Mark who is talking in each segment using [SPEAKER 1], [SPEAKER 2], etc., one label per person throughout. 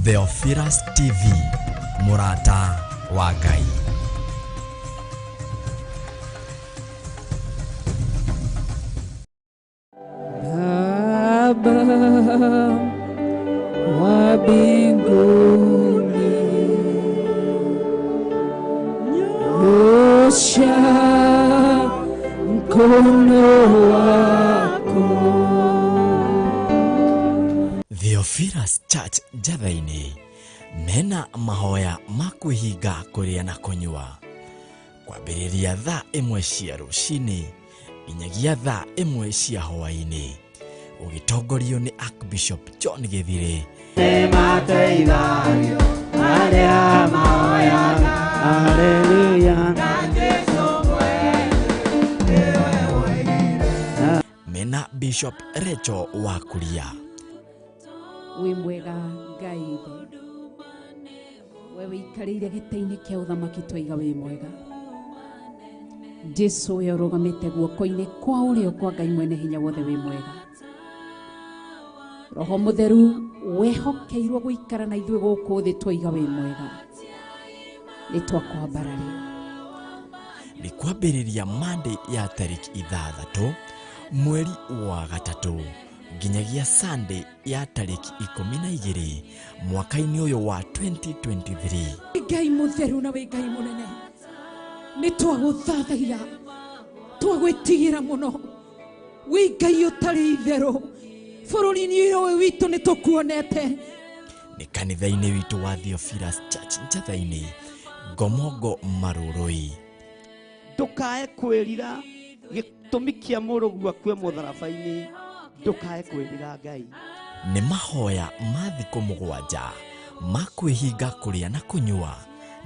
[SPEAKER 1] Theophilus TV, mũrata wa Ngai.
[SPEAKER 2] Baba wa mbinguni, nyosha mkono wako.
[SPEAKER 1] Theophilus Church Njatha-inĩ mena mahoya ma kwĩhinga kũrĩa na kũnyua kwambĩrĩria thaa 1 cia rũcinĩ nginyagia thaa 1 cia hwaĩ-inĩ, ũgĩtongorio nĩ Archbishop John Gĩthirĩ.
[SPEAKER 3] Nĩmateithagio arĩa mahoyaga. Hallelujah.
[SPEAKER 1] Mena Bishop Recho wa Kuria.
[SPEAKER 2] Wĩ mwega Ngai ithe, we wĩikarĩire gĩtĩ-inĩ kĩa ũthamaki, twaiga wĩ mwega. Jesu we ũrũgamĩte guoko-inĩ kwa ũrĩo kwa Ngai mwene hinya wothe, wĩ mwega. Roho Mũtheru wehokeirwo gũikara na ithuĩ gũkũ thĩ, twaiga wĩ mwega. Nĩ twakwambararia.
[SPEAKER 1] Nĩ kwambĩrĩria Monday ya tarĩki 6 mweri wa 3 nginyagia Sunday ya tarĩki 12 mwaka-inĩ ũyũ wa 2023.
[SPEAKER 2] Ngai mũtheru na wĩ Ngai mũnene, nĩ twagũthathaia, twagwĩtigĩra mũno. Wĩ Ngai ũtarĩ itherũ, bũrũri-inĩ ũyũ witũ nĩ tũkuonete.
[SPEAKER 1] Nĩ kanitha-inĩ witũ wa Theophilus Church Njatha-inĩ, Ngomongo Marũrũi.
[SPEAKER 3] Ndũkae kwĩrira gĩtũmi kĩa mũrũguo akue mũtharaba-inĩ, ndũkae kwĩrira Ngai.
[SPEAKER 1] Nĩ mahoya ma thikũ 7 ma kwĩhinga kũrĩa na kũnyua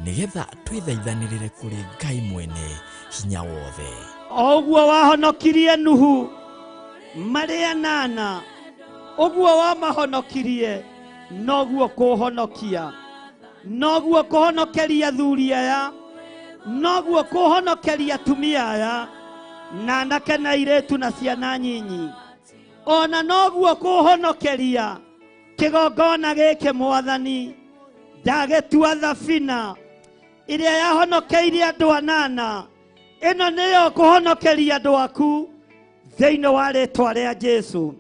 [SPEAKER 1] nĩgetha twĩthaithanĩrĩre kũrĩ Ngai mwene hinya wothe.
[SPEAKER 3] O ũguo wahonokirie Nuhu marĩ 8, ũguo wamahonokirie noguo kũhonokia, noguo kũhonokeria athuri aya, noguo kũhonokeria atumia aya, na anake na airĩtu na ciana nyinyi, ona noguo kũhonokeria kĩgongona gĩkĩ Mwathani. Ndagĩtua thabina ĩrĩa yahonokeirie andũ 8, ĩno nĩyo kũhonokeria andũ aku thĩinĩ wa rĩtwa rĩa Jesu.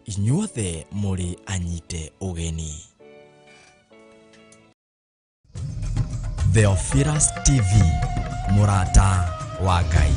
[SPEAKER 1] Inyuothe mũrĩ anyite ũgeni. Theophilus TV, mũrata wa Ngai.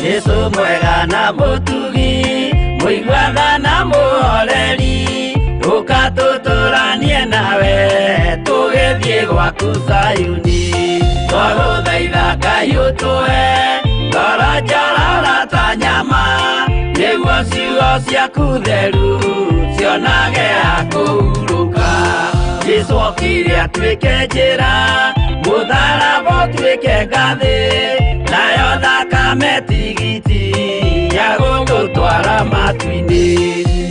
[SPEAKER 3] Jesu mwega na mũtugi, mũiguana na mũhoreri, ũka tũtũranie nawe tũgĩthiĩ gwaku Zayuni. Twagũthaitha Ngai ũtũhe ngoro njororo ta nyama, nĩguo ciugo ciaku theru cionage ha kũhurũka. Jesu okire atuĩke njĩra, mũtharaba ũtuĩke ngathĩ, nayo thakame tigiti ya gũgũtwara matu-inĩ.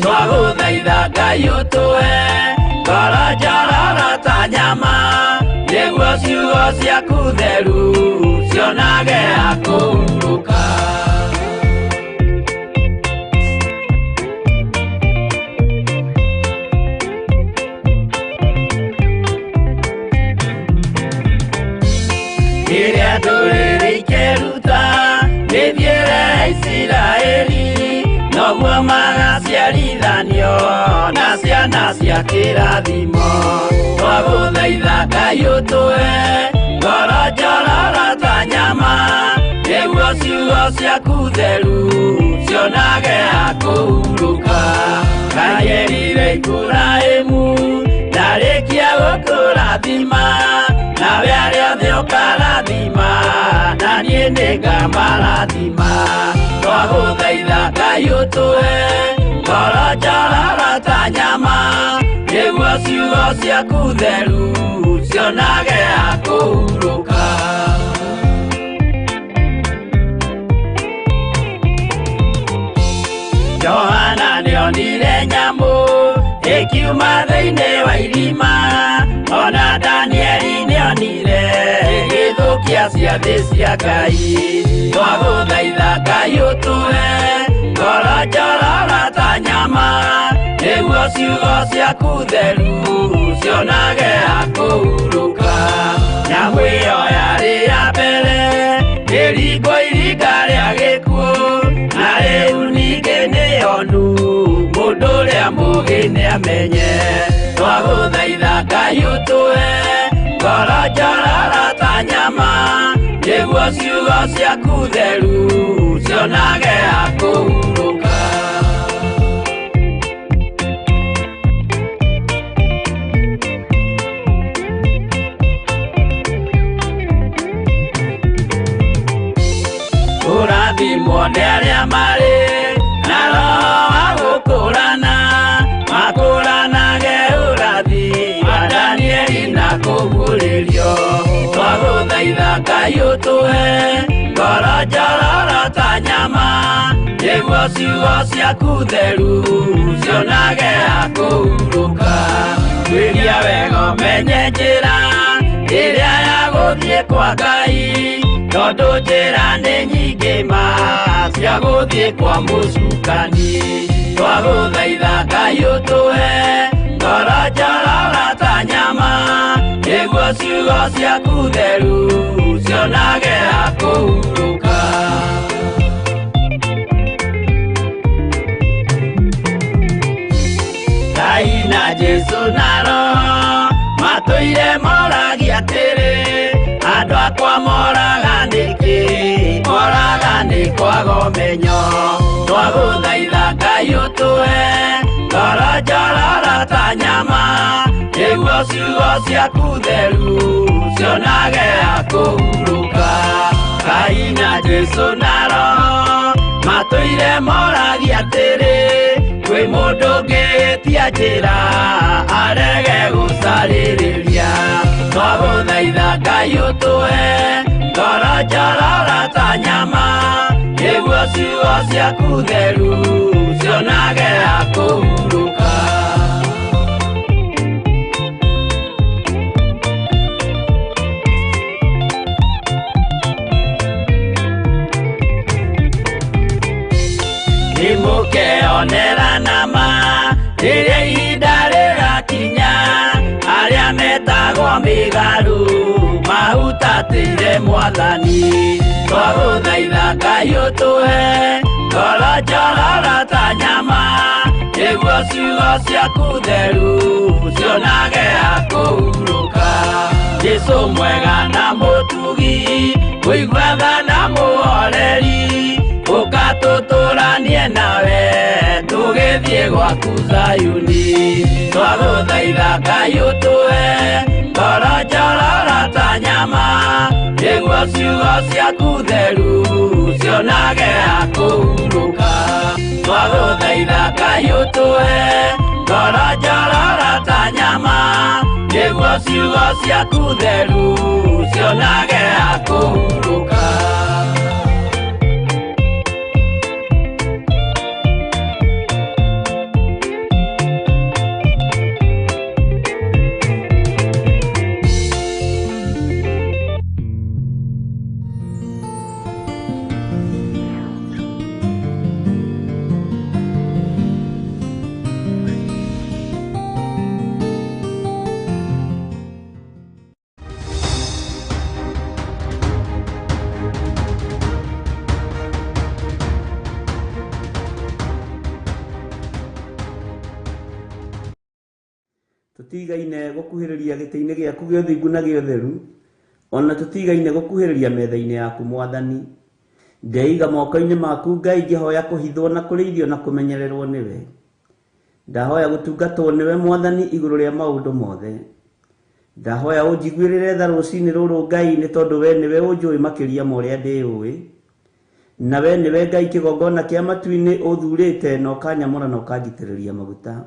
[SPEAKER 3] Twagũthaitha Ngai ũtũhe ngoro njororo ta nyama, nĩguo ciugo ciaku theru cionage ha kũhurũka. Rĩrĩa ndũrĩrĩ ikeruta mĩthiĩre ya Isiraeli, noguo magaciarithanio na ciana cia kĩrathimo. Twagũthaitha Ngai ũtũhe ngoro njororo ta nyama, nĩguo ciugo ciaku theru cionage ha kũhurũka. Ngai erire Iburahĩmu ndarĩkia gũkũrathima, nawe arĩa othe ũkarathima, na na niĩ nĩngamarathima. Twagũthaitha Ngai ũtũhe ngoro njororo ta nyama, nĩguo ciugo ciaku theru cionage ha kũhurũka. Johana nĩonire nyamũ ĩkiuma thĩinĩ wa irima, ona Danieli nĩonire ĩgĩthũkia ciathĩ cia Ngai. Twagũthaitha Ngai ũtũhe ngoro njororo ta nyama, nĩguo ciugo ciaku theru cionage ha kũhurũka. Nyamũ ĩyo yarĩ ya mbere ĩringwo iringa rĩa gĩkuũ, na rĩu ningĩ nĩyonu mũndũ ũrĩa mũũgĩ nĩamenye. Twagũthaitha Ngai ũtũhe ngoro njororo ta nyama, nĩguo ciugo ciaku theru cionage ha kũhurũka. Kũrathimwo nĩ arĩa marĩ na roho wa gũkũrana, makũranage ũrathi wa Danieli na kũguũrĩrio. Twagũthaitha Ngai ũtũhe ngoro njororo ta nyama, nĩguo ciugo ciaku theru cionage ha kũhurũka. Tuĩria wega ũmenye njĩra ĩrĩa ya gũthiĩ kwa Ngai, tondũ njĩra nĩ nyingĩ ma cia gũthiĩ kwa mũcukani. Twagũthaitha Ngai ũtũhe ngoro njororo ta nyama, nĩguo ciugo ciaku theru cionage ha kũhurũka. Ngai na Jesũ na Roho matũire moragia atĩrĩ, andũ akwa moraga nĩkĩ? Moraga nĩ kwaga ũmenyo. Twagũthaitha Ngai ũtũhe ngoro njororo ta nyama, nĩguo ciugo ciaku theru cionage ha kũhurũka. Ngai na Jesũ na Roho matũire moragia atĩrĩ, kwĩ mũndũ ũngĩtia njĩra arege gũcarĩrĩria. Twagũthaitha Ngai ũtũhe ngoro njororo ta nyama, nĩguo ciugo ciaku theru cionage ha kũhurũka. Nĩmũkeonera nama rĩrĩa ihinda rĩgakinya, arĩa metagwo mĩgarũ mahutatĩire Mwathani. Twagũthaitha Ngai ũtũhe ngoro njororo ta nyama, nĩguo ciugo ciaku theru cionage ha kũhurũka. Jesũ mwega na mũtugi, mũigua tha na mũhoreri, ũka tũtũranie nawe tũgĩthiĩ gwaku Zayuni. Twagũthaitha Ngai ũtũhe ngoro njororo ta nyama, nĩguo ciugo ciaku theru cionage ha kũhurũka. Twagũthaitha Ngai ũtũhe ngoro njororo ta nyama, nĩguo ciugo ciaku theru cionage ha kũhurũka.
[SPEAKER 4] Tutigaine gukuhiriria gĩtĩ-inĩ gĩaku gĩa ũthingu na gĩa ũtheru, ona tutigaine gukuhiriria metha-inĩ yaku Mwathani. Ndeiga moko-inĩ maku Ngai, ngĩhoya kũhithwo na kũrĩithio na kũmenyererwo nĩwe. Ndahoya gũtungatwo nĩwe Mwathani igũrũ rĩa maũndũ mothe. Ndahoya ũnjiguĩrĩre tha rũcinĩ rũrũ Ngai, nĩ tondũ we nĩwe ũnjũĩ makĩria ma ũrĩa ndĩũĩ. Na we nĩwe Ngai kĩgongona kĩa matu-inĩ ũthurĩte na ũkanyamũra na ũkanjitĩrĩria maguta.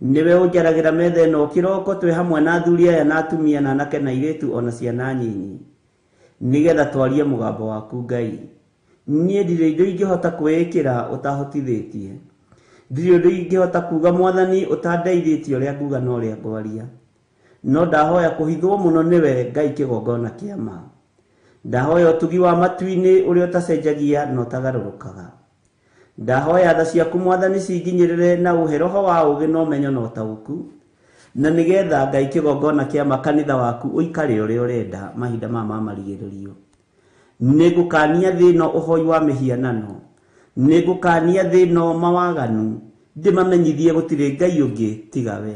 [SPEAKER 4] Nĩwe ũnjaragĩra metha ĩno kĩroko twĩ hamwe na athuri aya na atumia na anake na airĩtu ona ciana nyinyi, nĩgetha twarie mũgambo waku Ngai. Niĩ ndirĩ indo ingĩhota kwĩĩkĩra ũtahotithĩtie. Ndirĩ ũndũ ingĩhota kuga Mwathani ũtandeithĩtie ũrĩa nguga na ũrĩa ngwaria. No ndahoya kũhithwo mũno nĩwe Ngai kĩgongona kĩa ma. Ndahoya ũtugi wa matu-inĩ ũrĩa ũtacenjagia na ũtagarũrũkaga. Ndahoya tha ciaku Mwathani cinginyĩrĩre na ũhe roho wa ũũgĩ na ũmenyo na ũtaũku, na nĩgetha Ngai kĩgongona kĩa ma kanitha waku ũikare ũrĩa ũrenda mahinda maya ma marigĩrĩrio. Nĩngũkania thĩ ĩno ũhoi wa mĩhianano, nĩngũkania thĩ ĩno mawaganu, ndĩmamenyithie gũtirĩ Ngai ũngĩ tiga we.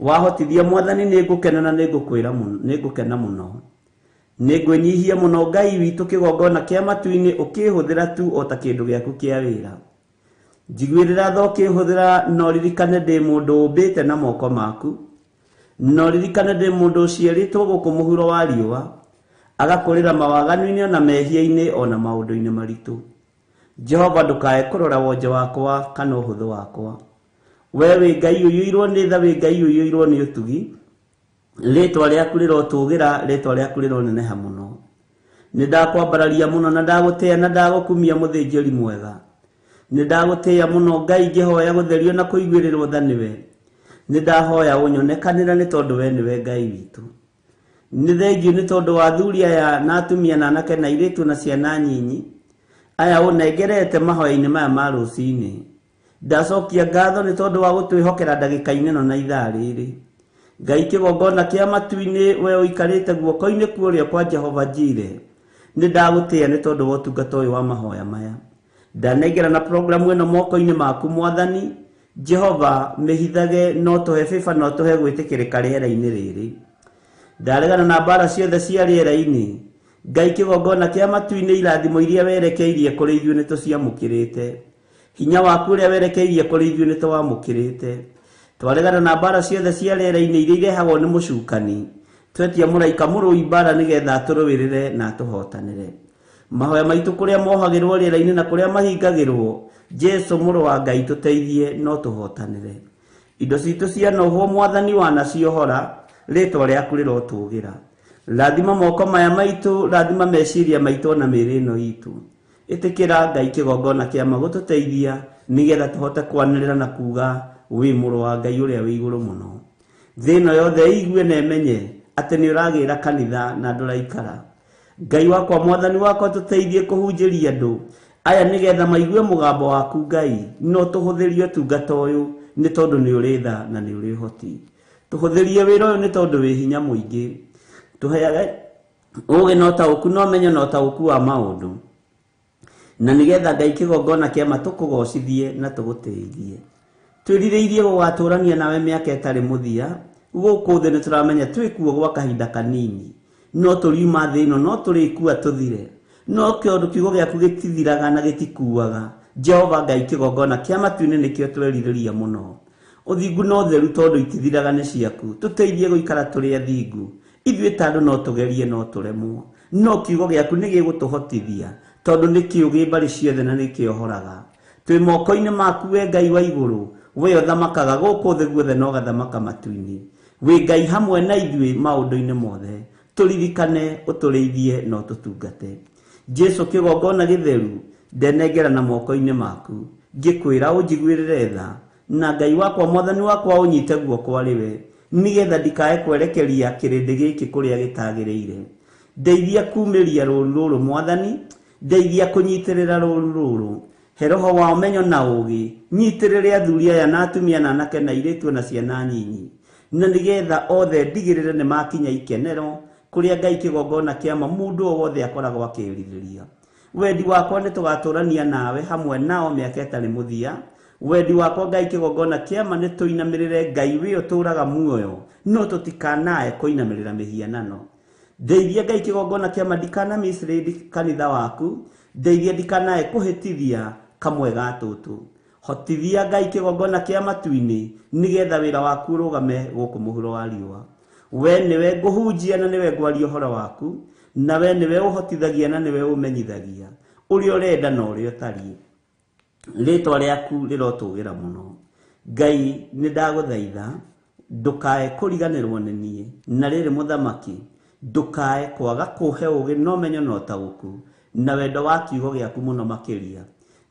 [SPEAKER 4] Wahotithia Mwathani nĩngũkena na nĩngũkwĩra mũno, nĩngũkena mũno. Nĩngwĩnyihia mũno Ngai witũ kĩgongona kĩa matu-inĩ ũkĩhũthĩra tu o ta kĩndũ gĩaku kĩa wĩra. Njiguĩrĩra tha ũkĩhũthĩra, no ririkane ndĩ mũndũ ũmbĩte na moko maku. No ririkane ndĩ mũndũ ũciarĩtwo gũkũ mũhuro wa riũa, agakũrĩra mawaganu-inĩ ona mehia-inĩ ona maũndũ-inĩ maritũ. Jehova ndũkae kũrora wonje wakwa kana ũhũthũ wakwa. We wĩ Ngai ũiyũirwo nĩ tha, wĩ Ngai ũiyũirwo nĩ ũtugi. Rĩtwa rĩaku rĩrotũgĩra, rĩtwa rĩaku rĩroneneha mũno. Nĩ ndakwambararia mũno na ndagũtĩĩa na ndagũkumia mũthĩnjĩri mwega. Nĩ ndagũtĩĩa mũno Ngai ngĩhoya gũtherio na kũiguĩrĩrwo tha nĩwe. Nĩ ndahoya ũnyonekanĩra nĩ tondũ we nĩwe Ngai witũ. Nĩ thengiũ nĩ tondũ wa athuri aya na atumia na anake na airĩtu na ciana nyinyi aya ũnengerete mahoya-inĩ maya ma rũcinĩ. Ndacokia ngatho nĩ tondũ wa gũtwĩhokera ndagĩka-inĩ ĩno na ithaa rĩrĩ. Ngai kĩgongona kĩa matu-inĩ we ũikarĩte guoko-inĩ kwa ũrĩo kwa Jehova Jire, nĩ ndagũtĩĩa nĩ tondũ wa ũtungata ũyũ wa mahoya maya. Ndanengera na programu ĩno moko-inĩ maku Mwathani. Jehova mĩhithage, no tũhe bĩba, no tũhe gwĩtĩkĩrĩka rĩera-inĩ rĩrĩ. Ndaregana na mbara ciothe cia rĩera-inĩ. Ngai kĩgongona kĩa matu-inĩ irathimo iria werekeirie kũrĩ ithuĩ nĩ tũciamũkĩrĩte. Hinya waku ũrĩa werekeirie kũrĩ ithuĩ nĩ tũwamũkĩrĩte. Twaregana na mbara ciothe cia rĩera-inĩ iria irehagwo nĩ mũcukani. Twetia mũraika mũrũi mbara nĩgetha atũrũĩrĩre na atũhotanĩre. Mahoya maitũ kũrĩa mohagĩrwo rĩera-inĩ na kũrĩa mahingagĩrwo, Jesu mũrũ wa Ngai tũteithie no tũhotanĩre. Indo citũ cianohwo Mwathani wanaciohora, rĩtwa rĩaku rĩrotũgĩra. Rathima moko maya maitũ, rathima meciria maitũ ona mĩĩrĩ ĩno itũ. Ĩtĩkĩra Ngai kĩgongona kĩa ma gũtũteithia nĩgetha tũhote kwanĩrĩra na kuga wĩ mũrũ wa Ngai ũrĩa wĩ igũrũ mũno. Thĩ ĩno yothe ĩigue na ĩmenye atĩ nĩ ũragĩra kanitha na ndũraikara. Ngai wakwa Mwathani wakwa tũteithie kũhunjĩria andũ aya nĩgetha maigue mũgambo waku Ngai, no tũhũthĩrie ũtungata ũyũ nĩ tondũ nĩ ũrĩ tha na nĩ ũrĩ ũhoti. Tũhũthĩrie wĩra ũyũ nĩ tondũ wĩ hinya mũingĩ. Tũheage ũũgĩ na ũtaũku na ũmenyo na ũtaũku wa maũndũ, na nĩgetha Ngai kĩgongona kĩa ma tũkũgocithie na tũgũtĩithie. Twĩrirĩirie gũgatũrania nawe mĩaka ĩtarĩ mũthia. Gũkũ thĩ nĩ tũramenya twĩkuo gwa kahinda kanini, no tũriuma thĩ ĩno, no tũrĩkua tũthire, no kĩũndũ kiugo gĩaku gĩtithiraga na gĩtikuaga. Jehova Ngai kĩgongona kĩa matu-inĩ nĩkĩo twerirĩria mũno. Ũthingu na ũtheru tondũ itithiraga nĩ ciaku. Tũteithie gũikara tũrĩ athingu. Ithuĩ ta andũ no tũgerie no tũremwo, no kiugo gĩaku nĩ gĩgũtũhotithia tondũ nĩ kĩũgĩ mbarĩ ciothe na nĩ kĩohoraga. Twĩ moko-inĩ maku we Ngai wa igũrũ, we ũthamakaga gũkũ thĩ guothe na ũgathamaka matu-inĩ. Wĩ Ngai hamwe na ithuĩ maũndũ-inĩ mothe. Tũririkane, ũtũrĩithie na ũtũtungate. Jesu kĩgongona gĩtheru, ndenengera na moko-inĩ maku. Ngĩkwĩra ũnjiguĩrĩre tha, na Ngai wakwa Mwathani wakwa ũnyite guoko arĩ we, nĩgetha ndikae kwerekeria kĩrĩndĩ gĩkĩ kũrĩa gĩtagĩrĩire. Ndeithia kumĩria rũũru rũrũ Mwathani, ndeithia kũnyitĩrĩra rũũru rũrũ. He roho wa ũmenyo na ũũgĩ, nyitĩrĩre athuri aya na atumia na anake na airĩtu na ciana nyinyi, na nĩgetha othe ndigĩrĩre nĩ makinya ikenero kũrĩa Ngai kĩgongona kĩa ma mũndũ o wothe akoragwo akĩrirĩria. Wendi wakwa nĩ tũgatũrania nawe hamwe nao mĩaka ĩtarĩ mũthia. Wendi wakwa Ngai kĩgongona kĩa ma nĩ tũinamĩrĩre Ngai wĩ ũtũũraga muoyo, no tũtikanae kũinamĩrĩra mĩhianano. Ndeithia Ngai kĩgongona kĩa ma ndikana mislead kanitha waku, ndeithia ndikanae kũhĩtithia kamwe ga tũtũ. Hotithia Ngai kĩgongona kĩa matu-inĩ nĩgetha wĩra waku ũrũgame gũkũ mũhuro wa riũa. We nĩwe ngũhunjia na nĩwe ngwaria ũhoro waku, na we nĩwe ũhotithagia na nĩwe ũmenyithagia ũrĩa ũrenda na ũrĩa ũtariĩ. Rĩtwa rĩaku rĩrotũgĩra mũno. Ngai, nĩ ndagũthaitha ndũkae kũriganĩrwo nĩ niĩ, na rĩrĩ mũthamaki, ndũkae kwaga kũhe ũũgĩ na ũmenyo na ũtaũku na wendo wa kiugo gĩaku mũno makĩria,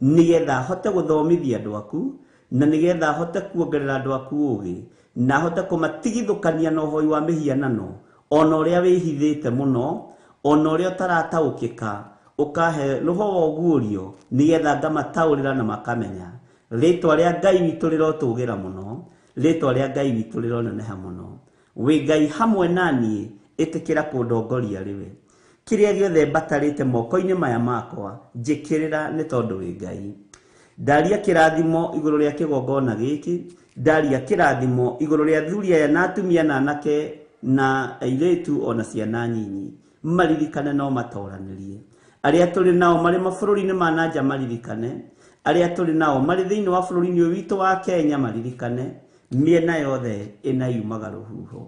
[SPEAKER 4] nĩgetha hote gũthomithia andũ aku, na nĩgetha hote kuongerera andũ aku ũũgĩ, na hote kũmatigithũkania na ũhoi wa mĩhianano, ona ũrĩa wĩhithĩte mũno, ona ũrĩa ũtarataũkĩka, ũkahe roho wa ũguũrio, nĩgetha ngamataũrĩra na makamenya. Rĩtwa rĩa Ngai witũ rĩrotũgĩra mũno, rĩtwa rĩa Ngai witũ rĩroneneha mũno. Wĩ Ngai hamwe na niĩ, ĩtĩkĩra kũndongoria rĩwe. Kĩrĩa gĩothe mbatarĩte moko-inĩ maya makwa, njĩkĩrĩra nĩ tondũ wĩ Ngai. Ndaria kĩrathimo igũrũ rĩa kĩgongona gĩkĩ, ndaria kĩrathimo igũrũ rĩa athuri aya na atumia na anake na airĩtu ona ciana nyinyi, maririkane no matoranĩrie. Arĩa tũrĩ nao marĩ mabũrũri-inĩ ma na nja maririkane, arĩa tũrĩ nao marĩ thĩinĩ wa bũrũri-inĩ ũyũ witũ wa Kenya maririkane, mĩena yothe ĩna yumaga rũhuho.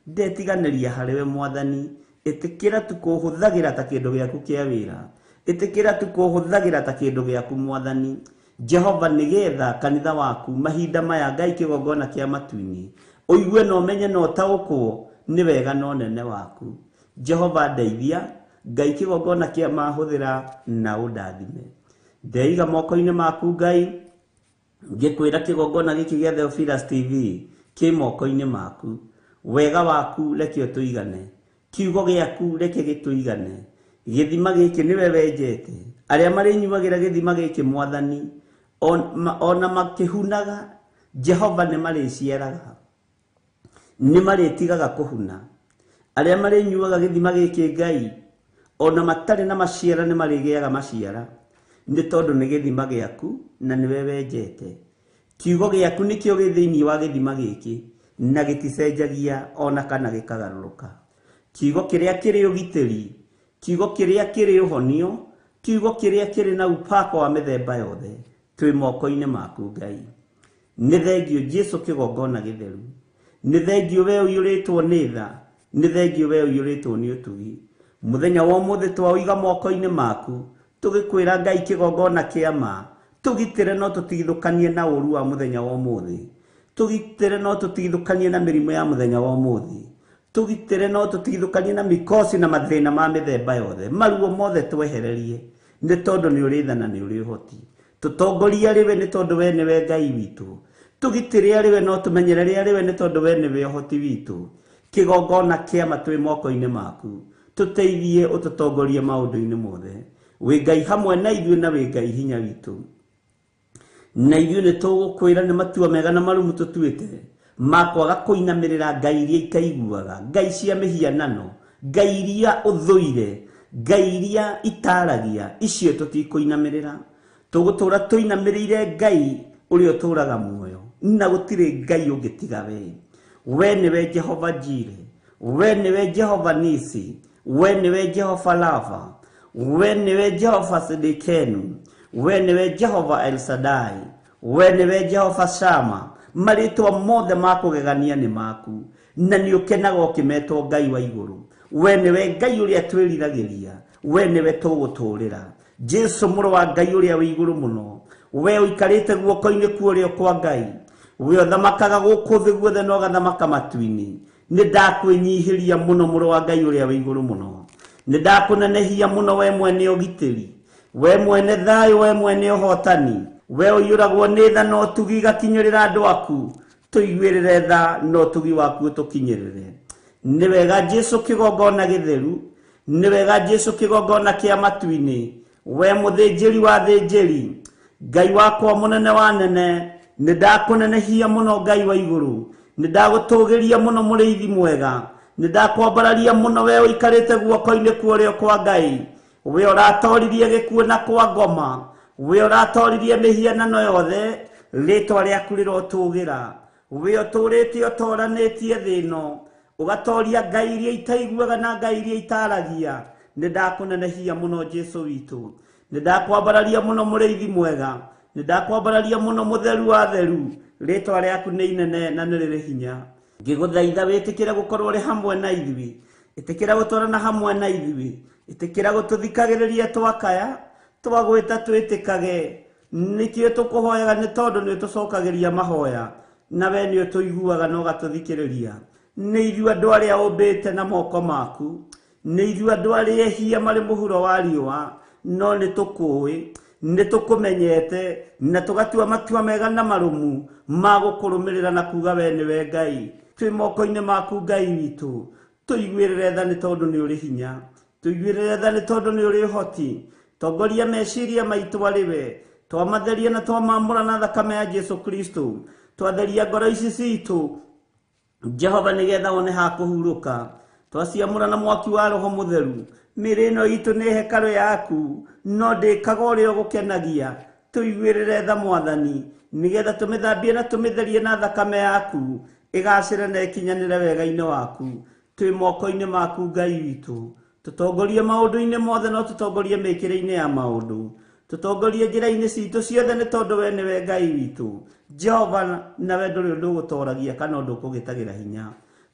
[SPEAKER 4] Ndetiganĩria harĩ we Mwathani, ĩtĩkĩra tu kũhũthagĩra ta kĩndũ gĩaku kĩa wĩra, ĩtĩkĩra tu kũhũthagĩra ta kĩndũ gĩaku Mwathani Jehova, nĩgetha kanitha waku mahinda maya Ngai kĩgongona kĩa matu-inĩ ũigue na ũmenye na ũtaũkwo nĩ wega na ũnene waku. Jehova ndeithia, Ngai kĩgongona kĩa mahũthĩra na ũndathime. Ndeiga moko-inĩ maku Ngai, ngĩkwĩra kĩgongona gĩkĩ gĩa Theophilus TV kĩ moko-inĩ maku. Wega waku reke ũtũigane, kiugo gĩaku reke gĩtũigane. Gĩthima gĩkĩ nĩwe wenjete, arĩa marĩnyuagĩra gĩthima gĩkĩ Mwathani, ona makĩhunaga Jehova nĩ marĩciaraga, nĩ marĩtigaga kũhuna. Arĩa marĩnyuaga gĩthima gĩkĩ Ngai, ona matarĩ na maciara nĩ marĩgĩaga maciara, nĩ tondũ nĩ gĩthima gĩaku na nĩwe wenjete. Kiugo gĩaku nĩkĩo gĩ thĩinĩ wa gĩthima gĩkĩ, na gĩticenjagia ona kana gĩkagarũrũka. Kiugo kĩrĩa kĩrĩ ũgitĩri, kiugo kĩrĩa kĩrĩ ũhonio, kiugo kĩrĩa kĩrĩ na upako wa mĩthemba yothe, twĩ moko-inĩ maku Ngai. Nĩ thengio Jesu kĩgongona gĩtheru, nĩ thengio we ũiyũrĩtwo nĩ tha, nĩ thengio we ũiyũrĩtwo nĩ ũtugi. Mũthenya wa ũmũthĩ twaũiga moko-inĩ maku, tũgĩkwĩra Ngai kĩgongona kĩa ma, tũgitĩre no tũtigithũkanie na ũru wa mũthenya wa ũmũthĩ, tũgitĩre no tũtigithũkanie na mĩrimũ ya mũthenya wa ũmũthĩ, tũgitĩre no tũtigithũkanie na mikosi na mathĩna ma mĩthemba yothe, maruo mothe twehererie, nĩ tondũ nĩ ũrĩ tha na nĩ ũrĩ ũhoti. Tũtongorie arĩ we nĩ tondũ we nĩwe Ngai witũ, tũgitĩre arĩ we no tũmenyerere arĩ we nĩ tondũ we nĩwe ũhoti witũ. Kĩgongona kĩa ma twĩ moko-inĩ maku, tũteithie ũtũtongorie maũndũ-inĩ mothe. Wĩ Ngai hamwe na ithuĩ na wĩ Ngai hinya witũ. Na ithuĩ nĩ tũgũkwĩra nĩ matua mega na marumu tũtuĩte ma kwaga kũinamĩrĩra ngai iria itaiguaga, ngai cia mĩhianano, ngai iria ũthũire, ngai iria itaragia, icio tũtikũinamĩrĩra. Tũgũtũra tũinamĩrĩire Ngai ũrĩa ũtũraga muoyo, na gũtirĩ Ngai ũngĩ tiga we. We nĩwe Jehova Jire, we nĩwe Jehova Nisi, we nĩwe Jehova Lava, we nĩwe Jehova Sidikenu, we nĩwe Jehova El Shaddai, we nĩwe Jehova Shama. Marĩtwa mothe ma kũgegania nĩ maku, na nĩ ũkenaga ũkĩmetwo Ngai wa igũrũ. We nĩwe Ngai ũrĩa twĩriragĩria, we nĩwe tũgũtũũrĩra. Jesu mũrũ wa Ngai ũrĩa wĩ igũrũ mũno, we ũikarĩte guoko-inĩ kwa ũrĩo kwa Ngai, we ũthamakaga gũkũ thĩ guothe na ũgathamaka matu-inĩ. Nĩ ndakwĩnyihĩria mũno mũrũ wa Ngai ũrĩa wĩ igũrũ mũno, nĩ ndakũnenehia mũno we mwene ũgitĩri, we mwene thayũ, we mwene ũhotani, we ũiyũragwo nĩ tha na ũtugi igakinyĩrĩra andũ aku. Tũiguĩrĩre tha na ũtugi waku ũtũkinyĩrĩre. Nĩ wega Jesu kĩgongona gĩtheru, nĩ wega Jesu kĩgongona kĩa matu-inĩ, we mũthĩnjĩri wa thĩnjĩri, Ngai wakwa mũnene wa nene, nĩ ndakũnenehia mũno Ngai wa igũrũ, nĩ ndagũtũgĩria mũno mũrĩithi mwega, nĩ ndakwambararia mũno we ũikarĩte guoko-inĩ kwa ũrĩo kwa Ngai, we ũratoririe gĩkuũ na kwa ngoma, we ũratoririe mĩhianano yothe, rĩtwa rĩaku rĩrotũgĩra. We ũtũrĩte ũtoranĩtie thĩ ĩno, ũgatoria ngai iria itaiguaga na ngai iria itaragia. Nĩ ndakũnenehia mũno Jesu witũ, nĩ ndakwambararia mũno mũrĩithi mwega, nĩ ndakwambararia mũno mũtheru wa theru. Rĩtwa rĩaku nĩ inene na nĩ rĩrĩ hinya. Ngĩgũthaitha wĩtĩkĩre gũkorwo ũrĩ hamwe na ithuĩ, ĩtĩkĩra gũtwarana hamwe na ithuĩ, ĩtĩkĩra gũtũthikagĩrĩria twakaya, twagwĩta twĩtĩkage. Nĩkĩo tũkũhoyaga nĩ tondũ nĩ ũtũcokagĩria mahoya, na we nĩ ũtũiguaga na ũgatũthikĩrĩria. Nĩ ithuĩ andũ arĩa ũmbĩte na moko maku, nĩ ithuĩ andũ arĩa ehia marĩ mũhuro wa riũa, no nĩ tũkũĩ, nĩ tũkũmenyete, na tũgatua matua mega na marũmu ma gũkũrũmĩrĩra na kuga we nĩwe Ngai. Twĩ moko-inĩ maku Ngai witũ, tũiguĩrĩre tha nĩ tondũ nĩ ũrĩ hinya, tũiguĩrĩre tha nĩ tondũ nĩ ũrĩ ũhoti. Tongoria meciria maitũ arĩ we, twamatheria na twamamũra na thakame ya Jesu Kristo, twatheria ngoro ici citũ Jehova nĩgetha wone ha kũhurũka, twaciamũra na mwaki wa Roho Mũtheru. Mĩĩrĩ ĩno itũ nĩ hekarũ yaku, no ndĩkaga ũrĩa ũgũkenagia. Tũiguĩrĩre tha Mwathani, nĩgetha tũmĩthambie na tũmĩtherie na thakame yaku, ĩgacĩre na ĩkinyanĩre wega-inĩ waku. Twĩ moko-inĩ maku Ngai witũ, tũtongorie maũndũ-inĩ mothe, no tũtongorie mĩkĩre-inĩ ya maũndũ, tũtongorie njĩra-inĩ citũ ciothe, nĩ tondũ we nĩwe Ngai witũ Jehova, nawe ndũrĩ ũndũ ũgũtoragia kana ũndũ ũkũgĩtagĩra hinya.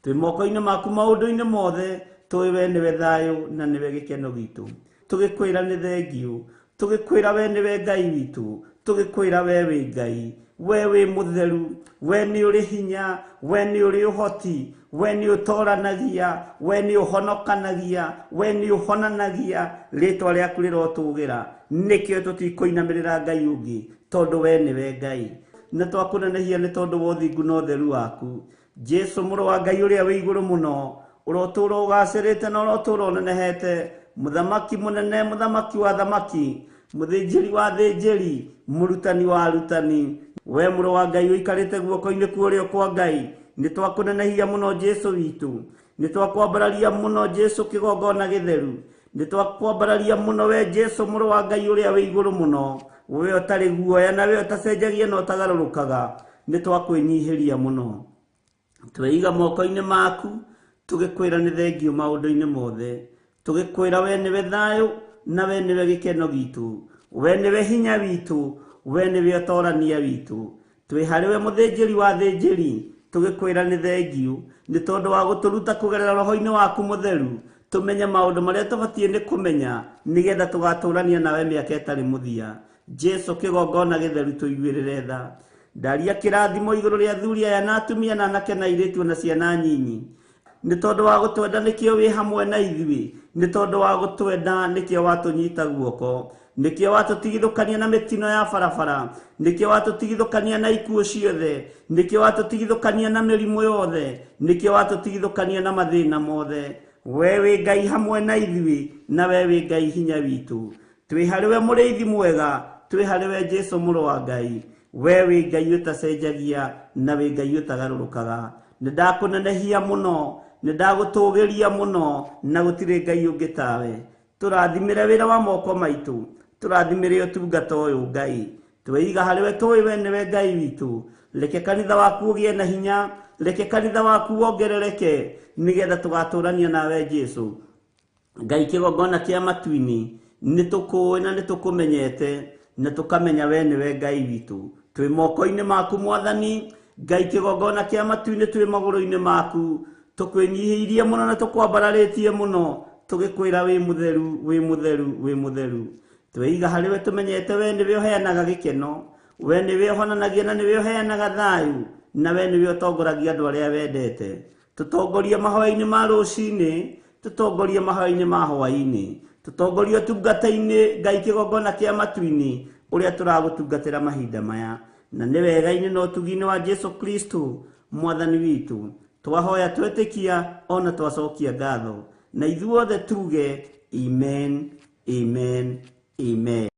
[SPEAKER 4] Twĩ moko-inĩ maku maũndũ-inĩ mothe, tũĩ we nĩwe thayũ na nĩwe gĩkeno gitũ. Tũgĩkwĩra nĩ thengiũ, tũgĩkwĩra we nĩwe Ngai witũ, tũgĩkwĩra we wĩ Ngai, we wĩ mũtheru, we nĩ ũrĩ hinya, we nĩ ũrĩ ũhoti, we nĩ ũtoranagia, we nĩ ũhonokanagia, we nĩ ũhonanagia. Rĩtwa rĩaku rĩrotũgĩra, nĩkĩo tũtikũinamĩrĩra Ngai ũngĩ, tondũ we nĩwe Ngai. Na twakũnenehia nĩ tondũ wa ũthingu na ũtheru waku. Jesu mũrũ wa Ngai ũrĩa wĩ igũrũ mũno, ũrotũũra ũgacĩrĩte na ũrotũũra ũnenehete, mũthamaki mũnene, mũthamaki wa thamaki, mũthĩnjĩri wa thĩnjĩri, mũrutani wa arutani, we mũrũ wa Ngai ũikarĩte guoko-inĩ kwa ũrĩo kwa Ngai, nĩ twakũnenehia mũno Jesu witũ, nĩ twakwambararia mũno Jesu kĩgongona gĩtheru, nĩ twakwambararia mũno we Jesu mũrũ wa Ngai ũrĩa wĩ igũrũ mũno, we ũtarĩ guoya na we ũtacenjagia na ũtagarũrũkaga, nĩ twakwĩnyihĩria mũno. Tweiga moko-inĩ maku, tũgĩkwĩra nĩ thengiũ maũndũ-inĩ mothe, tũgĩkwĩra we nĩwe thayũ na we nĩwe gĩkeno gitũ, we nĩwe hinya witũ, we nĩwe ũtorania witũ. Twĩ harĩ we mũthĩnjĩri wa thĩnjĩri, tũgĩkwĩra nĩ thengiũ nĩ tondũ wa gũtũruta kũgerera roho-inĩ waku mũtheru, tũmenye maũndũ marĩa tũbatiĩ nĩ kũmenya nĩgetha tũgatũrania nawe mĩaka ĩtarĩ mũthia. Jesu kĩgongona gĩtheru, tũiguĩrĩre tha. Ndaria kĩrathimo igũrũ rĩa athuri aya na atumia na anake na airĩtu na ciana nyinyi, nĩ tondũ wa gũtwenda nĩkĩo wĩ hamwe na ithuĩ, nĩ tondũ wa gũtwenda nĩkĩo watũnyita guoko, nĩkĩo watũtigithũkania na mĩtino ya barabara, nĩkĩo watũtigithũkania na ikuũ ciothe, nĩkĩo watũtigithũkania na mĩrimũ yothe, nĩkĩo watũtigithũkania na mathĩna mothe. We wĩ Ngai hamwe na ithuĩ, na we wĩ Ngai hinya witũ. Twĩ harĩ we mũrĩithi mwega, twĩ harĩ we Jesu mũrũ wa Ngai, we wĩ Ngai ũtacenjagia na wĩ Ngai ũtagarũrũkaga. Nĩ ndakũnenehia mũno, nĩ ndagũtũgĩria mũno, na gũtirĩ Ngai ũngĩ tawe. Tũrathimĩre wĩra wa moko maitũ, tũrathimĩre ũtungata ũyũ Ngai. Tweiga harĩ we, tũĩ we nĩwe Ngai witũ. Reke kanitha waku ũgĩe na hinya, reke kanitha waku wongerereke, nĩgetha tũgatũrania nawe Jesu. Ngai kĩgongona kĩa matu-inĩ, nĩ tũkũĩ na nĩ tũkũmenyete, na tũkamenya we nĩwe Ngai witũ. Twĩ moko-inĩ maku Mwathani Ngai kĩgongona kĩa matu-inĩ, twĩ magũrũ-inĩ maku, tũkwĩnyihĩirie mũno na tũkwambararĩtie mũno, tũgĩkwĩra wĩ mũtheru, wĩ mũtheru, wĩ mũtheru. Tweiga harĩ we tũmenyete we nĩwe ũheanaga gĩkeno, we nĩwe ũhonanagia na nĩwe ũheanaga thayũ, na we nĩwe ũtongoragia andũ arĩa wendete. Tũtongorie mahoya-inĩ ma rũcinĩ, tũtongorie mahoya-inĩ ma hwaĩ-inĩ, tũtongorie ũtungata-inĩ Ngai kĩgongona kĩa matu-inĩ ũrĩa tũragũtungatĩra mahinda maya, na nĩ wega-inĩ na ũtugi-inĩ wa Jesu Kristo Mwathani witũ. Twahoya twetĩkia ona twacokia ngatho, na ithuothe tuge amen, amen, amen.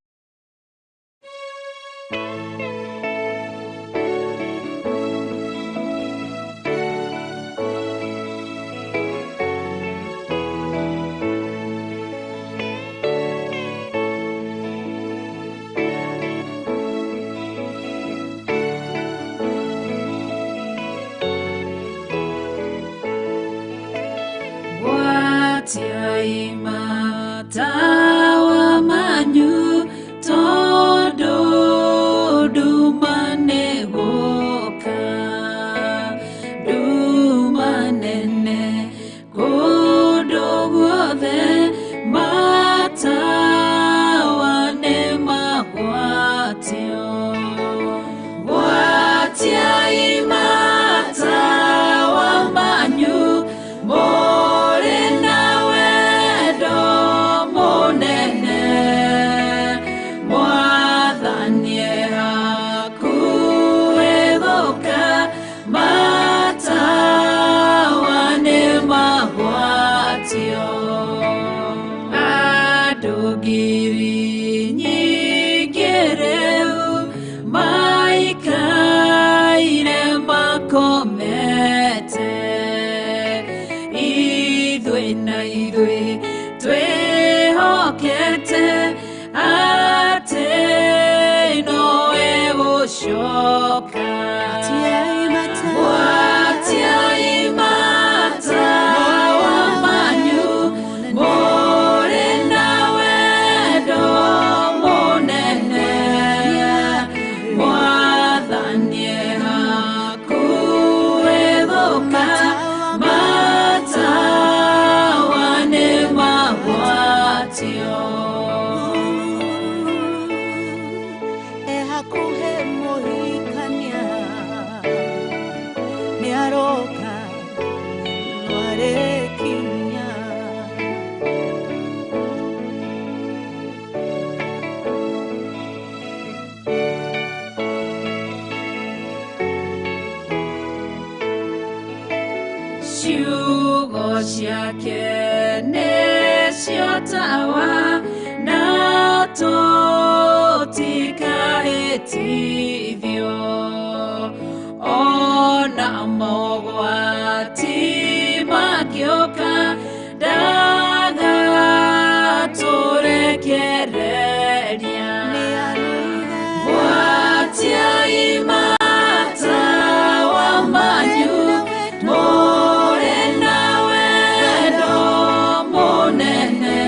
[SPEAKER 5] Gwatiai matawa manyu tondu nduma nĩgũka, nduma. Andũ ngiri nyingĩ rĩu maikaire makomete. Ithuĩ na ithuĩ twĩhokete atĩ nowe gũcoka. Gwatiai matawa manyu mũrĩ na wendo mũnene. Mwathani e hakuhĩ gũka, matawa nĩ magwatio.
[SPEAKER 6] Ehakuhe mũhikania nĩaroka nĩarĩkinya.
[SPEAKER 5] Ciugo ciake nĩcio tawa na tũtikahĩtithio. Ona mogwati mangĩũka ndagatũrekereria. Gwatiai matawa manyu mũrĩ na wendo mũnene.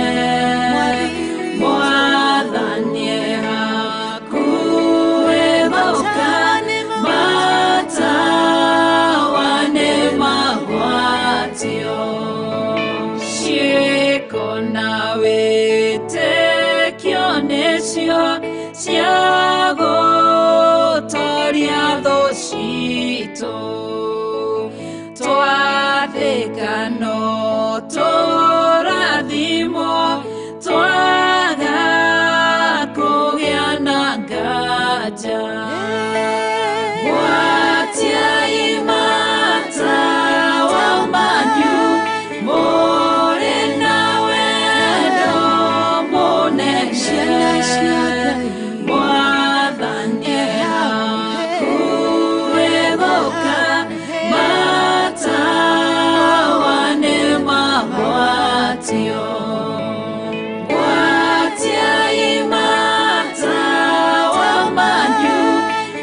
[SPEAKER 5] Mwathani e hakuhĩ gũka, matawa nĩ magwatio. Ciĩko na wĩtĩkio nĩcio cia gũtoria thũ citũ. Twathĩka no tũrathimwo, twaga kũgĩa na nganja. Gwatiai matawa manyu mũrĩ na wendo mũnene. Mwathani e hakuhĩ gũka, matawa nĩ magwatio. Gwatiai matawa manyu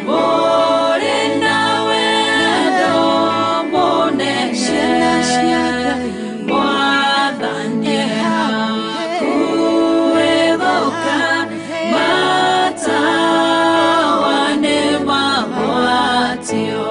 [SPEAKER 5] mũrĩ na wendo mũnene. Mwathani e hakuhĩ gũka, matawa nĩ magwatio.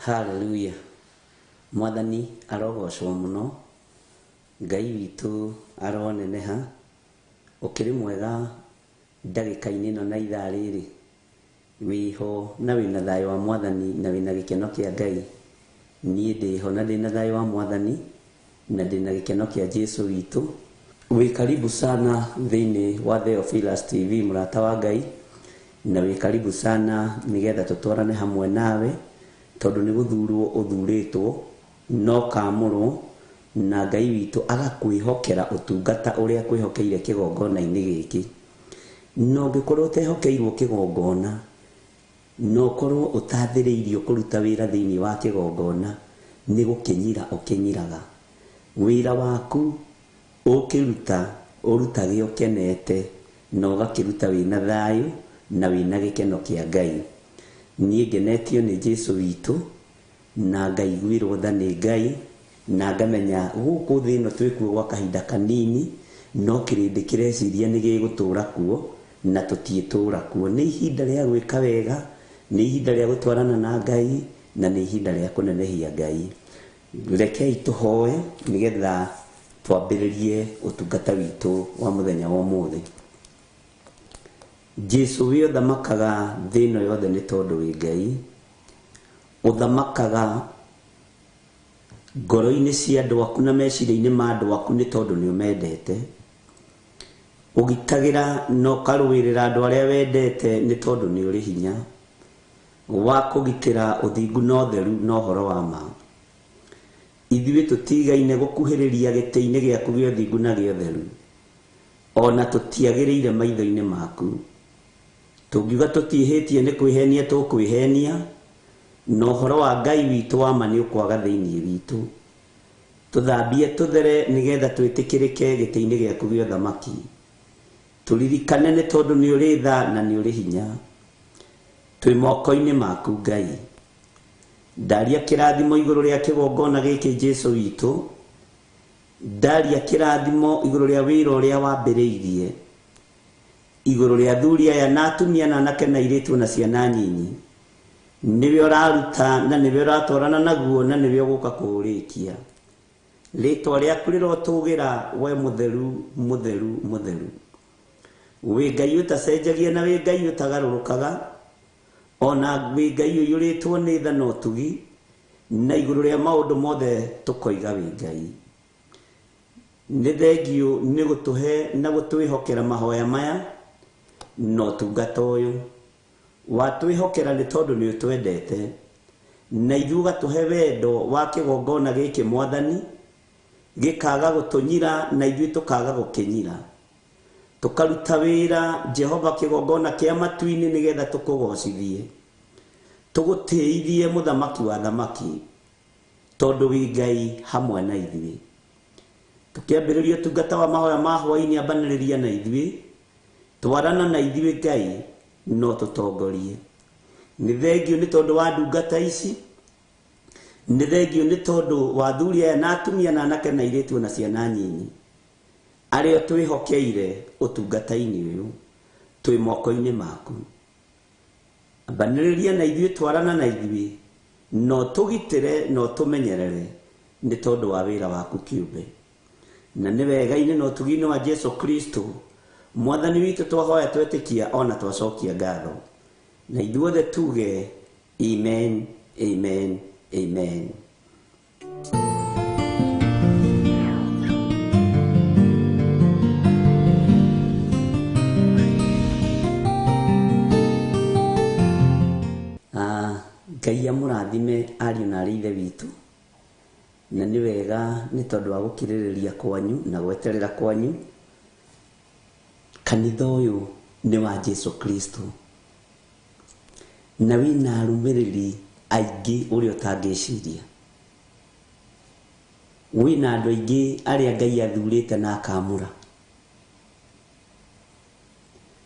[SPEAKER 4] Haleluya. Mwathani arogocwo mũno, Ngai witũ aroneneha. Ũkĩrĩ mwega ndagĩka-inĩ ĩno na ithaa rĩrĩ, wĩho na wĩna thayũ wa Mwathani na wĩna gĩkeno kĩa Ngai. Niĩ ndĩho na ndĩna thayũ wa Mwathani na ndĩna gĩkeno kĩa Jesu witũ. Wĩ karibu sana thĩinĩ wa Theophilus TV, mũrata wa Ngai, na wĩ karibu sana nĩgetha tũtwarane hamwe nawe, tondũ nĩ gũthurwo ũthurĩtwo no kamũrwo na Ngai witũ agakwĩhokera ũtungata ũrĩa akwĩhokeire kĩgongona-inĩ gĩkĩ. Na ũngĩkorwo ũtehokeirwo kĩgongona, na ũkorwo ũtathĩrĩirio kũruta wĩra thĩinĩ wa kĩgongona, nĩ gũkĩnyira ũkĩnyiraga. Wĩra waku ũkĩruta ũrutage ũkenete na ũgakĩruta wĩna thayũ na wĩna gĩkeno kĩa Ngai. Niĩ ngenetio nĩ Jesu witũ na ngaiguĩrwo tha nĩ Ngai na ngamenya gũkũ thĩ ĩno twĩkuo gwa kahinda kanini, no kĩrĩndĩ kĩreciria nĩ gĩgũtũra kuo na tũtiĩtũra kuo. Nĩ ihinda rĩa gwĩka wega, nĩ ihinda rĩa gũtwarana na Ngai, na nĩ ihinda rĩa kũnenehia Ngai. Rekei tũhoe nĩgetha twambĩrĩrie ũtungata witũ wa mũthenya wa ũmũthĩ. Jesu wĩ ũthamakaga thĩ ĩno yothe nĩ tondũ wĩ Ngai, ũthamakaga ngoro-inĩ cia andũ aku na meciria-inĩ ma andũ aku nĩ tondũ nĩ ũmendete, ũgitagĩra na ũkarũĩrĩra andũ arĩa wendete nĩ tondũ nĩ ũrĩ hinya wa kũgitĩra ũthingu na ũtheru na ũhoro wa ma. Ithuĩ tũtigaine gũkuhĩrĩria gĩtĩ-inĩ gĩaku gĩa ũthingu na gĩa ũtheru, ona tũtiagĩrĩire maitho-inĩ maku. Tũngiuga tũtiĩhĩtie nĩ kwĩhenia tũkwĩhenia, na ũhoro wa Ngai witũ wa ma nĩ ũkwaga thĩinĩ witũ. Tũthambie tũthere nĩgetha twĩtĩkĩrĩke gĩtĩ-inĩ gĩaku gĩa ũthamaki. Tũririkane nĩ tondũ nĩ ũrĩ tha na nĩ ũrĩ hinya. Twĩ moko-inĩ maku Ngai. Ndaria kĩrathimo igũrũ rĩa kĩgongona gĩkĩ Jesu witũ, ndaria kĩrathimo igũrũ rĩa wĩra ũrĩa wambĩrĩirie, igũrũ rĩa athuri aya na atumia na anake na airĩtu na ciana nyinyi. Nĩwe ũraruta na nĩwe ũratwarana naguo na nĩwe ũgũka kũũrĩkia. Rĩtwa rĩaku rĩrotũgĩra we mũtheru mũtheru mũtheru. Wĩ Ngai ũtacenjagia na wĩ Ngai ũtagarũrũkaga, ona wĩ Ngai ũiyũrĩtwo nĩ tha na ũtugi, na igũrũ rĩa maũndũ mothe tũkoiga wĩ Ngai. Nĩ thengiũ nĩ gũtũhe na gũtwĩhokera mahoya maya na ũtungata ũyũ. Watwĩhokera nĩ tondũ nĩ ũtwendete, na ithuĩ ũgatũhe wendo wa kĩgongona gĩkĩ Mwathani, gĩkaga gũtũnyira na ithuĩ tũkaga gũkĩnyira. Tũkaruta wĩra Jehova kĩgongona kĩa matu-inĩ nĩgetha tũkũgocithie, tũgũtĩithie mũthamaki wa thamaki, tondũ wĩ Ngai hamwe na ithuĩ. Tũkĩambĩrĩria ũtungata wa mahoya ma hwaĩ-inĩ, ambanĩrĩria na ithuĩ, twarana na ithuĩ Ngai, no tũtongorie. Nĩ thengiũ nĩ tondũ wa ndungata ici, nĩ thengiũ nĩ tondũ wa athuri aya na atumia na anake na airĩtu na ciana nyinyi arĩa twĩhokeire ũtungata-inĩ ũyũ, twĩ moko-inĩ maku. Ambanĩrĩria na ithuĩ, twarana na ithuĩ, no tũgitĩre no tũmenyerere nĩ tondũ wa wĩra waku kĩũmbe. Na nĩ wega-inĩ na ũtugi-inĩ wa Jesu Kristo Mwathani witũ twahoya twetĩkia ona twacokia ngatho, na ithuothe tuge amen, amen, amen. Ngai amũrathime ariũ na arĩ ithe witũ, na nĩ wega nĩ tondũ wa gũkirĩrĩria kwanyu na gweterera kwanyu. Kanitha ũyũ nĩ wa Jesu Kristo, na wĩna arũmĩrĩri aingĩ ũrĩa ũtangĩciria. Wĩna andũ aingĩ arĩa Ngai athurĩte na akamũra,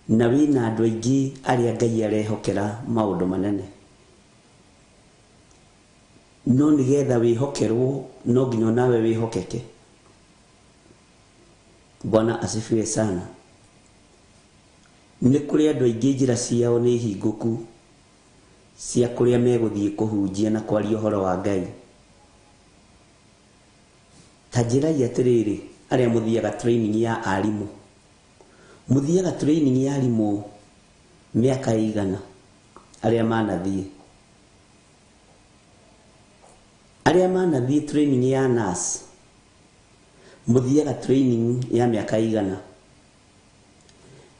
[SPEAKER 4] na wĩna andũ aingĩ arĩa Ngai arehokera maũndũ manene. No nĩgetha wĩhokerwo no nginya nawe wĩhokeke. Bwana asifiwe sana. Nĩ kũrĩ andũ aingĩ njĩra ciao nĩ hingũku cia kũrĩa megũthiĩ kũhunjia na kwaria ũhoro wa Ngai. Ta njĩrai atĩrĩrĩ, arĩa mũthiaga training ya arimũ, mũthiaga training ya arimũ mĩaka ĩigana? Arĩa manathiĩ, arĩa manathiĩ training ya nurse, mũthiaga training ya mĩaka ĩigana?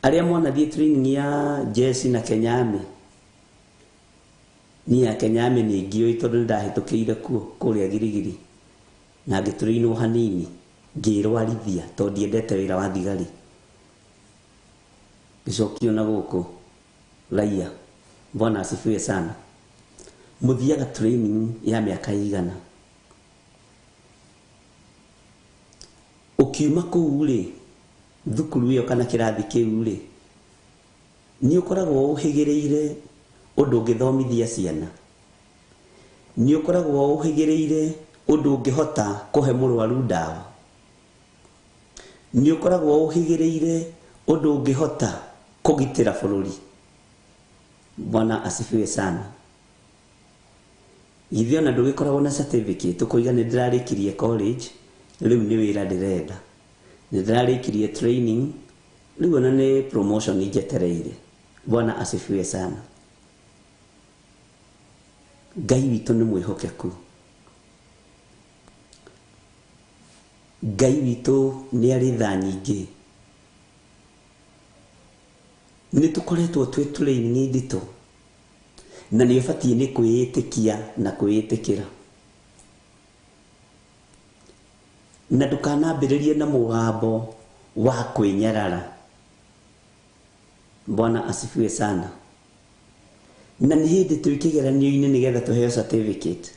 [SPEAKER 4] Arĩa mwanathiĩ training ya jeshi na Kenya Army, niĩ ya Kenya Army nĩ ngĩũĩ tondũ nĩ ndahĩtũkĩire kuo kũrĩa Girigiri, na ngĩtũrainwo hanini ngĩrwarithia tondũ ndiendete wĩra wa thigari. Ngĩcokio na gũkũ raia. Bwana asifiwe sana. Mũthiaga training ya mĩaka ĩigana? Ũkiuma kũu rĩ, thukuru ĩyo kana kĩrathi kĩu rĩ, nĩ ũkoragwo ũhĩgĩrĩire ũndũ ũngĩthomithia ciana, nĩ ũkoragwo ũhĩgĩrĩire ũndũ ũngĩhota kũhe mũrwaru ndawa, nĩ ũkoragwo ũhĩgĩrĩire ũndũ ũngĩhota kũgitĩra bũrũri. Bwana asifiwe sana. Githĩ ona ndũgĩkoragwo na certificate ũkoiga nĩ ndĩrarĩkirie college, rĩu nĩ wĩra ndĩrenda, nĩ ndĩrarĩkirie training, rĩu ona nĩ promotion njetereire. Bwana asifiwe sana. Ngai witũ nĩ mwĩhokeku. Ngai witũ nĩ arĩ tha nyingĩ. Nĩ tũkoretwo twĩ training nditũ, na nĩ ũbatiĩ nĩ kwĩĩtĩkia na kwĩĩtĩkĩra. Na ndũkanambĩrĩrie na mũgambo wa kwĩnyarara. Bwana asifiwe sana. Na nĩ hĩndĩ twĩ kĩgeranio-inĩ nĩgetha tũheo certificate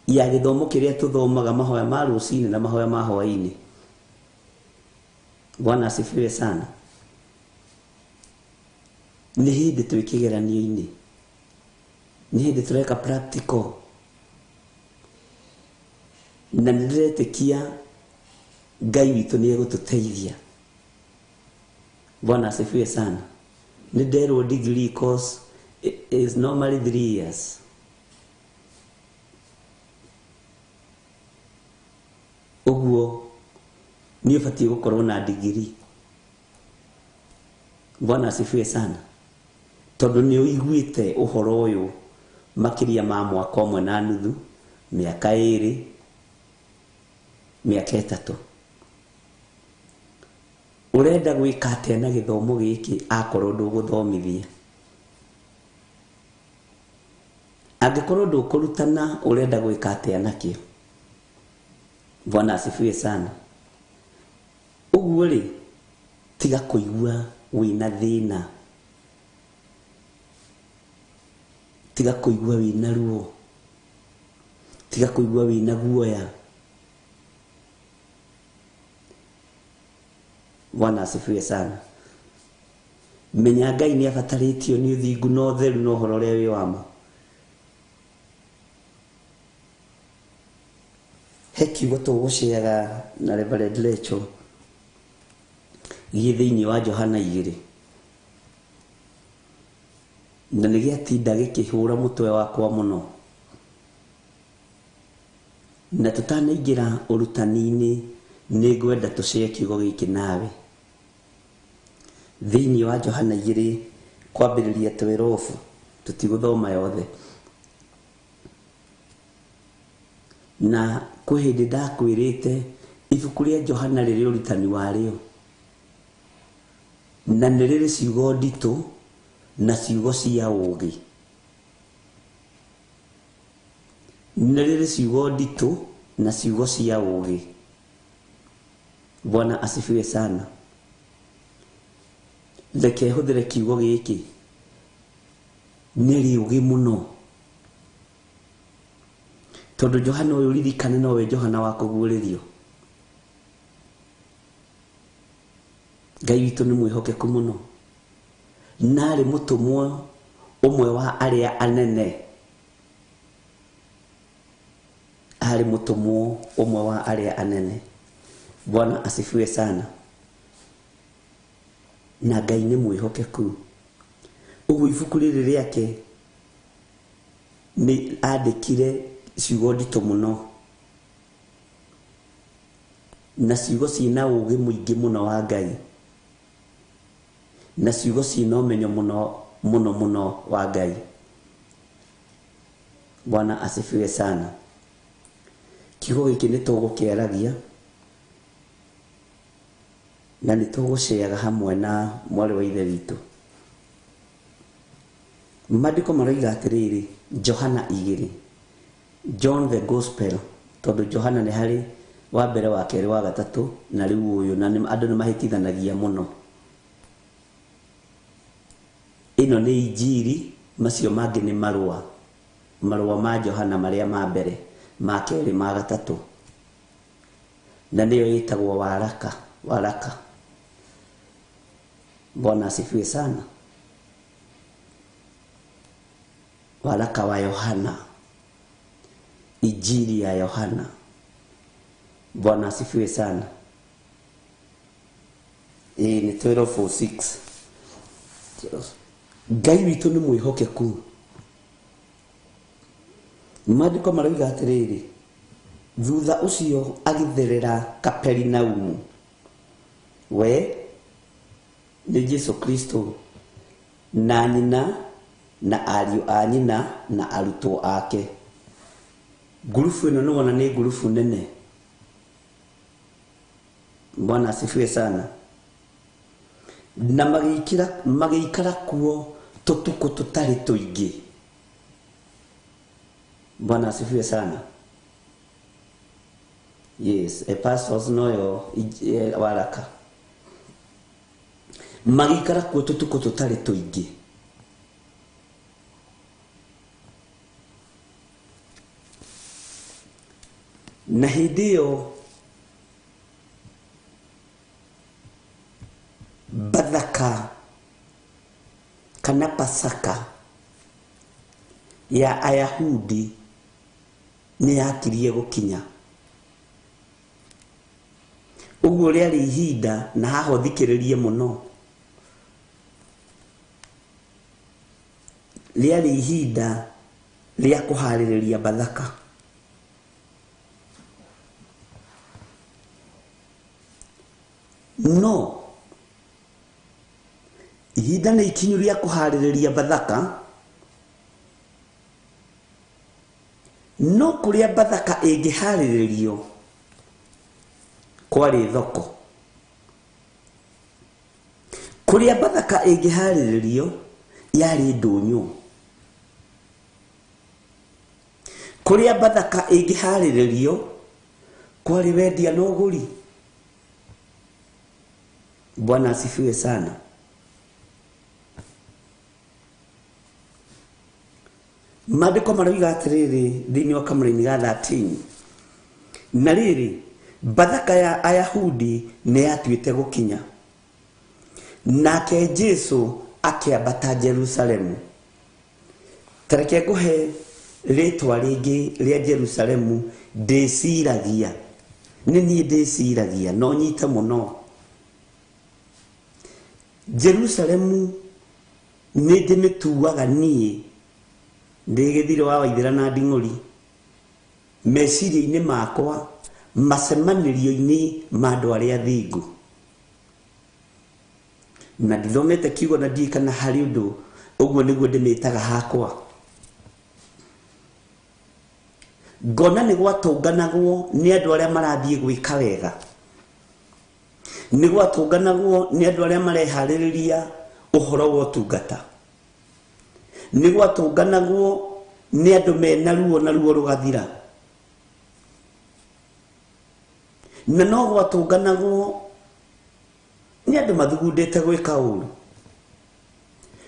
[SPEAKER 4] ya gĩthomo kĩrĩa tũthomaga mahoya ma rũcinĩ na mahoya ma hwaĩ-inĩ. Bwana asifiwe sana. Nĩ hĩndĩ twĩ kĩgeranio-inĩ, nĩ hĩndĩ tũreka practical, na nĩ ndĩretĩkia Ngai witũ nĩ egũtũteithia. Bwana asifiwe sana. Nĩ nderwo degree course is normally 3 years. Ũguo nĩ ũbatiĩ gũkorwo na degree. Bwana asifiwe sana. Tondũ nĩ ũiguĩte ũhoro ũyũ makĩria ma mwaka ũmwe na nuthu, mĩaka 2, mĩaka 3. Ũrenda gwĩka atĩa na gĩthomo gĩkĩ akorwo ndũgũthomithia? Angĩkorwo ndũkũrutana, ũrenda gwĩka atĩa nakĩo? Bwana asifiwe sana. Ũguo rĩ, tiga kũigua wĩna thĩna, tiga kũigua wĩna ruo, tiga kũigua wĩna guoya. Bwana asifiwe sana. Menya Ngai nĩ abatarĩtio nĩ ũthingu na ũtheru na ũhoro ũrĩa wĩ wa ma. He kiugo tũgũceaga na Reverend Rachel gĩ thĩinĩ wa Johana 2, na nĩ gĩatinda gĩkĩhũra mũtwe wakwa mũno. Na tũtanaingĩra ũrutani-inĩ, nĩ ngwenda tũcee kiugo gĩkĩ nawe. Thĩinĩ wa Johana 2 kwambĩrĩria 12, tũtigũthoma yothe. Na kwĩ hĩndĩ ndakwĩrĩte ibuku rĩa Johana rĩrĩ ũrutani warĩo, na nĩ rĩrĩ ciugo nditũ na ciugo cia ũũgĩ. Nĩ rĩrĩ ciugo nditũ na ciugo cia ũũgĩ. Bwana asifiwe sana. Reke hũthĩre kiugo gĩkĩ, nĩ rĩũgĩ mũno, tondũ Johana ũyũ ririkane nowe Johana wa kũguũrĩrio. Ngai witũ nĩ mwĩhokeku mũno, na arĩ mũtũmwo ũmwe wa arĩa anene. Arĩ mũtũmwo ũmwe wa arĩa anene. Bwana asifiwe sana. Na Ngai nĩ mwĩhokeku. Ũguo ibuku rĩrĩ rĩake nĩ andĩkire ciugo nditũ mũno, na ciugo ciĩna ũũgĩ mũingĩ mũno wa Ngai, na ciugo ciĩna ũmenyo mũno mũno mũno wa Ngai. Bwana asifiwe sana. Kiugo gĩkĩ nĩ tũgũkĩaragia na nĩ tũgũceaga hamwe na mwarĩ wa Ithe witũ. Maandĩko maroiga atĩrĩrĩ, Johana 2, John the Gospel, tondũ Johana nĩ harĩ wa mbere, wa kerĩ, wa gatatũ, na rĩu ũyũ, na andũ nĩ mahĩtithanagia mũno. Ĩno nĩ Injiri, macio mangĩ nĩ marũa, marũa ma Johana marĩa ma mbere, ma kerĩ, ma gatatũ, na nĩyo ĩtagwo waraka, waraka. Bwana asifiwe sana. Waraka wa Yohana, Injili ya Yohana. Bwana asifiwe sana. Ni 12:06. Ngai witũ nĩ mwĩhokeku. Maandĩko maroiga atĩrĩrĩ, thutha ũcio agĩtherera Kaperinaumu. We nĩ Jesu Kristo na nyina na ariũ a nyina na arutwo ake. Ngurubu ĩno nĩwona nĩ ngurubu nene. Bwana asifiwe sana. Na magĩikara kuo tũtukũ tũtarĩ tũingĩ. Bwana asifiwe sana. Yes, Epastors noyo waraka. Magĩikara kuo tũtukũ tũtarĩ tũingĩ. Na hĩndĩ ĩyo Bathaka kana Pasaka ya Ayahudi nĩ yakirie gũkinya. Ũguo rĩarĩ ihinda, na haha ũthikĩrĩrie mũno, rĩarĩ ihinda rĩa kũharĩrĩria Bathaka. No ihinda nĩ ikinyu rĩa kũharĩrĩria Bathaka, no kũrĩa Bathaka ĩngĩharĩrĩrio kwarĩ thoko. Kũrĩa Bathaka ĩngĩharĩrĩrio yarĩ ndũnyũ. Kũrĩa Bathaka ĩngĩharĩrĩrio kwarĩ wendia na ũgũri. Bwana asifiwe sana. Maandĩko maroiga atĩrĩrĩ thĩinĩ wa kamũraini ga 13, na rĩrĩ, Bathaka ya Ayahudi nĩ yatuĩte gũkinya, nake Jesu akĩambata Jerusalemu. Ta reke ngũhe rĩtwa rĩngĩ rĩa Jerusalemu ndĩciragia, nĩ niĩ ndĩciragia, no nyite mũno. Jerusalemu nĩ ndĩmĩtuaga niĩ ndĩ gĩthirĩ wa Waithĩra na Nding'ũri meciria-inĩ makwa, macemanĩrio-inĩ ma andũ arĩa athingu. Na ndithomete kiugo na ndiũĩ kana harĩ ũndũ, ũguo nĩguo ndĩmĩtaga hakwa. Ngona nĩ gwatũnganagwo nĩ andũ arĩa marathiĩ gwĩka wega, nĩ gwatũnganagwo nĩ andũ arĩa mareharĩrĩria ũhoro wa ũtungata, nĩ gwatũnganagwo nĩ andũ mena ruo na ruo rũgathira, na no gwatũnganagwo nĩ andũ mathugundĩte gwĩka ũru.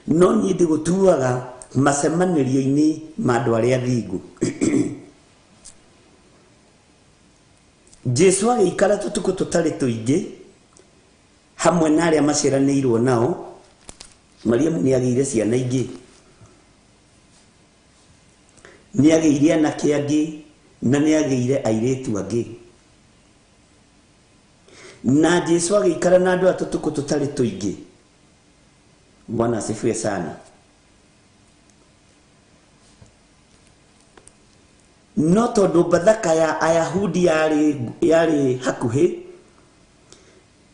[SPEAKER 4] No niĩ ndĩgũtuaga macemanĩrio-inĩ ma andũ arĩa athingu. Jesu agĩikara tũtukũ tũtarĩ tũingĩ hamwe na arĩa maciaranĩirwo nao. Mariamu nĩ agĩire ciana ingĩ, nĩ agĩire anake angĩ, na nĩ agĩire airĩtu angĩ. Na Jesu agĩikara na andũ a tũtukũ tũtarĩ tũingĩ. Bwana asifiwe sana. No tondũ Bathaka ya Ayahudi yarĩ hakuhĩ,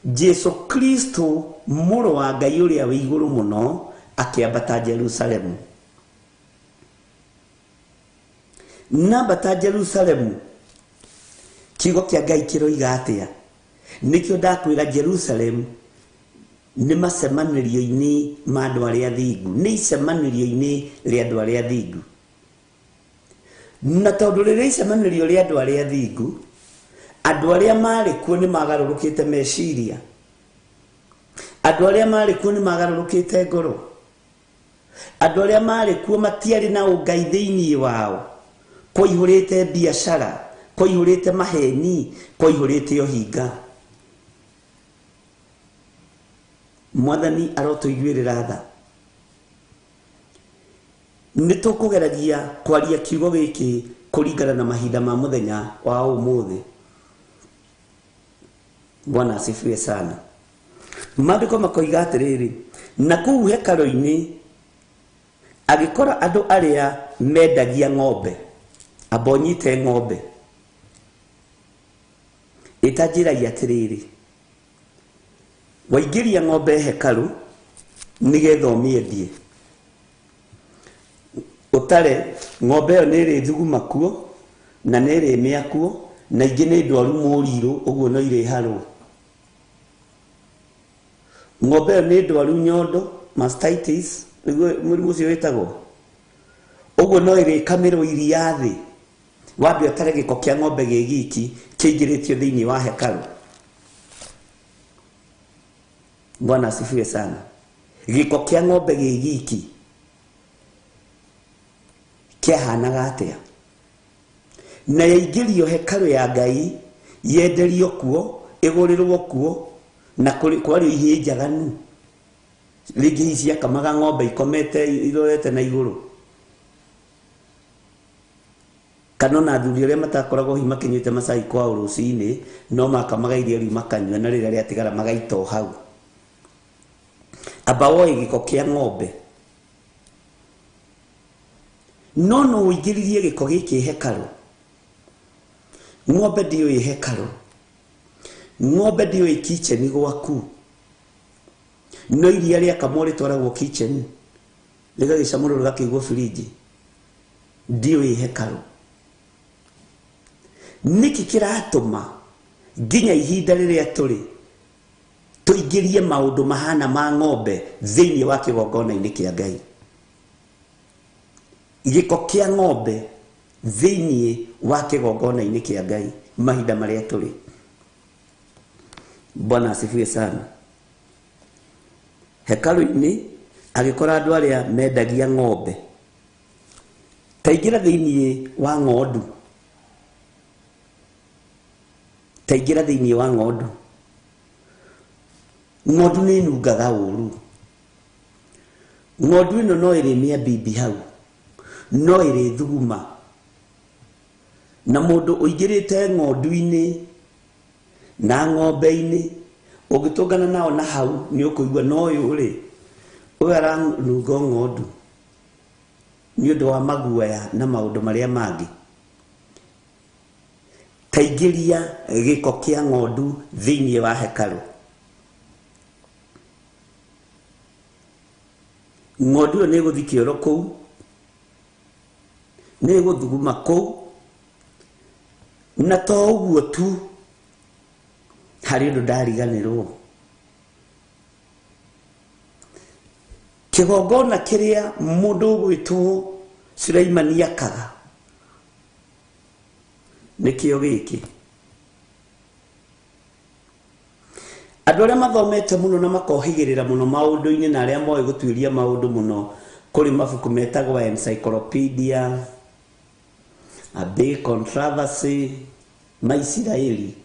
[SPEAKER 4] Jesu Kristo mũrũ wa Ngai ũrĩa wĩ igũrũ mũno akĩambata Jerusalemu. Na ambata Jerusalemu, kiugo kĩa Ngai kĩroiga atĩa? Nĩkĩo ndakwĩra Jerusalemu nĩ macemanĩrio-inĩ ma andũ arĩa athingu, nĩ icemanĩrio-inĩ rĩa andũ arĩa athingu. Na tondũ rĩrĩa icemanĩrio rĩa andũ arĩa athingu, andũ arĩa marĩ kuo nĩ magarũrũkĩte meciria, andũ arĩa marĩ kuo nĩ magarũrũkĩte ngoro, andũ arĩa marĩ kuo matiarĩ na ũngai thĩinĩ wao. Kwaihũrĩte biacara, kwaihũrĩte maheni, kwaihũrĩte ũhinga. Mwathani arotũiguĩrĩra tha. Nĩ tũkũgeragia kwaria kiugo gĩkĩ kũringana na mahinda ma mũthenya wa ũmũthĩ. Bwana asifiwe sana. Maandĩko makoiga atĩrĩrĩ, na kũu hekarũ-inĩ agĩkora andũ arĩa mendagia ng'ombe. Amba ũnyite ng'ombe ĩtanjĩragia atĩrĩrĩ, waingĩria ng'ombe hekarũ nĩgetha ũmĩendie, ũtare ng'ombe ĩyo nĩ ĩrĩthuguma kuo na nĩ ĩrĩmĩa kuo na ingĩ nĩ ndwaru mũrirũ, ũguo no irĩharwo. Ng'ombe ĩyo nĩ ndwaru nyondo, mastitis nĩguo mũrimũ ũcio wĩtagwo, ũguo no ĩrĩkamĩrwo iria thĩ. Wambe ũtare gĩko kĩa ng'ombe gĩ giki kĩingĩrĩtio thĩinĩ wa hekarũ. Bwana asifiwe sana. Gĩko kĩa ng'ombe gĩ giki kĩahanaga atĩa? Na yaingĩrio hekarũ ya Ngai, yenderio kuo, ĩgũrĩrwo kuo, na kwario ihĩĩ njaganu, rĩngĩ hihi ciakamaga ng'ombe ikomete irorete na igũrũ, kana ona athuri arĩa matakoragwo hihi makĩnyuĩte macai kwao rũcinĩ, no makamaga iria rĩu makanyua, na rĩrĩa rĩatigara magaita o hau. Amba woe gĩko kĩa ng'ombe, no no ũingĩririe gĩko gĩkĩ hekarũ. Ng'ombe ndĩũĩ hekarũ, ng'ombe ndĩũĩ kitchen gwaku, no iria rĩakamwo rĩtwaragwo kitchen rĩgagĩcamũrwo rĩgakĩigwo fridge, ndĩũĩ hekarũ. Nĩkĩ kĩratũma nginya ihinda rĩrĩa tũrĩ tũingĩrie maũndũ mahana ma ng'ombe thĩinĩ wa kĩgongona-inĩ kĩa Ngai? Gĩko kĩa ng'ombe thĩinĩ wa kĩgongona-inĩ kĩa Ngai mahinda marĩa tũrĩ. Bwana asifiwe sana. Hekarũ-inĩ agĩkora andũ arĩa mendagia ng'ombe. Taingĩra thĩinĩ wa ng'ondu, taingĩra thĩinĩ wa ng'ondu. Ng'ondu nĩ ĩnungaga ũru. Ng'ondu ĩno no ĩrĩmĩa bibi hau, no ĩrĩthuguma. Na mũndũ ũingĩrĩte ng'ondu-inĩ na ng'ombe-inĩ, ũngĩtũngana nao na hau nĩ ũkũigua no ũyũ rĩ, ũyũ aranunga o ng'ondu nĩ ũndũ wa maguoya na maũndũ marĩa mangĩ. Taingĩria gĩko kĩa ng'ondu thĩinĩ wa hekarũ. Ng'ondu ĩyo nĩ ĩgũthiĩ kĩoro kũu, nĩ ĩgũthuguma kũu, na to ũguo tu, harĩ ũndũ ndariganĩrwo. Kĩgongona kĩrĩa mũndũ ũgwĩtwo Suleimani akaga nĩkĩo gĩkĩ. Andũ arĩa mathomete mũno na makohĩgĩrĩra mũno maũndũ-inĩ na arĩa moĩ gũtuĩria maũndũ mũno, kũrĩ mabuku metagwo Encyclopedia, A Big Controversy, ma Isiraeli,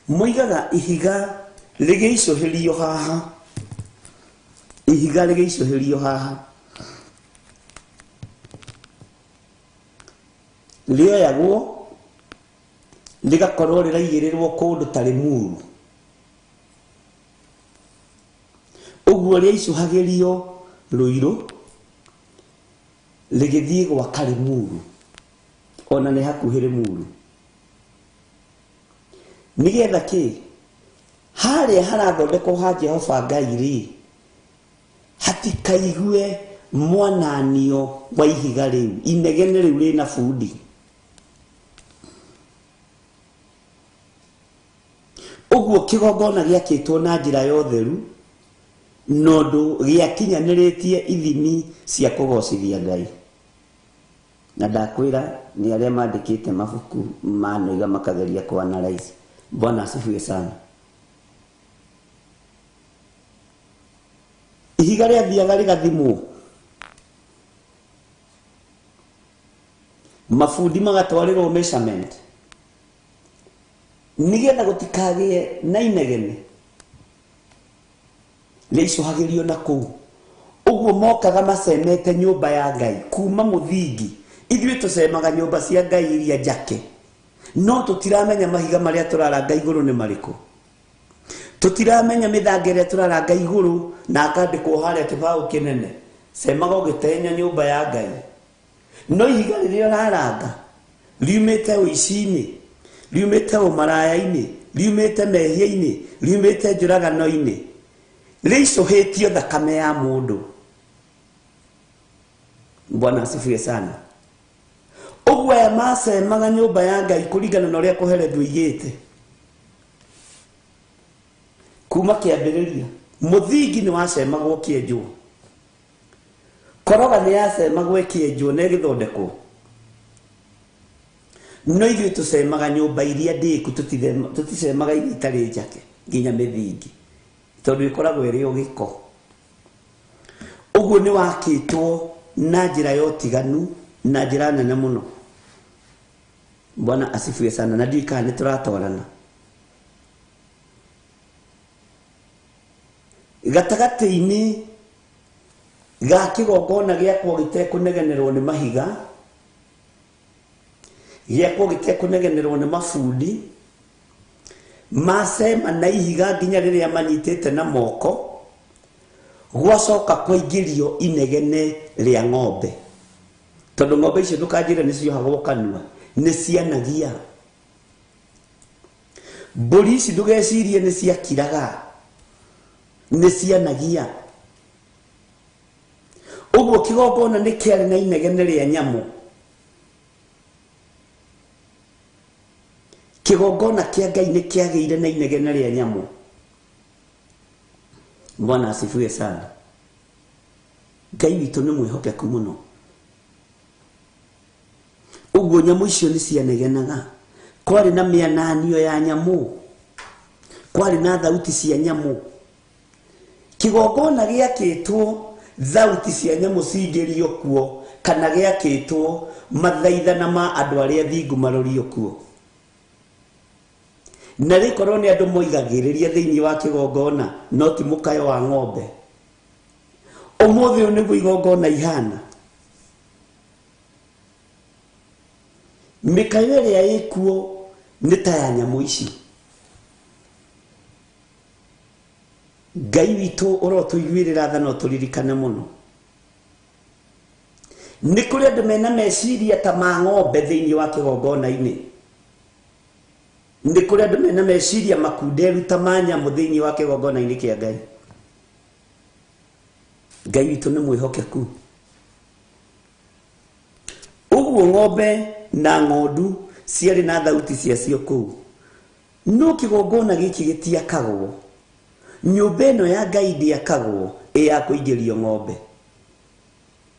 [SPEAKER 4] moigaga ihiga rĩgĩicũhĩrio haha, ihiga rĩgĩicũhĩrio haha rĩoyagwo rĩgakorwo rĩraigĩrĩrwo kũndũ ta Limuru. Ũguo rĩaicũhagĩrio Rũirũ rĩgĩthiĩ gwaka Limuru, ona nĩ hakuhĩ Limuru, nĩgetha kĩ harĩa harathondekwo ha Jehova Ngai rĩ, hatikaigue mwananio wa ihiga rĩu, inegene rĩu rĩna bundi. Ũguo kĩgongona gĩakĩtwo na njĩra ya ũtheru, na ũndũ gĩakinyanĩrĩtie ithimi cia kũgocithia Ngai. Na ndakwĩra nĩ arĩa mandĩkĩte mabuku manoiga makageria kũ analyze. Bwana asifiwe sana. Ihiga rĩathiaga rĩgathimwo, mabundi magatwarĩrwo measurement nĩgetha gũtikagĩe na inegene, rĩicũhagĩrio na kũu. Ũguo mokaga macemete nyũmba ya Ngai kuma mũthingi. Ithuĩ tũcemaga nyũmba cia Ngai iria njake, no tũtiramenya mahiga marĩa tũraranga igũrũ nĩ marĩkũ, tũtiramenya mĩthanga ĩrĩa tũraranga igũrũ na akandĩkwo harĩa kĩbaũ kĩnene. Cemaga ũgĩtenya nyũmba ya Ngai, No ihiga rĩrĩa ũraranga riumĩte ũici-inĩ, riumĩte ũmaraya-inĩ, riumĩte mehia-inĩ, riumĩte njũragano-inĩ, rĩicũhĩtio thakame ya mũndũ. Bwana asifiwe sana. Ũguo aya macemaga nyũmba ya Ngai kũringana na ũrĩa kũheretwo igĩte kuma kĩambĩrĩria. Mũthingi nĩ wacemagwo ũkĩenjwo, koroga nĩ yacemagwo ĩkĩenjwo na ĩgĩthondekwo. No ithuĩ tũcemaga nyũmba iria ndĩku, tũticemaga iria itarĩ njake nginya mĩthingi, tondũ ĩkoragwo ĩrĩ o gĩko. Ũguo nĩ wakĩtwo na njĩra ya ũtiganu na njĩra nene mũno. Bwana asifiwe sana. Na ndiũĩ kana nĩ tũratwarana. Gatagatĩ-inĩ ga kĩgongona gĩakwo gĩtekũnegenerwo nĩ mahiga, gĩakwo gĩtekũnegenerwo nĩ mabundi, macema na ihiga nginya rĩrĩa manyitĩte na moko, gwacoka kũingĩrio inegene rĩa ng'ombe. Tondũ ng'ombe icio ndũkanjĩre nĩ ciohagwo kanua, nĩ cianagia. Mbũri ici ndũgecirie nĩ ciakiraga, nĩ cianagia. Ũguo kĩgongona nĩ kĩarĩ na inegene rĩa nyamũ. Kĩgongona kĩa Ngai nĩ kĩagĩire na inegene rĩa nyamũ. Bwana asifiwe sana. Ngai witũ nĩ mwĩhokeku mũno. Ũguo nyamũ icio nĩ cianegenaga. Kwarĩ na mĩananio ya nyamũ, kwarĩ na thauti cia nyamũ. Kĩgongona gĩakĩtwo thauti cia nyamũ cingĩrio kuo, kana gĩakĩtwo mathaithana ma andũ arĩa thingu marorio kuo. Na rĩkorwo nĩ andũ moigagĩrĩria thĩinĩ wa kĩgongona, no ti mũkayo wa ng'ombe. Ũmũthĩ ũyũ nĩguo igongona ihana. Mĩkayo ĩrĩa ĩkuo nĩ ta ya nyamũ ici. Ngai witũ ũrotũiguĩrĩra tha na ũtũririkane mũno. Nĩ kũrĩ andũ mena meciria ta ma ng'ombe thĩinĩ wa kĩgongona-inĩ. Nĩ kũrĩ andũ mena meciria makunderu ta ma nyamũ thĩinĩ wa kĩgongona-inĩ kĩa Ngai. Ngai witũ nĩ mwĩhokeku. Ũguo ng'ombe na ng'ondu ciarĩ na thauti ciacio kũu. No kĩgongona gĩkĩ gĩtiakagwo. Nyũmba ĩno ya Ngai ndĩakagwo ĩ ya kũingĩrio ng'ombe.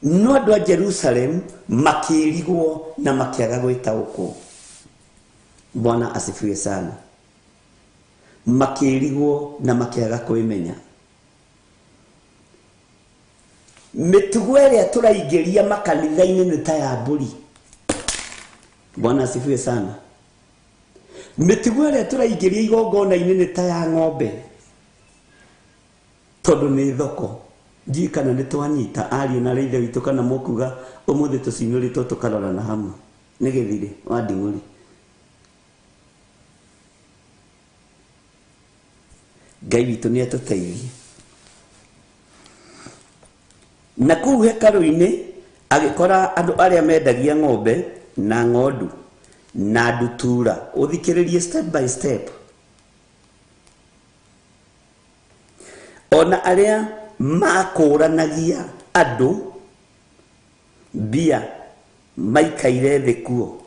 [SPEAKER 4] No andũ a Jerusalem makĩrigwo na makĩaga gwĩtaũkwo. Bwana asifiwe sana. Makĩrigwo na makĩaga kwĩmenya. Mĩtugo ĩrĩa tũraingĩria makanitha-inĩ nĩ ta ya mbũri. Bwana asifiwe sana. Mĩtugo ĩrĩa tũraingĩria igongona-inĩ nĩ ta ya ng'ombe. Tondũ nĩ thoko. Ndiũĩ kana nĩ twanyita ariũ na ithe witũ kana mũkuga ũmũthĩ tũcinyũrĩtwo tũkarorana hamwe. Nĩ gĩthirĩ wa nding'ũri. Ngai witũ nĩ atũteithie. Na kũu hekarũ-inĩ agĩkora andũ arĩa mendagia ng'ombe na ng'ondu na ndutura. Ũthikĩrĩrie step by step. Ona arĩa makũranagia andũ mbia maikaire thĩ kuo.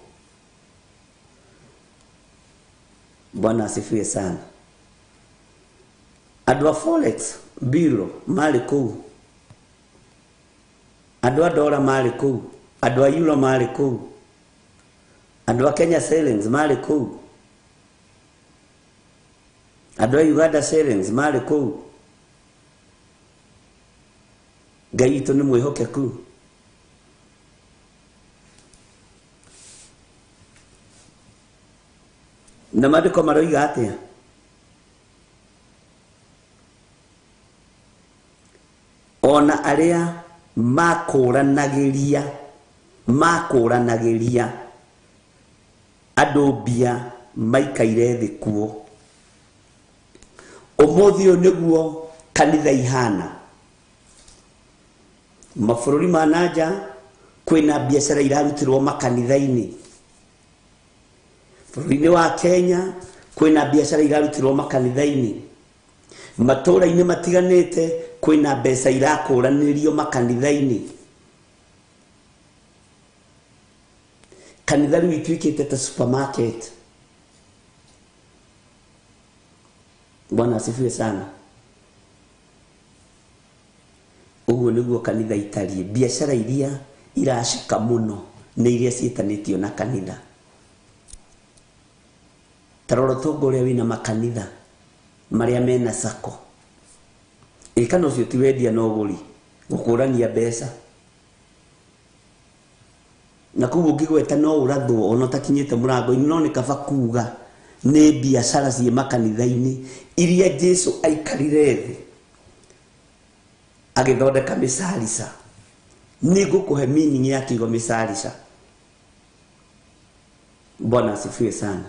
[SPEAKER 4] Bwana asifiwe sana. Andũ a Forex Bureau marĩ kũu, andũ a dola marĩ kũu, andũ a euro marĩ kũu, andũ a Kenya shillings marĩ kũu, andũ a Uganda shillings marĩ kũu. Ngai witũ nĩ mwĩhokeku. Na maandĩko maroiga atĩa? Ona arĩa makũranagĩria andũ mbia maikaire thĩ kuo. Ũmũthĩ ũyũ nĩguo kanitha ihana. Mabũrũri ma nanja Kwĩna biacara irarutirwo makanitha-inĩ. Bũrũri-inĩ wa Kenya kwĩna biacara irarutirwo makanitha-inĩ. Matũũra-inĩ matiganĩte kwĩna mbeca irakũranĩrio makanitha-inĩ. Kanitha rĩu ituĩkĩte ta supermarket. Bwana asifiwe sana. Ũguo nĩguo kanitha itariĩ. Biacara iria iracika mũno nĩ iria ciĩtanĩtio na kanitha. Ta rora ũtonga ũrĩa wĩna makanitha marĩa mena sacco. Ĩ kana ũcio ti wendia na ũgũri, gũkũrania mbeca. Na koguo ũngĩgweta no ũrathwo ona ũtakinyĩte mũrango-inĩ, no nĩ kaba kuga nĩ biacara ciĩ makanitha-inĩ iria Jesu aikarire thĩ agĩthondeka mĩcarica. Nĩ ngũkũhe meaning ya kiugo mĩcarica. Bwana asifiwe sana.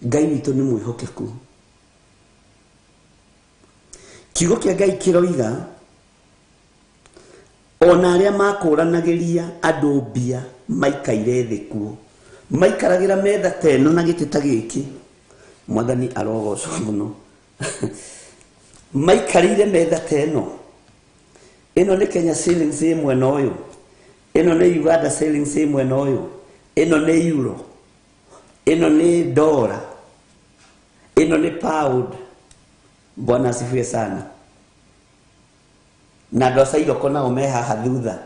[SPEAKER 4] Ngai witũ nĩ mwĩhokeku. Kiugo kĩa Ngai kĩroiga ona arĩa makũranagĩria andũ mbia maikaire thĩ kuo, maikaragĩra metha ta ĩno na gĩtĩ ta gĩkĩ. Mwathani arogocwo mũno. Maikarĩire metha ta ĩno. Ĩno nĩ Kenya shillings ĩ mwena ũyũ, ĩno nĩ Uganda shillings ĩ mwena ũyũ, ĩno nĩ euro, ĩno nĩ dollar, ĩno nĩ pound. Bwana asifiwe sana. Na andũ a Cairoko nao me haha thutha.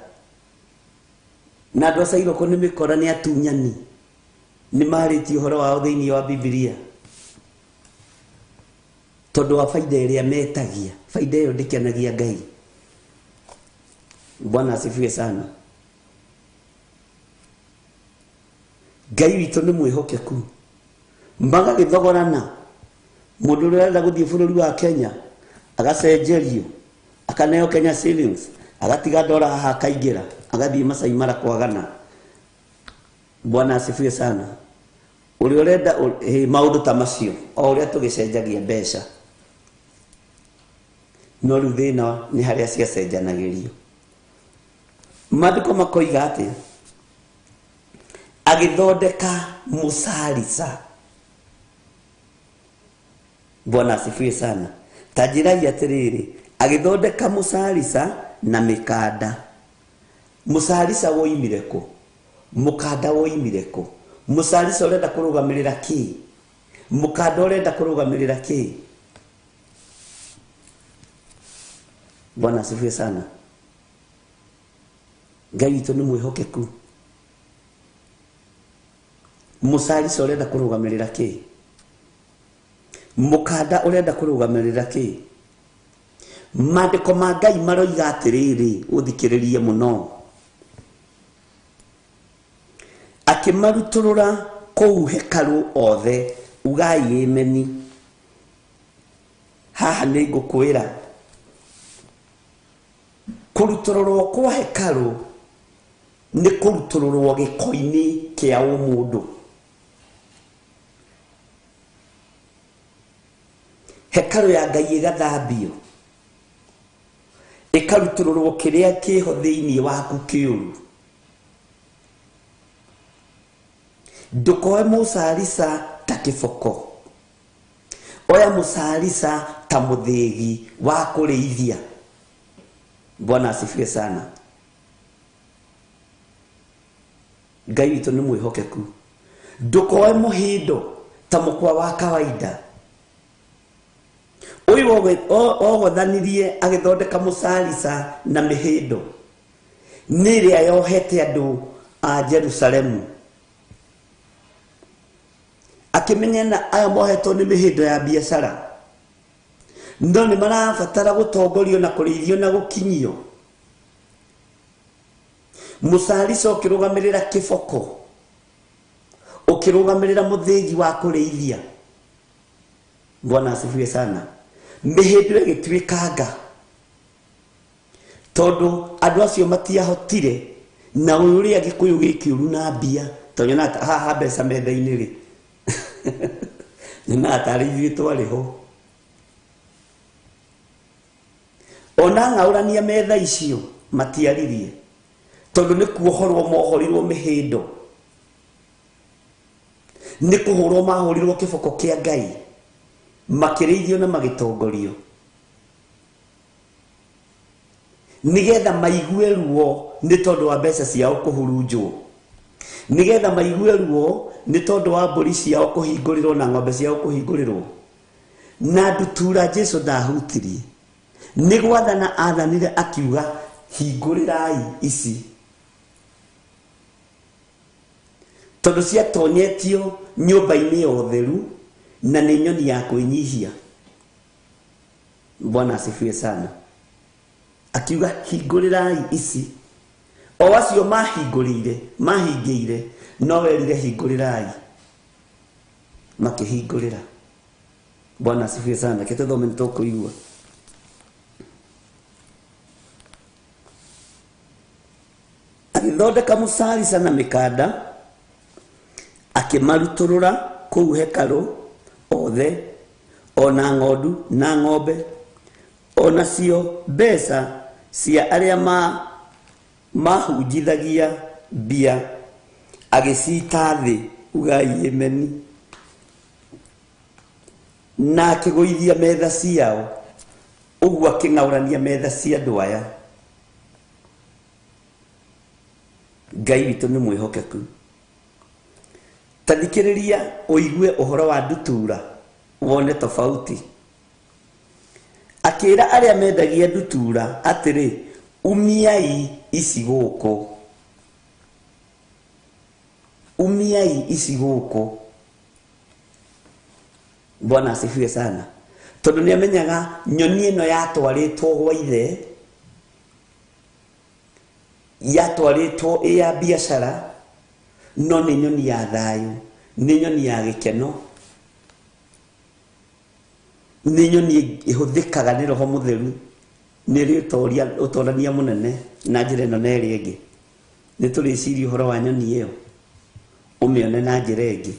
[SPEAKER 4] Na andũ a Cairoko nĩ mĩkora, nĩ atunyani, nĩ marĩtie ũhoro wao thĩinĩ wa Bibilia tondũ wa baida ĩrĩa metagia. Baida ĩyo ndĩkenagia Ngai. Bwana asifiwe sana. Ngai witũ nĩ mwĩhokeku. Magagĩthogorana. Mũndũ ũrĩa ũrenda gũthiĩ bũrũri wa Kenya agacenjerio, akaneo Kenya shillings, agatiga dola haha akaingĩra, agathiĩ Masai Mara kwagana. Bwana asifiwe sana. Ũrĩa ũrenda maũndũ ta macio, o ũrĩa tũgĩcenjagia mbeca. No rĩu thĩna nĩ harĩa ciacenjanagĩrio. Maandĩko makoiga atĩ agĩthondeka mũcarica. Bwana asifiwe sana. Ta njĩrai atĩrĩrĩ, agĩthondeka mũcarica na mĩkanda. Mũcarica woimire kũ? Mũkanda woimire kũ? Mũcarica ũrenda kũrũgamĩrĩra kĩ? Mũkanda ũrenda kũrũgamĩrĩra kĩ? Bwana asifiwe sana. Ngai witũ nĩ mwĩhokeku. Mũcarica ũrenda kũrũgamĩrĩra kĩ? Mũkanda ũrenda kũrũgamĩrĩra kĩ? Maandĩko ma Ngai maroiga atĩrĩrĩ, ũthikĩrĩrie mũno. Akĩmarutũrũra kũu hekarũ othe, ugai ĩmeni. Haha nĩ ngũkwĩra, kũrutũrũrwo kwa hekarũ nĩ kũrutũrũrwo gĩko-inĩ kĩa ũmũndũ. Hekarũ ya Ngai ĩgathambio, ĩkarutũrũrwo kĩrĩa kĩho thĩinĩ waku kĩũru. Ndũkoe mũcarica ta kĩboko, oya mũcarica ta mũthĩgi wa kũrĩithia. Bwana asifiwe sana. Ngai witũ nĩ mwĩhokeku. Ndũkoe mũhĩndo ta mũkwa wa kawaida. Ũyũ ogothanirie agĩthondeka mũcarica na mĩhĩndo nĩ ĩrĩa yohete andũ a Jerusalemu. Akĩmenya aya mohetwo nĩ mĩhĩndo ya biacara, no nĩ marabatara gũtongorio na kũrĩithio na gũkinyio. Mũcarica ũkĩrũgamĩrĩra kĩboko, ũkĩrũgamĩrĩra mũthĩgi wa kũrĩithia. Bwana asifiwe sana. Mĩhĩndo ĩgĩtuĩkanga tondũ andũ acio matiahotire, na ũyũ ũrĩa Gĩkũyũ gĩkĩũru na mbia, tondũ nyonaga haha mbeca metha-inĩ rĩ, nyonaga tarĩ ithuĩ twarĩ ho. Ona ng'aũrania metha icio matiaririe, Tondũ nĩ kuohorwo mohorirwo mĩhĩndo. Nĩ kũhũrwo mahũrirwo kĩboko kĩa Ngai. Makĩrĩithio na magĩtongorio. Nĩgetha maigue ruo nĩ tondũ wa mbeca ciao kũhurunjwo. Nĩgetha maigue ruo nĩ tondũ wa mbũri ciao kũhingũrĩrwo na ng'ombe ciao kũhingũrĩrwo. Na ndutura Jesu ndahutirie. Nĩ gwathana athanire akiuga hingũrĩrai ici. Tondũ ciatonyetio nyũmba-inĩ ya ũtheru na nĩ nyoni ya kwĩnyihia. Bwana asifiwe sana. Akiuga hingũrĩrai ici. O acio mahingũrĩire, mahingĩire, no werire hingũrĩrai. Makĩhingũrĩra. Bwana asifiwe sana. Reke tũthome nĩ tũkũigua. Agĩthondeka mũcarica na mĩkanda, akĩmarutũrũra kũu hekarũ othe, ona ng'ondu na ng'ombe, ona cio mbeca cia arĩa mahunjithagia mbia agĩcita thĩ, ugai ameni. Na akĩgũithia metha ciao, ũguo akĩng'aũrania metha cia andũ aya. Ngai witũ nĩ mwĩhokeku. Ta thikĩrĩria ũigue ũhoro wa ndutura wone tofauti. Akĩra arĩa mendagia ndutura atĩrĩ, umiai ici gũkũ. Umiai ici gũkũ. Bwana asifiwe sana. Tondũ nĩ amenyaga nyoni ĩno yatwarĩtwo gwa ithe, yatwarĩtwo ĩ ya biacara, no nĩ nyoni ya thayũ, nĩ nyoni ya gĩkeno, nĩ nyoni ĩhũthĩkaga nĩ Roho Mũtheru, nĩ ĩrĩ ũtorania mũnene na njĩra ĩno na ĩrĩa ĩngĩ. Nĩ tũrĩciria ũhoro wa nyoni ĩyo, ũmĩone na njĩra ĩngĩ.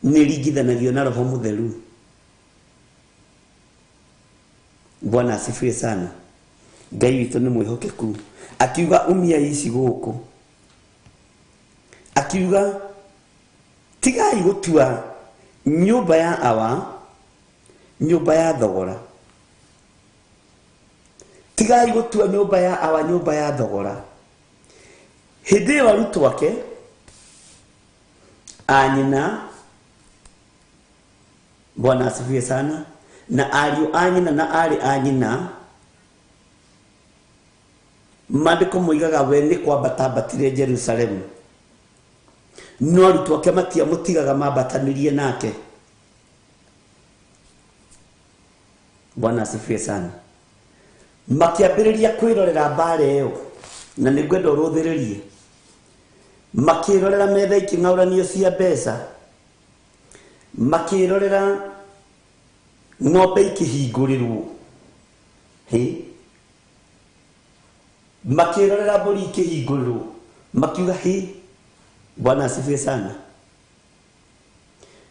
[SPEAKER 4] Nĩ ĩringithanagio na Roho Mũtheru. Bwana asifiwe sana. Ngai witũ nĩ mwĩhokeku. Akiuga umiai ici gũkũ. Akiuga tigai gũtua nyũmba ya awa nyũmba ya thogora. Tigai gũtua nyũmba ya awa nyũmba ya thogora. Hĩndĩ ĩyo arutwo ake a nyina, Bwana asifiwe sana, na ariũ a nyina na aarĩ a nyina, maandĩko moigaga we nĩ kwambata ambatire Jerusalemu. No arutwo ake matiamũtigaga mambatanĩrie nake. Bwana asifiwe sana. Makĩambĩrĩria kwĩrorera mbara ĩyo, na nĩ ngwenda ũrũthĩrĩrie. Makĩrorera metha ikĩng'aũranio cia mbeca, makĩrorera ng'ombe ikĩhingũrĩrwo, hĩ, makĩrorera mbũri ikĩhingũrĩrwo, makiuga hĩ. Bwana asifiwe sana.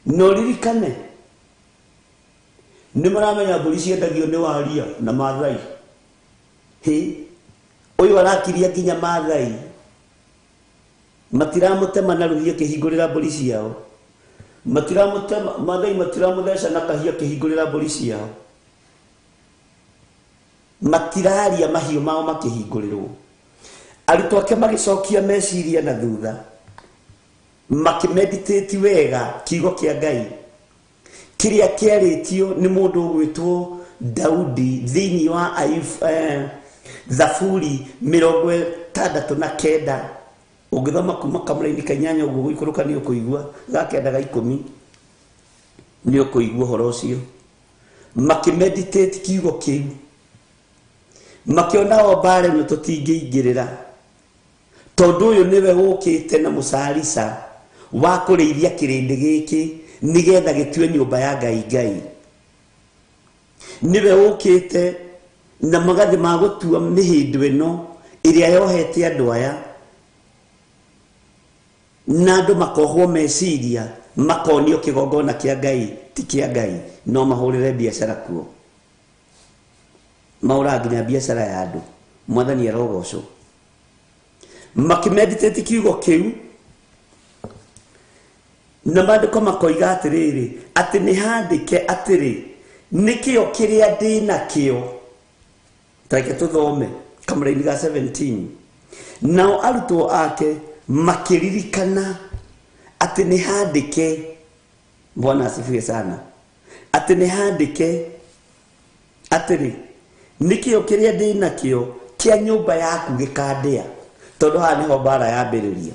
[SPEAKER 4] No ririkane nĩ maramenya mbũri ciendagio nĩ waria na Maathai. Hĩ, ũyũ arakiria nginya Maathai. Matiramũtema na rũhiũ akĩhingũrĩra mbũri ciao. Matiramũtema Maathai, matiramũtheca na kahiũ akĩhingũrĩra mbũri ciao. Matiraria mahiũ mao makĩhingũrĩrwo. Arutwo ake magĩcokia meciria na thutha, makĩmeditate wega kiugo kĩa Ngai kĩrĩa kĩarĩtio nĩ mũndũ ũgwĩtwo Daudi thĩinĩ wa Thaburi 69. Ũngĩthoma kuma kamũraini ka 8 ũguo gũikũrũka nĩ ũkũigua, ga 9 ga 10 nĩ ũkũigua ũhoro ũcio. Makĩmeditate kiugo kĩu, makĩona o mbara ĩno tũtingĩingĩrĩra, tondũ ũyũ nĩwe ũkĩte na mũcarica wa kũrĩithia kĩrĩndĩ gĩkĩ nĩgetha gĩtue nyũmba ya Ngai Ngai. Nĩwe ũkĩte na magathĩ ma gũtua mĩhĩndo ĩno ĩrĩa yohete andũ aya, na andũ makohwo meciria, makonio kĩgongona kĩa Ngai ti kĩa Ngai, no mahũrĩre biacara kuo, mahũraga nginya biacara ya andũ. Mwathani arogocwo. Makĩmeditate kiugo kĩu na maandĩko makoiga atĩrĩrĩ atĩ nĩ handĩke atĩrĩ nĩkĩo kĩrĩa ndĩ nakĩo. Tareke tũthome kamũraini ga 17. Nao arutwo ake makĩririkana atĩ nĩ handĩke, Bwana asifiwe sana, atĩ nĩ handĩke atĩrĩ nĩkĩo kĩrĩa ndĩ nakĩo kĩa nyũmba yaku gĩkandĩa. Tondũ haha nĩho mbara yambĩrĩria,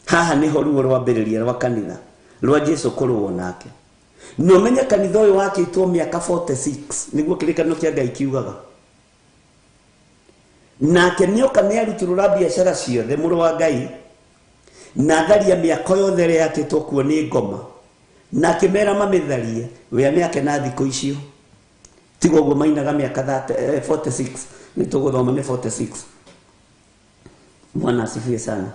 [SPEAKER 4] haha nĩho ruo rwambĩrĩria rwa kanitha rwa Jesu kũrũo nake. Na ũmenye kanitha ũyũ wakĩtwo mĩaka 46 nĩguo kĩrĩkanĩro kĩa Ngai kiugaga. Nake nĩoka nĩarutũrũra biacara ciothe mũrũ wa Ngai na atharia mĩako yothe ĩrĩa yakĩtwo kuo nĩ ngoma, na akĩmera mamĩtharie we amĩake na thikũ icio. Tiga ũguo mainaga mĩaka 46 nĩ tũgũthoma nĩ 46. Bwana asifiwe sana.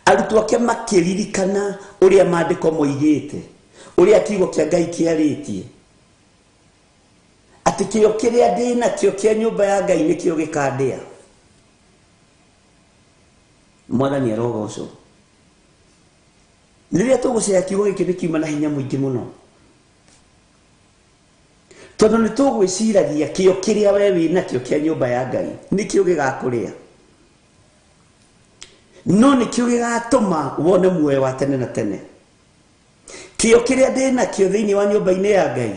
[SPEAKER 4] Arutwo ake makĩririkana ũrĩa maandĩko moigĩte, ũrĩa kiugo kĩa Ngai kĩarĩtie atĩ kĩo kĩrĩa ndĩ nakĩo kĩa nyũmba ya Ngai nĩkĩo gĩkandĩa. Mwathani arogocwo. Rĩrĩa tũgũcea kiugo gĩkĩ nĩ kiuma na hinya mũingĩ mũno, tondũ nĩ tũgwĩciragia kĩo kĩrĩa we wĩ nakĩo kĩa nyũmba ya Ngai nĩkĩo gĩgakũrĩa, no nĩkĩo gĩgatũma wone muoyo wa tene na tene. Kĩo kĩrĩa ndĩ nakĩo thĩinĩ wa nyũmba-inĩ ya Ngai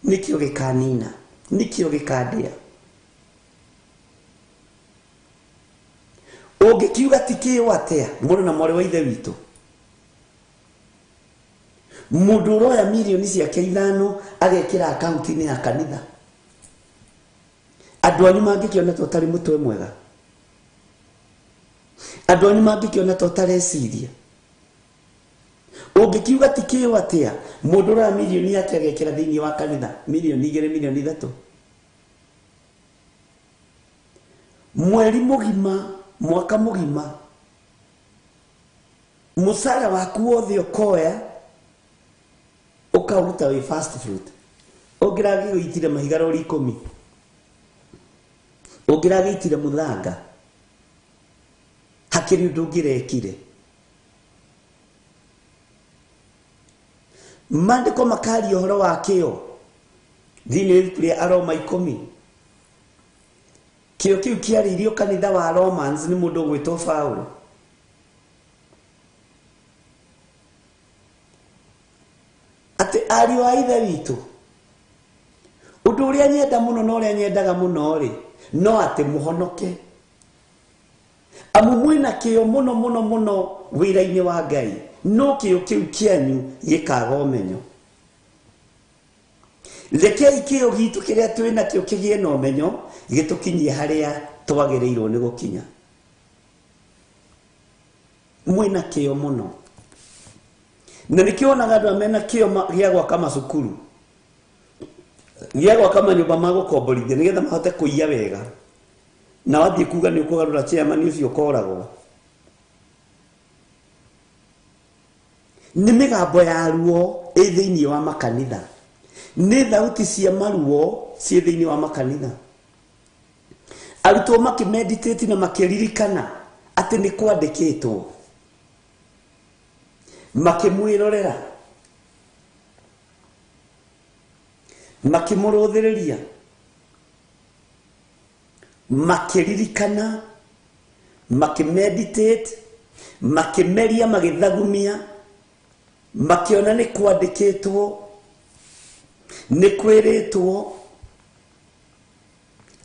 [SPEAKER 4] nĩkĩo gĩkanina, nĩkĩo gĩkandĩa. Ũngĩkiuga ti kĩo atĩa mũrũ na mwarĩ wa ithe witũ? Mũndũ ũroya mirioni ciake 5 agekĩra akaunti-inĩ ya kanitha, andũ anyu mangĩkĩona ta ũtarĩ mũtwe mwega, andũ anyu mangĩkĩona ta ũtareciria. Ũngĩkiuga ti kĩo atĩa mũndũ ũroya mirioni yake agekĩra thĩinĩ wa kanitha mirioni 2 mirioni 3 mweri mũgima, mwaka mũgima, mũcara waku wothe ũkoya ũkaũruta wĩ first fruit. Ũngĩragĩgũitire mahiga rori 10, ũngĩragĩitire mũthanga, hakĩrĩ ũndũ ũngĩrekire. Maandĩko makaria ũhoro wa kĩo thĩinĩ wa ibuku rĩa Aroma 10. Kĩo kĩu kĩarĩirio kanitha wa Romans nĩ mũndũ ũgwĩtwo Paũlũ. Atĩ ariũ a ithe witũ, ũndũ ũrĩa nyenda mũno na ũrĩa nyendaga mũno rĩ, no atĩ mũhonoke. Amu mwĩna kĩo mũno mũno mũno wĩra-inĩ wa Ngai, no kĩo kĩu kĩanyu gĩkaga ũmenyo. Rekei kĩo gitũ kĩrĩa twĩ nakĩo kĩgĩe na ũmenyo, gĩtũkinyie harĩa twagĩrĩirwo nĩ gũkinya. Mwĩna kĩo mũno. Na nĩkĩo wonaga andũ aya mena kĩo gĩa gwaka macukuru, gĩa gwaka manyũmba ma gũkomborithia nĩgetha mahote kũiya wega. Na wathiĩ kuga nĩ ũkũgarũra chairman ũcio ũkoragwo. Nĩ mĩgambo ya ruo ĩ thĩinĩ wa makanitha, nĩ thauti cia maruo ciĩ thĩinĩ wa makanitha. Arutwo makĩmeditate na makĩririkana atĩ nĩ kwandĩkĩtwo, makĩmwĩrorera, makĩmũrũthĩrĩria, makĩririkana, makĩmeditate, makĩmeria, magĩthagumia, makĩona nĩ kwandĩkĩtwo, nĩ kwĩrĩtwo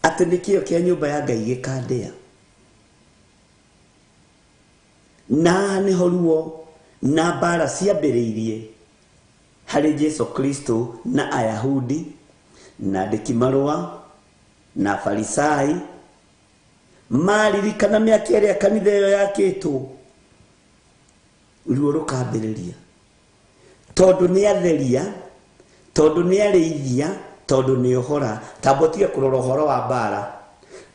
[SPEAKER 4] atĩ nĩkĩo kĩa nyũmba ya Ngai gĩkandĩa. Na haha nĩho ruo na mbara ciambĩrĩirie harĩ Jesu Kristo na Ayahudi na andĩki marũa na Farisai. Maririkana mĩaka ĩrĩa kanitha ĩyo yakĩtwo, ruo rũkambĩrĩria, tondũ nĩ atheria, tondũ nĩ arĩithia, tondũ nĩ ũhora. Tamba ũtige kũrora ũhoro wa mbara,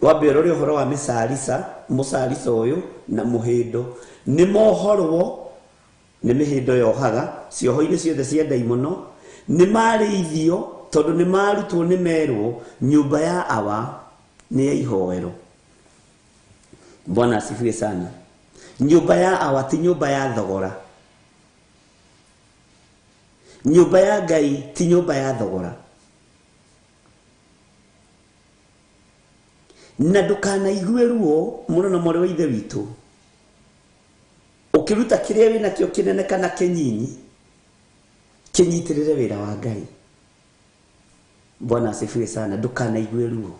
[SPEAKER 4] wambe ũrore ũhoro wa mĩcarica, mũcarica ũyũ na mũhĩndo. Nĩ mohorwo nĩ mĩhĩndo yohaga cioho-inĩ ciothe cia ndaimono. Nĩ marĩithio tondũ nĩ marutwo, nĩ merwo nyũmba ya awa nĩ ya ihoero. Bwana asifiwe sana. Nyũmba ya awa ti nyũmba ya thogora. Nyũmba ya Ngai ti nyũmba ya thogora. Na ndũkanaigue ruo mũno na mwarĩ wa ithe witũ ũkĩruta kĩrĩa wĩnakĩo kĩnene kana kĩnyinyi, kĩnyitĩrĩre wĩra wa Ngai. Bwana asifiwe sana. Ndũkanaigue ruo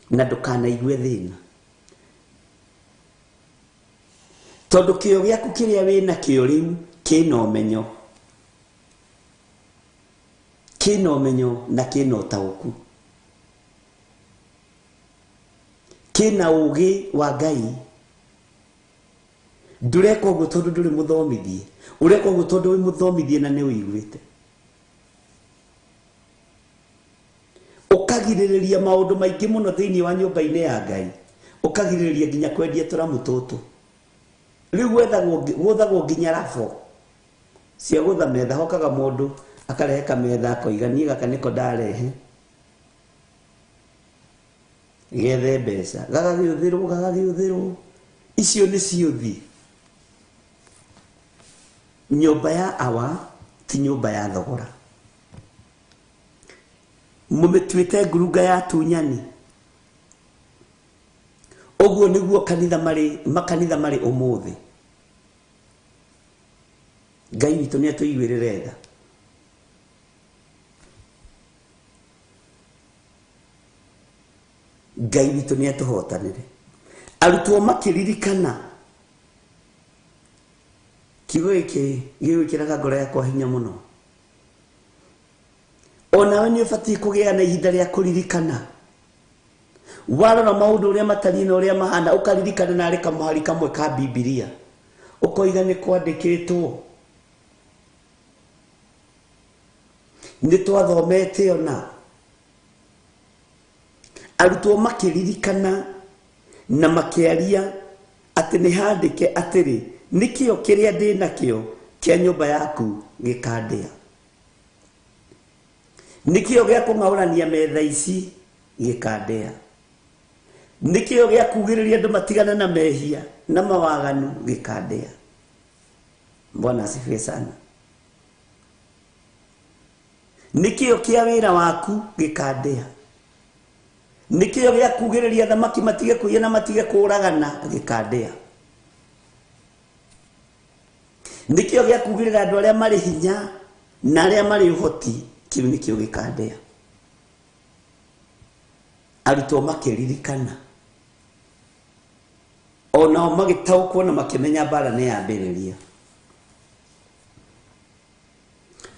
[SPEAKER 4] na ndũkanaigue thĩna, tondũ kĩo gĩaku kĩrĩa wĩnakĩo rĩu kĩna ũmenyo, kĩna ũmenyo na kĩna ũtaũku, kĩna ũgĩ wa Ngai. Ndũreka ũguo tondũ ndũrĩ mũthomithie, ũreka ũguo tondũ wĩ mũthomithie na nĩ ũiguĩte. Ũkagirĩrĩria maũndũ maingĩ mũno thĩinĩ wa nyũmba-inĩ ya Ngai, ũkagirĩrĩria nginya kwendia tũramu tũtũ. Rĩu gwethagwo nginya rabo cia gũtha metha. Hokaga mũndũ akarehe kametha akoiga niĩ gaka nĩko ndarehe gethe mbeca, gagagĩũthĩrwo gagagĩũthĩrwo. Icio nĩ ciũthi. Nyũmba ya awa ti nyũmba ya thogora. Mũmĩtuĩte ngurunga ya tunyani. Ũguo nĩguo kanitha marĩ, makanitha marĩ ũmũthĩ. Ngai witũ nĩ atũiguĩrĩre tha. Ngai witũ nĩ atũhotanĩre. Arutwo makĩririkana kiugo gĩkĩ gĩgwĩkĩraga ngoro yakwa hinya mũno. Onawe nĩ ũbatiĩ kũgĩa na ihinda rĩa kũririkana. Warora maũndũ ũrĩa matariĩ na ũrĩa mahana, ũkaririkana narĩ kamũhari kamwe ka Bibilia, ũkoiga nĩ kwandĩkĩtwo, nĩ twathomete ona. Arutwo makĩririkana na makĩaria atĩ nĩ handĩke atĩrĩ, nĩkĩo kĩrĩa ndĩ nakĩo kĩa nyũmba yaku gĩkandĩa, nĩkĩo gĩa kũng'aũrania metha ici gĩkandĩa, nĩkĩo gĩa kugĩrĩria andũ matigane na mehia na mawaganu gĩkandĩa. Bwana asifiwe sana. Nĩkĩo kĩa wĩra waku gĩkandĩa, nĩkĩo gĩa kugĩrĩria thamaki matige kũiya na matige kũragana gĩkandĩa, nĩkĩo gĩa kugĩrĩra andũ arĩa marĩ hinya na arĩa marĩ ũhoti, kĩu nĩkĩo gĩkandĩa. Arutwo makĩririkana, onao magĩtaũkwo na makĩmenya mbara nĩ yambĩrĩria.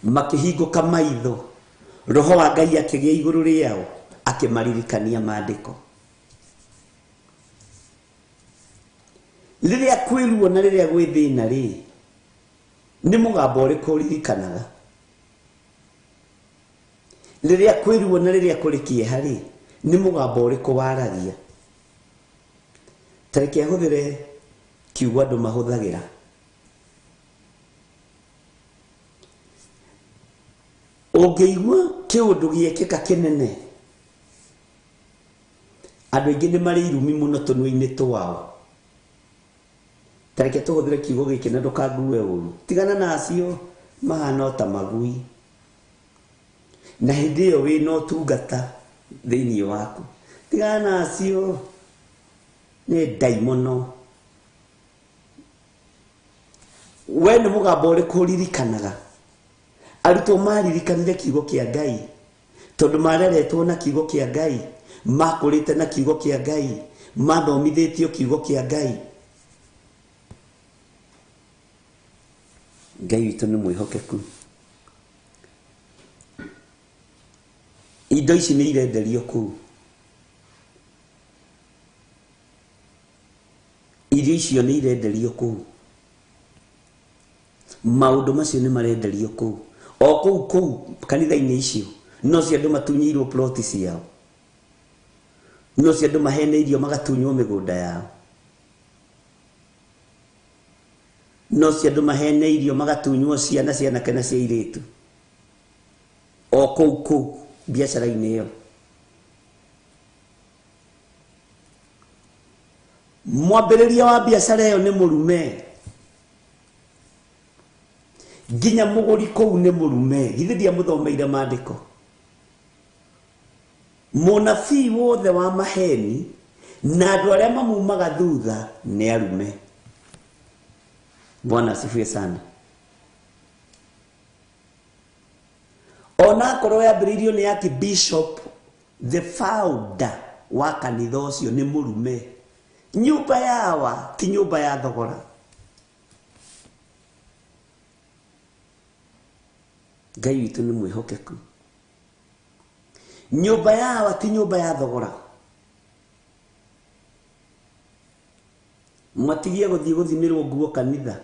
[SPEAKER 4] Makĩhingũka maitho, roho wa Ngai akĩgĩa igũrũ rĩao, akĩmaririkania maandĩko. Rĩrĩa kwĩ ruo na rĩrĩa gwĩ thĩna rĩ, nĩ mũgambo ũrĩkũ ũririkanaga? Rĩrĩa kwĩ ruo na rĩrĩa kũrĩ kĩeha rĩ, nĩ mũgambo ũrĩkũ waragia? Ta reke ahũthĩre kiugo andũ mahũthagĩra. Ũngĩigua kĩũndũ gĩekĩka kĩnene, andũ aingĩ nĩ marĩ irumi mũno tũnua-inĩ twao. Ta reke tũhũthĩre kiugo gĩkĩ na ndũkangue ũru. Tigana na acio mahana o ta magui. Na hĩndĩ ĩyo wĩna ũtungata thĩinĩ waku. Tigana na acio nĩ ndaimono. We nĩ mũgambo ũrĩkũ ũririkanaga? Arutwo maririkanire kiugo kĩa Ngai, tondũ mareretwo na kiugo kĩa Ngai, makũrĩte na kiugo kĩa Ngai, mathomithĩtio kiugo kĩa Ngai. Ngai witũ nĩ mwĩhokeku. Indo ici nĩ irenderio kũu, irio icio nĩ irenderio kũu, maũndũ macio nĩ marenderio kũu, o kũu kũu kanitha-inĩ icio. No cio andũ matunyĩirwo ploti ciao, no cio andũ maheneirio magatunywo mĩgũnda yao, no cio andũ maheneirio magatunywo ciana cia anake na cia airĩtu, o kũu kũu biacara-inĩ ĩyo. Mwambĩrĩria wa biacara ĩyo nĩ mũrume. Nginya mũgũri kũu nĩ mũrume. Githĩ ndiamũthomeire maandĩko? Mũnabii wothe wa maheni na andũ arĩa mamumaga thutha nĩ arume. Bwana asifiwe sana. Ona akorwo yambĩrĩirio nĩ Archbishop, the founder wa kanitha ũcio nĩ mũrume. Nyũmba yawa ti nyũmba ya thogora. Ngai witũ nĩ mwĩhokeku. Nyũmba yawa ti nyũmba ya thogora. Mwatigie gũthiĩ gũthimĩrwo nguo kanitha,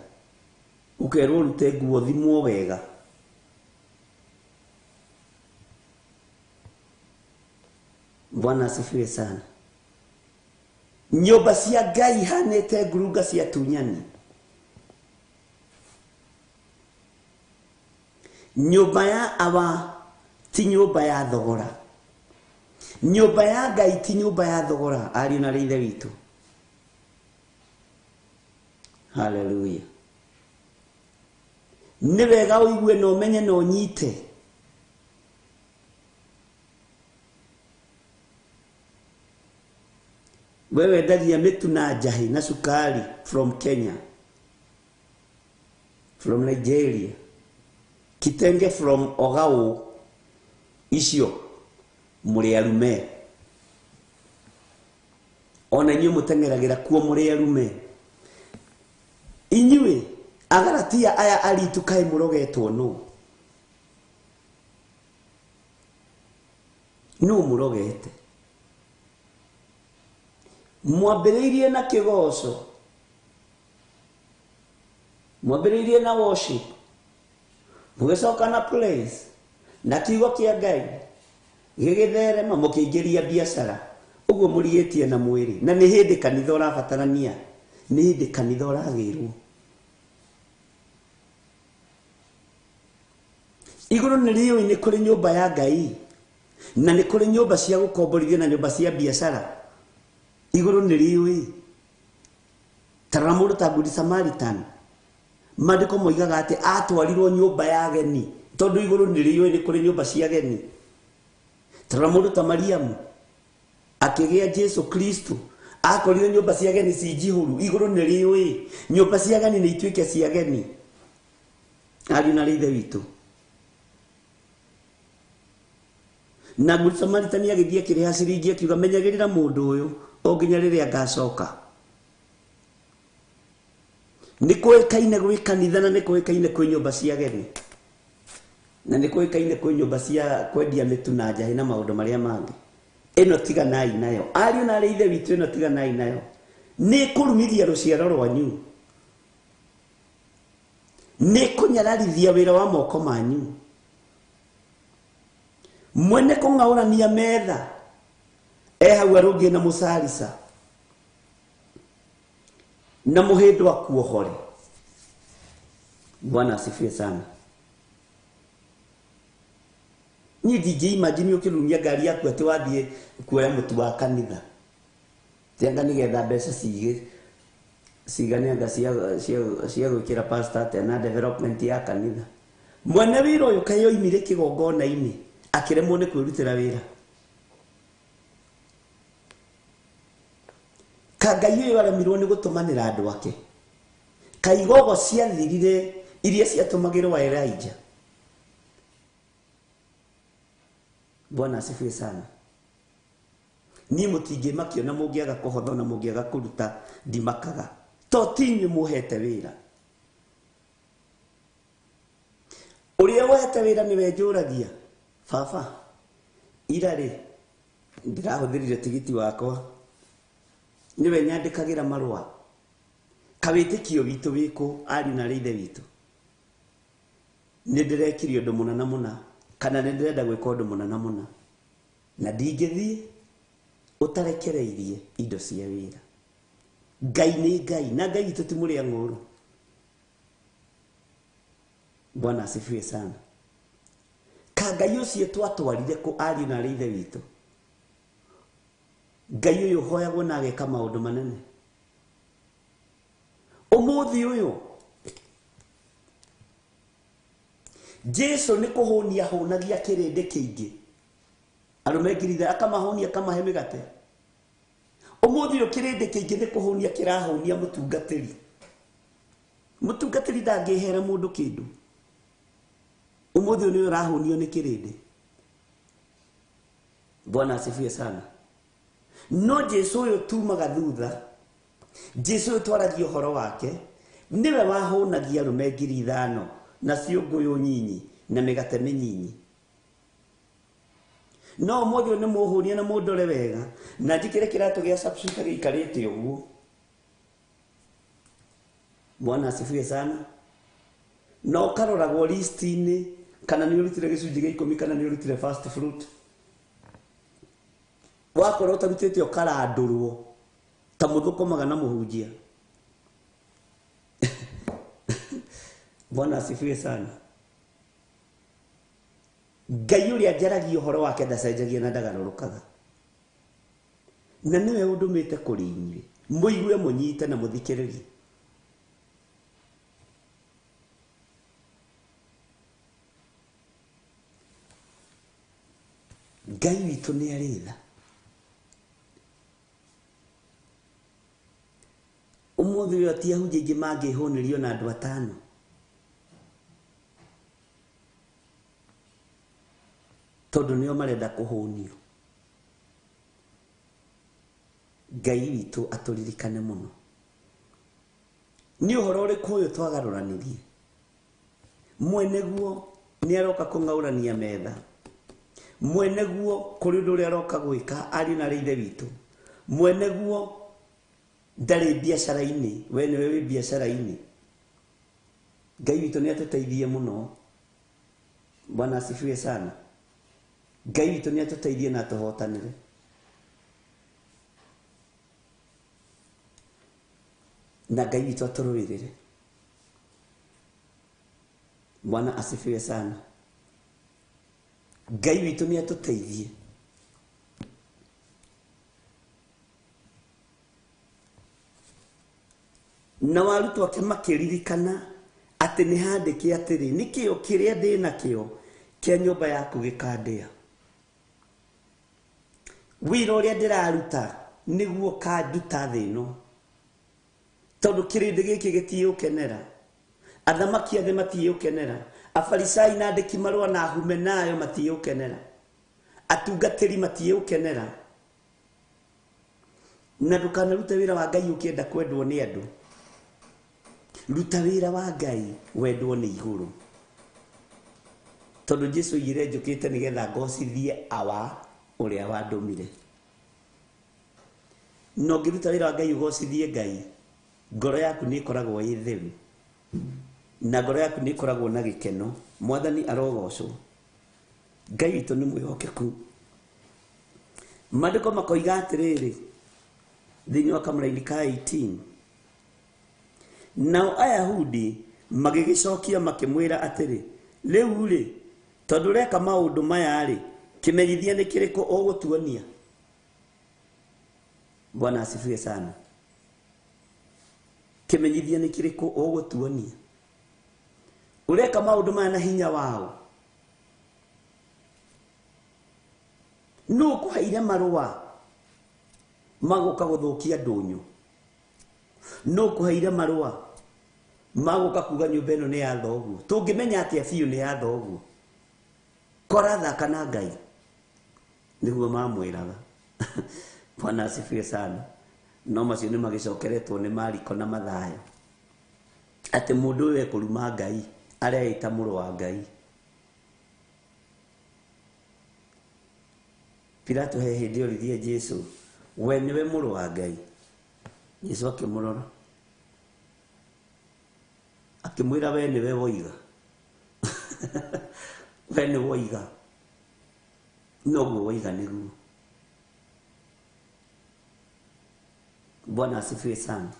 [SPEAKER 4] ũkerwo ũrute nguo thimwo wega. Bwana asifiwe sana. Nyũmba cia Ngai ihanĩte ngurunga cia tunyani. Nyũmba ya awa ti nyũmba ya thogora. Nyũmba ya Ngai ti nyũmba ya thogora, ariũ na ithe witũ. Haleluya. Nĩ wega ũigue na ũmenye na ũnyite. Wewe wendagia mĩtu na njahĩ na cukari from Kenya, from Nigeria, kitenge from Ogao, icio mũrĩ arume. Ona inyuĩ mũteng'eragĩra kuo mũrĩ arume. Inyuĩ Agalatia aya aritu kaĩ mũrogetwo nũ? Nũ mũrogete? Mwambĩrĩirie na kĩgoco, mwambĩrĩirie na worship, mũgĩcoka na praise na kiugo kĩa Ngai gĩgĩtherema, mũkĩingĩria biacara. Ũguo mũrigĩtie na mwĩrĩ. Na nĩ hĩndĩ kanitha ũrabatarania, nĩ hĩndĩ kanitha ũragĩrwo. Igũrũ nĩ rĩũĩ nĩ kũrĩ nyũmba ya Ngai, na nĩ kũrĩ nyũmba cia gũkomborithia na nyũmba cia biacara. Igũrũ nĩ rĩũĩ. Tarora mũndũ ta Good Samaritan, maandĩko moigaga atĩ atwarirwo nyũmba ya ageni, tondũ igũrũ nĩ rĩũĩ nĩ kũrĩ nyũmba cia ageni. Tarora mũndũ ta Mariamu akĩgĩa Jesu Kristo, akorire nyũmba cia ageni ci njihũru. Igũrũ nĩ rĩũĩ nyũmba cia ageni nĩ ituĩke cia ageni. Ariũ na ithe witũ. Na Good Samaritan agĩthiĩ akĩrĩha ciringi akiuga, menyagĩrĩra mũndũ ũyũ o nginya rĩrĩa ngacoka. Nĩ kũĩkaine gwĩ kanitha na nĩ kũĩkaine kwĩ nyũmba cia ageni, na nĩ kũĩkaine kwĩ nyũmba cia kwendia mĩtu na njahĩ na maũndũ marĩa mangĩ. Ĩno tiganai nayo, ariũ na arĩ ithe witũ, ĩno tiganai nayo. Nĩ kũrumithia rũciaro rwanyu, nĩ kũnyararithia wĩra wa moko manyu. Mwene kũng'aũrania metha e hau arũngiĩ na mũcarica na mũhĩndũ akuohore. Bwana asifiwe sana. Niĩ ndingĩ-imagine ũkĩrumia ngari yaku atĩ wathiĩ kuoya mũtu wa kanitha, tianga nĩgetha mbeca cigane anga cia gwĩkĩra pastor atĩa na development ya kanitha. Mwene wĩra ũyũ kaĩ oimire kĩgongona-inĩ akĩremwo nĩ kwĩrutĩra wĩra. Ka Ngai ũyũ aremirwo nĩ gũtũmanĩra andũ ake. Ka igogo ciathirire iria ciatũmagĩrwo Elijah. Bwana asifiwe sana. Niĩ mũtingĩmakio na mũngĩaga kũhotha na mũngĩaga kũruta ndimakaga, to ti inyuĩ mũhete wĩra. Ũrĩa wohete wĩra nĩwe njũragia, baba ira rĩ ndĩrahũthĩrire tigiti wakwa, nĩwe nyandĩkagĩra marũa. Kawĩtĩkio witũ wĩkũ, ariũ na ithe witũ? Nĩ ndĩrekire ũndũ mũna na mũna, kana nĩ ndĩrenda gwĩka ũndũ mũna na mũna, na ndingĩthiĩ ũtarekereirie indo cia wĩra. Ngai nĩ Ngai, na Ngai witũ ti mũrĩa ng'ũũrũ. Bwana asifiwe sana. Ka Ngai ũcio twatwarire kũ, ariũ na ithe witũ? Ngai ũyũ ũhoyagwo na ageka maũndũ manene. Ũmũthĩ ũyũ Jesu nĩ kũhũnia hũnagia kĩrĩndĩ kĩingĩ, arũme ngiri akamahũnia akamahe mĩgate. Ũmũthĩ ũyũ kĩrĩndĩ kĩingĩ nĩ kũhũnia kĩrahũnia mũtungatĩri. Mũtungatĩri ndangĩhera mũndũ kĩndũ. Ũmũthĩ ũyũ nĩ ũrahũnio nĩ kĩrĩndĩ. Bwana asifiwe sana. No Jesu ũyũ tumaga thutha, Jesu ũyũ twaragia ũhoro wake, nĩwe wahũnagia arũme 5,000 na ciũngũyũ nyinyi na mĩgate mĩnyinyi. No ũmũthĩ ũyũ nĩ mũhũnie na mũndore wega na njĩkĩre kĩratũ gĩa sharpshooter gĩikarĩte ũguo. Bwana asifiwe sana. Na ũkaroragwo list-inĩ kana nĩ ũrutire gĩcunjĩ gĩa 10 kana nĩ ũrutire first fruit. Wakorwo ũtarutĩte ũkarandũrwo ta mũthũkũmaga na mũhunjia. Bwana asifiwe sana. Ngai ũrĩa njaragia ũhoro wake ndacenjagia na ndagarũrũkaga. Na nĩwe ũndũmĩte kũrĩ inyuĩ mũigue mũnyite na mũthikĩrĩrie. Ngai witũ nĩ arĩ tha. Ũmũthĩ ũyũ ti ahunjia aingĩ mangĩhũnĩrio na andũ 5. Tondũ nĩo marenda kũhũnio. Ngai witũ atũririkane mũno. Nĩ ũhoro ũrĩkũ ũyũ twagarũranirie? Mwene guo nĩ aroka kũng'aũrania metha. Mwene guo kũrĩ ũndũ ũrĩa aroka gwĩka ariũ na ithe witũ. Mwene guo ndarĩ biacara-inĩ, we nĩwe wĩ biacara-inĩ. Ngai witũ nĩ atũteithie mũno. Bwana asifiwe sana. Ngai witũ nĩ atũteithie na atũhotanĩre. Na Ngai witũ atũrũĩrĩre. Bwana asifiwe sana. Ngai witũ nĩ atũteithie. Na arutwo ake makĩririkana atĩ nĩ handĩke atĩrĩ, nĩ kĩo kĩrĩa ndĩ nakĩo kĩa nyũmba yaku gĩkandĩa. Wĩra ũrĩa ndĩraruta nĩguo kanduta thĩ ĩno, tondũ kĩrĩndĩ gĩkĩ gĩtiũkenera, athamaki a thĩ matiũkenera, afarisai na andĩki marũa na ahumenayo matiũkenera, atungatĩri matiũkenera. Na ndũkanarute wĩra wa Ngai ũkĩenda kwendwo nĩ andũ. Ruta wĩra wa Ngai wendwo nĩ igũrũ. Tondũ Jesu oigire njũkĩte nĩgetha ngocithie awa ũrĩa wandũmire. Na ũngĩruta wĩra wa Ngai ũgocithie Ngai, ngoro yaku nĩ ĩkoragwo ĩ theru, na ngoro yaku nĩ ĩkoragwo na gĩkeno. Mwathani arogocwo. Ngai witũ nĩ mwĩhokeku. Maandĩko makoiga atĩrĩrĩ thĩinĩ wa kamũraini ka 18, nao Ayahudi magĩgĩcokia makĩmwĩra atĩrĩ, rĩu rĩ, tondũ ũreka maũndũ maya rĩ, kĩmenyithia nĩ kĩrĩkũ ũgũtuonia? Bwana asifiwe sana. Kĩmenyithia nĩ kĩrĩkũ ũgũtuonia? Ũreka maũndũ maya na hinya wao. Nũ ũkũheire marũa magũka gũthũkia ndũnyũ? Nũ ũkũheire marũa magũka kuga nyũmba ĩno nĩ ya thoguo? Tũngĩmenya atĩa biũ nĩ ya thoguo? Korathaka na Ngai, nĩguo mamwĩraga. Bwana asifiwe sana. No macio nĩ magĩcokeretwo nĩ Mariko na Mathayo atĩ mũndũ ũyũ ekũruma Ngai areĩta mũrũ wa Ngai. Pilato he hĩndĩ oririe Jesu, we nĩwe mũrũ wa Ngai? Jesu akĩmũrora akĩmwĩra, we nĩwe woiga. We nĩ woiga, noguo woiga nĩguo. Bwana asifiwe sana.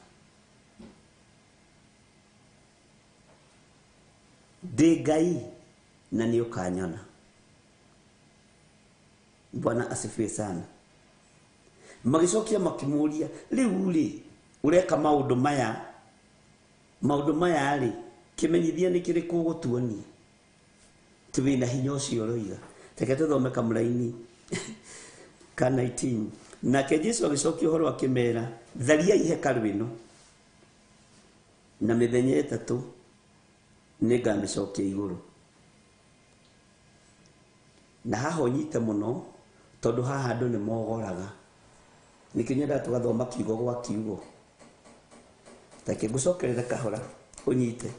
[SPEAKER 4] Ndĩ Ngai na nĩ ũkanyona. Bwana asifiwe sana. Magĩcokia makĩmũria, rĩu rĩ, ũreka maũndũ maya Maũndũ maya rĩ, kĩmenyithia nĩ kĩrĩkũ ũgũtuonia atĩ wĩna hinya ũcio ũroiga? Reke tũthome kamũraini ka 19. Nake Jesu agĩcokia ũhoro akĩmera, thariai hekarũ ĩno, na mĩthenya 3 nĩngamĩcokia igũrũ. Na haha ũnyite mũno, tondũ haha andũ nĩ mogoraga. Nĩkĩo nyendaga tũgathoma kiugo gwa kiugo. Reke ngũcokerere kahora ũnyite,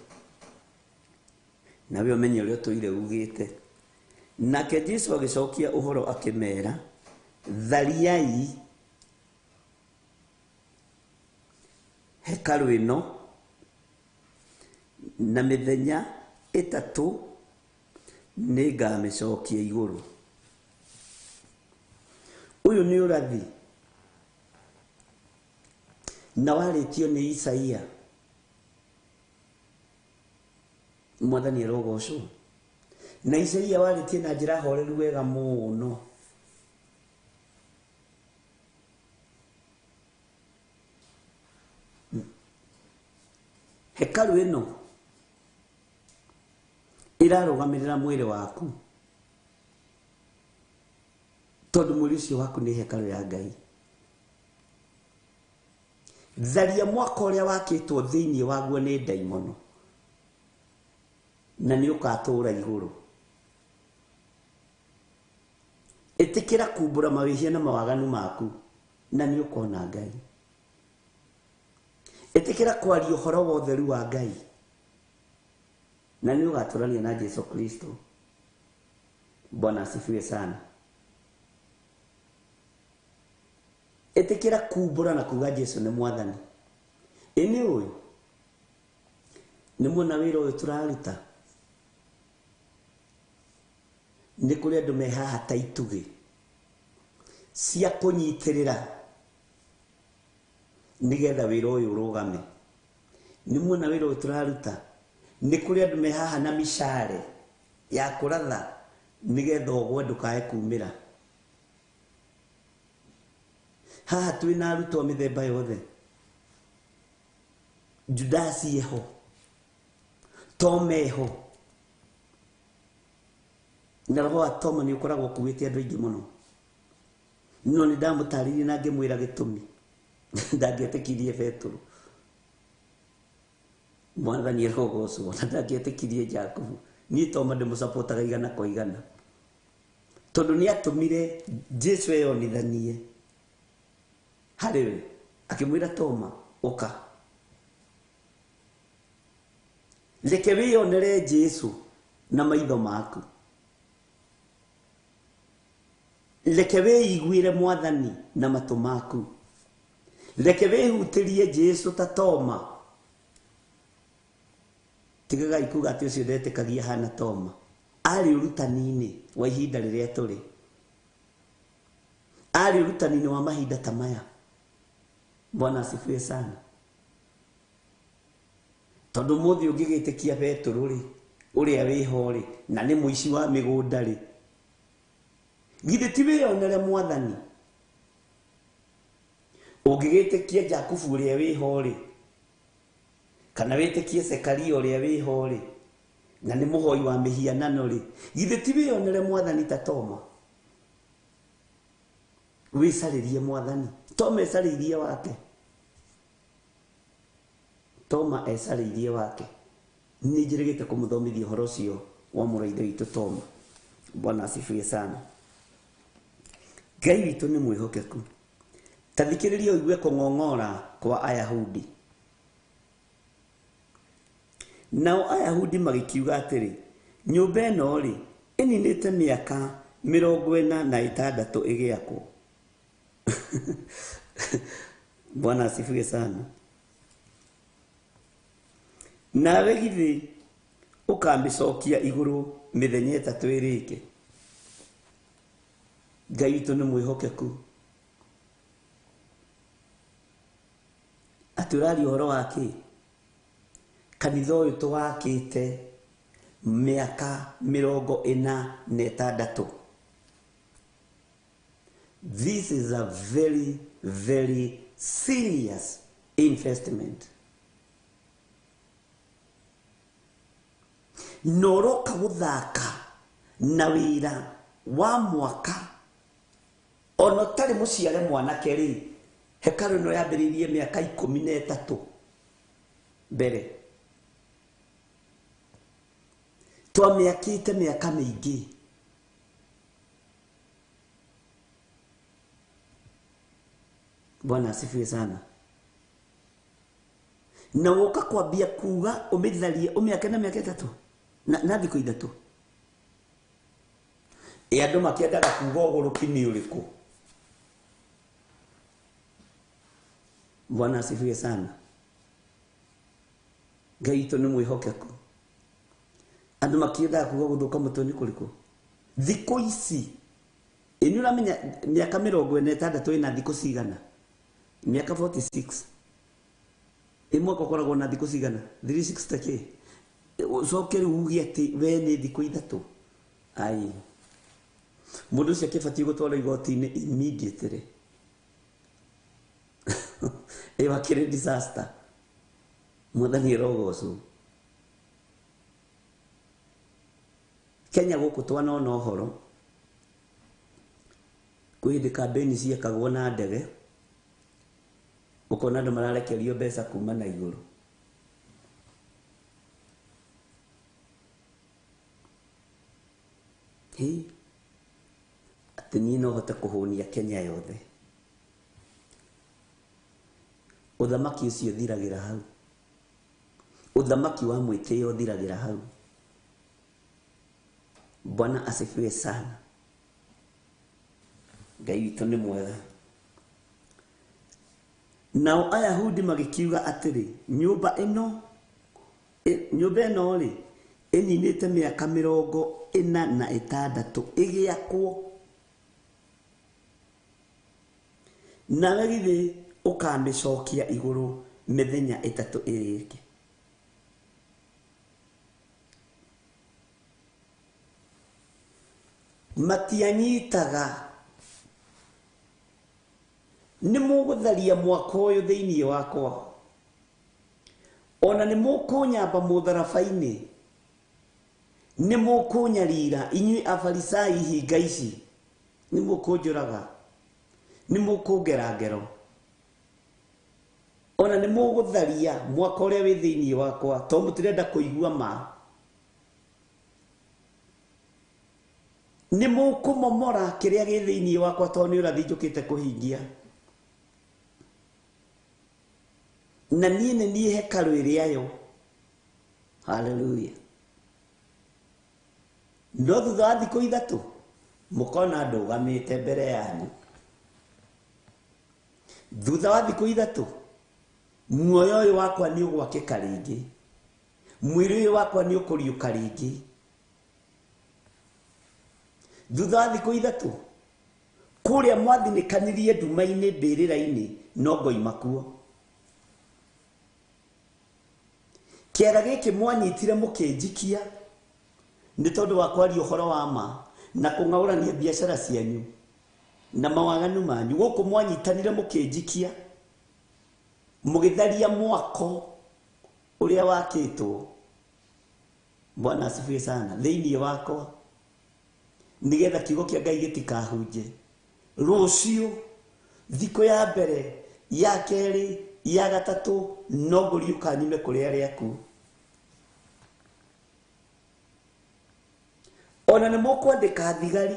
[SPEAKER 4] nawe ũmenye ũrĩa ũtũire ugĩte. Nake Jesu agĩcokia ũhoro akĩmera, thariai hekarũ ĩno, na mĩthenya 3 nĩngamĩcokia igũrũ. Ũyũ nĩ ũrathi na warĩtio nĩ Isaia. Mwathani arogocwo. Na Isaia warĩtie na njĩra horeru wega mũno. Hekarũ ĩno ĩrarũgamĩrĩra mwĩrĩ waku, tondũ mwĩrĩ ũcio waku nĩ hekarũ ya Ngai. Tharia mwaka ũrĩa wakĩtwo thĩinĩ waguo nĩ ndaimono, na nĩ ũgatũũra igũrũ. Ĩtĩkĩra kumbũra mawĩhia na mawaganu maku, na nĩ ũkona Ngai. Ĩtĩkĩra kwaria ũhoro wa ũtheru wa Ngai, na nĩ ũgatũrania na Jesu Kristo. Bwana asifiwe sana. Ĩtĩkĩra kumbũra na kuga Jesu nĩ Mwathani. Ĩ nĩ ũĩ nĩ muona wĩra ũyũ tũraruta, nĩ kũrĩ andũ me haha ta itugĩ cia kũnyitĩrĩra nĩgetha wĩra ũyũ ũrũgame. Nĩ muona wĩra ũyũ tũraruta, nĩ kũrĩ andũ me haha na micare ya kũratha nĩgetha ũgwe ndũkae kumĩra. Haha twĩna arutwo mĩthemba yothe. Judasi eho, Toma eho, na roho wa Toma nĩ ũkoragwo ũkuĩte andũ aingĩ mũno. No nĩ ndamũtarĩirie na ngĩmwĩra gĩtũmi ndangĩetĩkirie Petero. Mwathani arogocwo, na ndangĩetĩkirie Jakubu. Niĩ Toma ndĩmũcapotaga igana kwa igana, tondũ nĩ atũmire Jesu eyonithanie harĩ we, akĩmwĩra Toma, ũka reke wĩyonere Jesu na maitho maku, reke wĩiguĩre Mwathani na matũ maku, reke wĩhutĩrie Jesu ta Toma. Tigagai kuga atĩ ũcio ndetĩkagia hana Toma. Arĩ ũrutani-inĩ wa ihinda rĩrĩa tũrĩ, arĩ ũrutani-inĩ wa mahinda ta maya. Bwana asifiwe sana. Tondũ mũthĩ ũngĩgĩtĩkia Petero rĩ, ũrĩa wĩho rĩ, na nĩ mũici wa mĩgũnda rĩ, githĩ ti wĩyonere Mwathani? Ũngĩgĩtĩkia Jakubu ũrĩa wĩho rĩ, kana wĩtĩkie Zekaria ũrĩa wĩho rĩ, na nĩ mũhoi wa mĩhianano rĩ, githĩ ti wĩyonere Mwathani ta Toma? Wĩcarĩrie Mwathani. Toma ecarĩirie wake. Toma ecarĩirie wake. Nĩ njĩrĩgĩte kũmũthomithia ũhoro ũcio wa mũrũ wa ithe witũ Toma. Bwana asifiwe sana. Ngai witũ nĩ mwĩhokeku. Ta thikĩrĩria ũigue kũng'ong'ora kwa Ayahudi. Nao Ayahudi magĩkiuga atĩrĩ, nyũmba ĩno rĩ, ĩninĩte mĩaka 46 ĩgĩakwo. Bwana asifiwe sana. Nawe githĩ ũkamĩcokia igũrũ mĩthenya 3 ĩrĩke? Ngai witũ nĩ mwĩhokeku. Atĩ ũraria ũhoro wa kĩ? Kanitha ũyũ tũwakĩte mĩaka 46. This is a very, very serious investment. Na ũroka gũthaka na wĩra wa mwaka ona ũtarĩ mũciare mwanake rĩ, hekarũ ĩno yambĩrĩirie mĩaka 13 mbere. Twamĩakĩte mĩaka mĩingĩ. Bwana asifiwe sana. Na woka kwambia kuga ũmĩtharie ũmĩake na mĩaka 3 na thikũ 3. Ĩ andũ makĩendaga kuga ũgũrũki nĩ ũrĩkũ? Bwana asifiwe sana. Ngai witũ nĩ mwĩhokeku. Andũ makĩendaga kuga gũthũka mũtwe nĩ kũrĩkũ? Thikũ ici ĩ nĩ ũramenya mĩaka 46 ĩna thikũ cigana? Mĩaka 46. Ĩ mwaka ũkoragwo na thikũ cigana? 360 kĩ? Ũcoke rĩu uge atĩ we nĩ thikũ 3. Ai. Mũndũ ũcio akĩbatiĩ gũtwarwo igoti-inĩ immediately. Ĩ wakĩrĩ disaster. Mwathani arogocwo. Kenya gũkũ twanona ũhoro. Kwĩ hĩndĩ kambĩini ciekagwo na ndege, ũkona andũ mararekerio mbeca kuma na igũrũ. Hĩ, atĩ niĩ no hote kũhũnia Kenya yothe. Ũthamaki ũcio ũthiragĩra hau. Ũthamaki wa mwĩtĩo ũthiragĩra hau. Bwana asifiwe sana. Ngai witũ nĩ mwega. Nao Ayahudi magĩkiuga atĩrĩ, nyũmba ĩno rĩ ĩninĩte mĩaka 46 ĩgĩakwo, nawe githĩ ũkamĩcokia igũrũ mĩthenya 3 ĩrĩke? Matianyitaga. Nĩ mũgũtharia mwaka ũyũ thĩinĩ wakwa, ona nĩ mũkũnyamba mũtharaba-inĩ, nĩ mũkũnyarira inyuĩ Afarisai hinga ici, nĩ mũkũnjũraga, nĩ mũkũngera ngero, ona nĩ mũgũtharia mwaka ũrĩa wĩ thĩinĩ wakwa, tondũ mũtirenda kũigua ma. Nĩ mũkũmomora kĩrĩa gĩ thĩinĩ wakwa, tondũ nĩ ũrathi njũkĩte kũhingia. Na niĩ nĩ niĩ hekarũ ĩrĩa yo. Hallelujah. No thutha wa thikũ 3 mũkona ndũgamĩte mbere yanyu. Thutha wa thikũ 3 muoyo ũyũ wakwa nĩ ũgwakĩka rĩngĩ, mwĩrĩ ũyũ wakwa nĩ ũkũriũka rĩngĩ. Thutha wa thikũ 3 kũrĩa mwathinĩkanirie nduma-inĩ mbĩrĩra-inĩ no ngoima kuo. Kĩara gĩkĩ mwanyitire mũkĩnjikia nĩ tondũ wa kwaria ũhoro wa ma na kũng'aũrania biacara cianyu na mawaganu manyu. Gũkũ mwanyitanire mũkĩnjikia, mũgĩtharia mwako ũrĩa wakĩtwo. Bwana asifiwe sana. Thĩinĩ wakwa, nĩgetha kiugo kĩa Ngai gĩtikahunje. Rũciũ thikũ ya mbere, ya kerĩ, ya gatatũ, no ngũriũka nyume kũrĩ arĩa akuũ. Ona nĩ mũkwandĩka thigari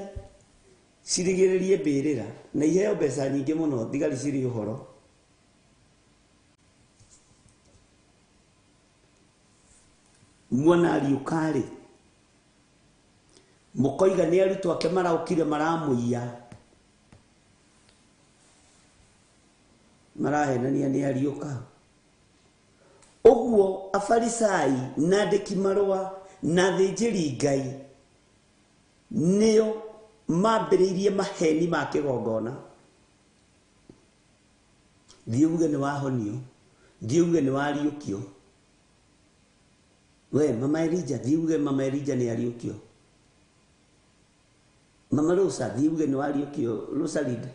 [SPEAKER 4] cirigĩrĩrie mbĩrĩra na iheo mbeca nyingĩ mũno, thigari cirĩ ũhoro. Muona ariũka rĩ, mũkoiga nĩ arutwo ake maraũkire maramũiya, marahenania nĩ ariũka. Ũguo Afarisai na andĩki marũa na athĩnjĩri Ngai nĩo mambĩrĩirie maheni ma kĩgongona. Thiĩ uge nĩ wahonio, thiĩ uge nĩ wariũkio. We Mama Elijah, thiĩ uge Mama Elijah nĩ ariũkio. Mama Rosa, thiĩ uge nĩ wariũkio. Rosalinde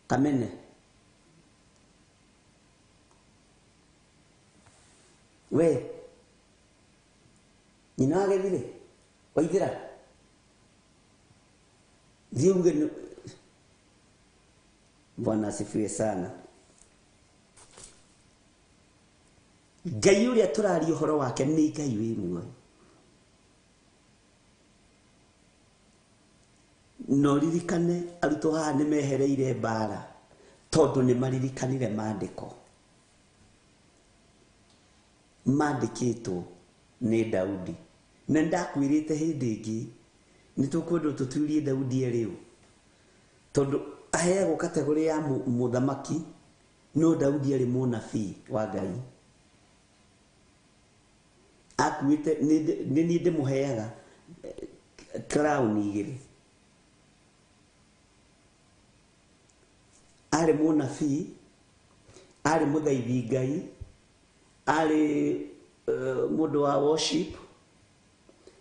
[SPEAKER 4] Kamene. We Nyina agethire waithira thiĩ uge Bwana asifiwe sana. Ngai ũrĩa tũraria ũhoro wake nĩ Ngai wĩ muoyo. No ririkane arutwo haha nĩ mehereire mbara tondũ nĩ maririkanire maandĩko mandĩkĩtwo nĩ Daudi. Na ndakwĩrĩte hĩndĩ ĩngĩ nĩ tũkwendwo tũturie Daudi erĩ ũ, tondũ aheagwo kategori ya mũthamaki, no Daudi arĩ mũnabii wa Ngai. Akuĩte nĩ niĩ ndĩmũheaga crown igĩrĩ. Arĩ mũnabii, arĩ mũthaithi Ngai, arĩ mũndũ wa worship,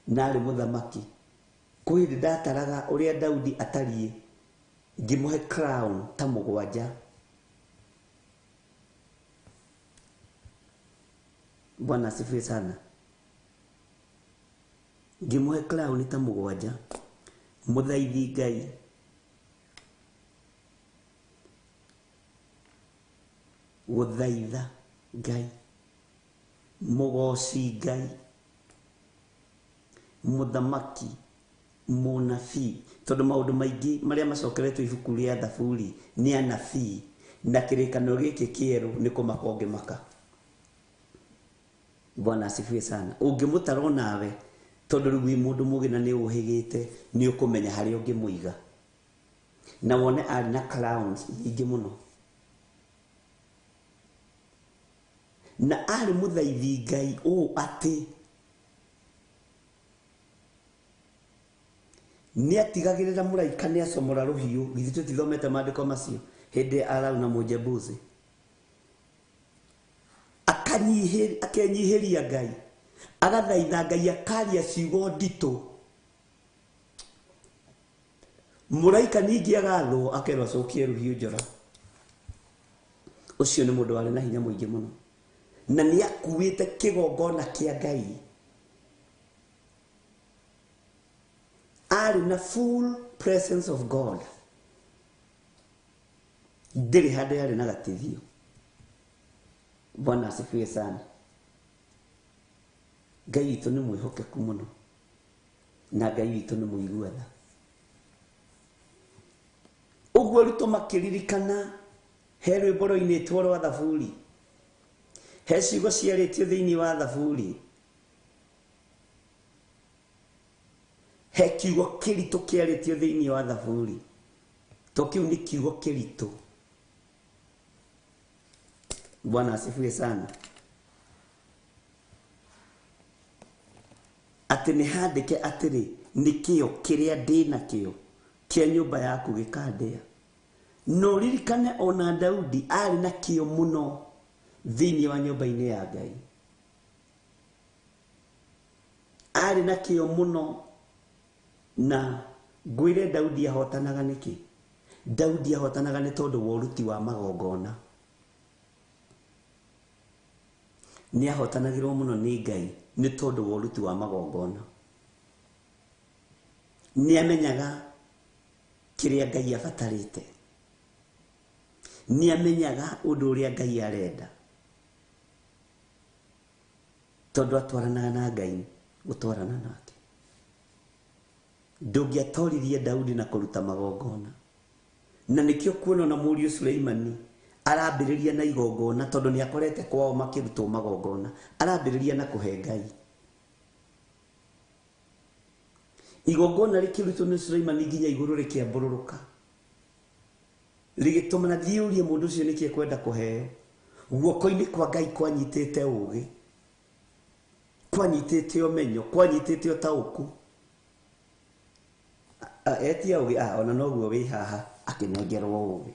[SPEAKER 4] na arĩ mũthamaki. Kwĩ hĩndĩ ndataraga ũrĩa Daudi atariĩ, ngĩmũhe crown ta mũgwanja. Bwana asifiwe sana. Ngĩmũhe crown ta mũgwanja, mũthaithi Ngai. Gũthaitha Ngai, mũgoci Ngai, mũthamaki, mũnabii, tondũ maũndũ maingĩ marĩa macokeretwo ibuku rĩa Thaburi nĩ anabii, na kĩrĩkanĩro gĩkĩ kĩerũ nĩ kũmaka ũngĩmaka. Bwana asifiwe sana. Ũngĩmũtara onawe, tondũ rĩu wĩ mũndũ mũgĩ na nĩ ũhĩgĩte, nĩ ũkũmenya harĩa ũngĩmũiga. Na wone arĩ na crowns nyingĩ mũno. Na arĩ mũthaithi Ngai ũũ atĩ nĩ atigagĩrĩra mũraika nĩ acomora rũhiũ. Githĩ tũtithomete maandĩko macio hĩndĩ ya Arauna Mũjebusi? Akenyihĩria Ngai, agathaitha Ngai, akaria ciugo nditũ. Mũraika ningĩ agathwo akerwo acokie rũhiũ njora. Ũcio nĩ mũndũ warĩ na hinya mũingĩ mũno, na nĩ akuĩte kĩgongona kĩa Ngai. Arĩ na full presence of God. Ndĩrĩ handũ yarĩ na gatithio. Bwana asifiwe sana. Ngai witũ nĩ mwĩhokeku mũno, na Ngai witũ nĩ mũigua tha. Ũguo arutwo makĩririkana he rwĩmbo rwainĩtwo rwa Thaburi, he ciugo ciarĩtio thĩinĩ wa Thaburi, he kiugo kĩritũ kĩarĩtio thĩinĩ wa Thaburi. To kĩu nĩ kiugo kĩritũ. Bwana asifiwe sana. Atĩ nĩ handĩke atĩrĩ, nĩ kĩo kĩrĩa ndĩ nakĩo kĩa nyũmba yaku gĩkandĩa. No ririkane ona Daudi arĩ na kĩo mũno thĩinĩ wa nyũmba-inĩ ya Ngai. Arĩ na kĩo mũno, na ngwĩre Daudi ahotanaga nĩkĩ? Daudi ahotanaga nĩ tondũ wa ũruti wa magongona. Nĩ ahotanagĩrwo mũno nĩ Ngai nĩ tondũ wa ũruti wa magongona. Nĩ amenyaga kĩrĩa Ngai abatarĩte, nĩ amenyaga ũndũ ũrĩa Ngai arenda, tondũ atwaranaga na Ngai gũtwarana nake. Ndũngĩatoririe Daudi na kũruta magongona. Na nĩkĩo kuona na mũriũ Suleimani arambĩrĩria na igongona, tondũ nĩ akorete kwao makĩrutwo magongona. Arambĩrĩria na kũhe Ngai igongona rĩkĩrutwo nĩ Suleimani nginya igũrũ rĩkĩambũrũrũka, rĩgĩtũma na thiĩ ũrie mũndũ ũcio nĩkĩ ekwenda kũheo. Guoko-inĩ kwa Ngai kwanyitĩte ũgĩ, kwanyitĩte ũmenyo, kwanyitĩte ũtaũku. Etia ũgĩ, ona noguo wĩ haha akĩnengerwo ũgĩ.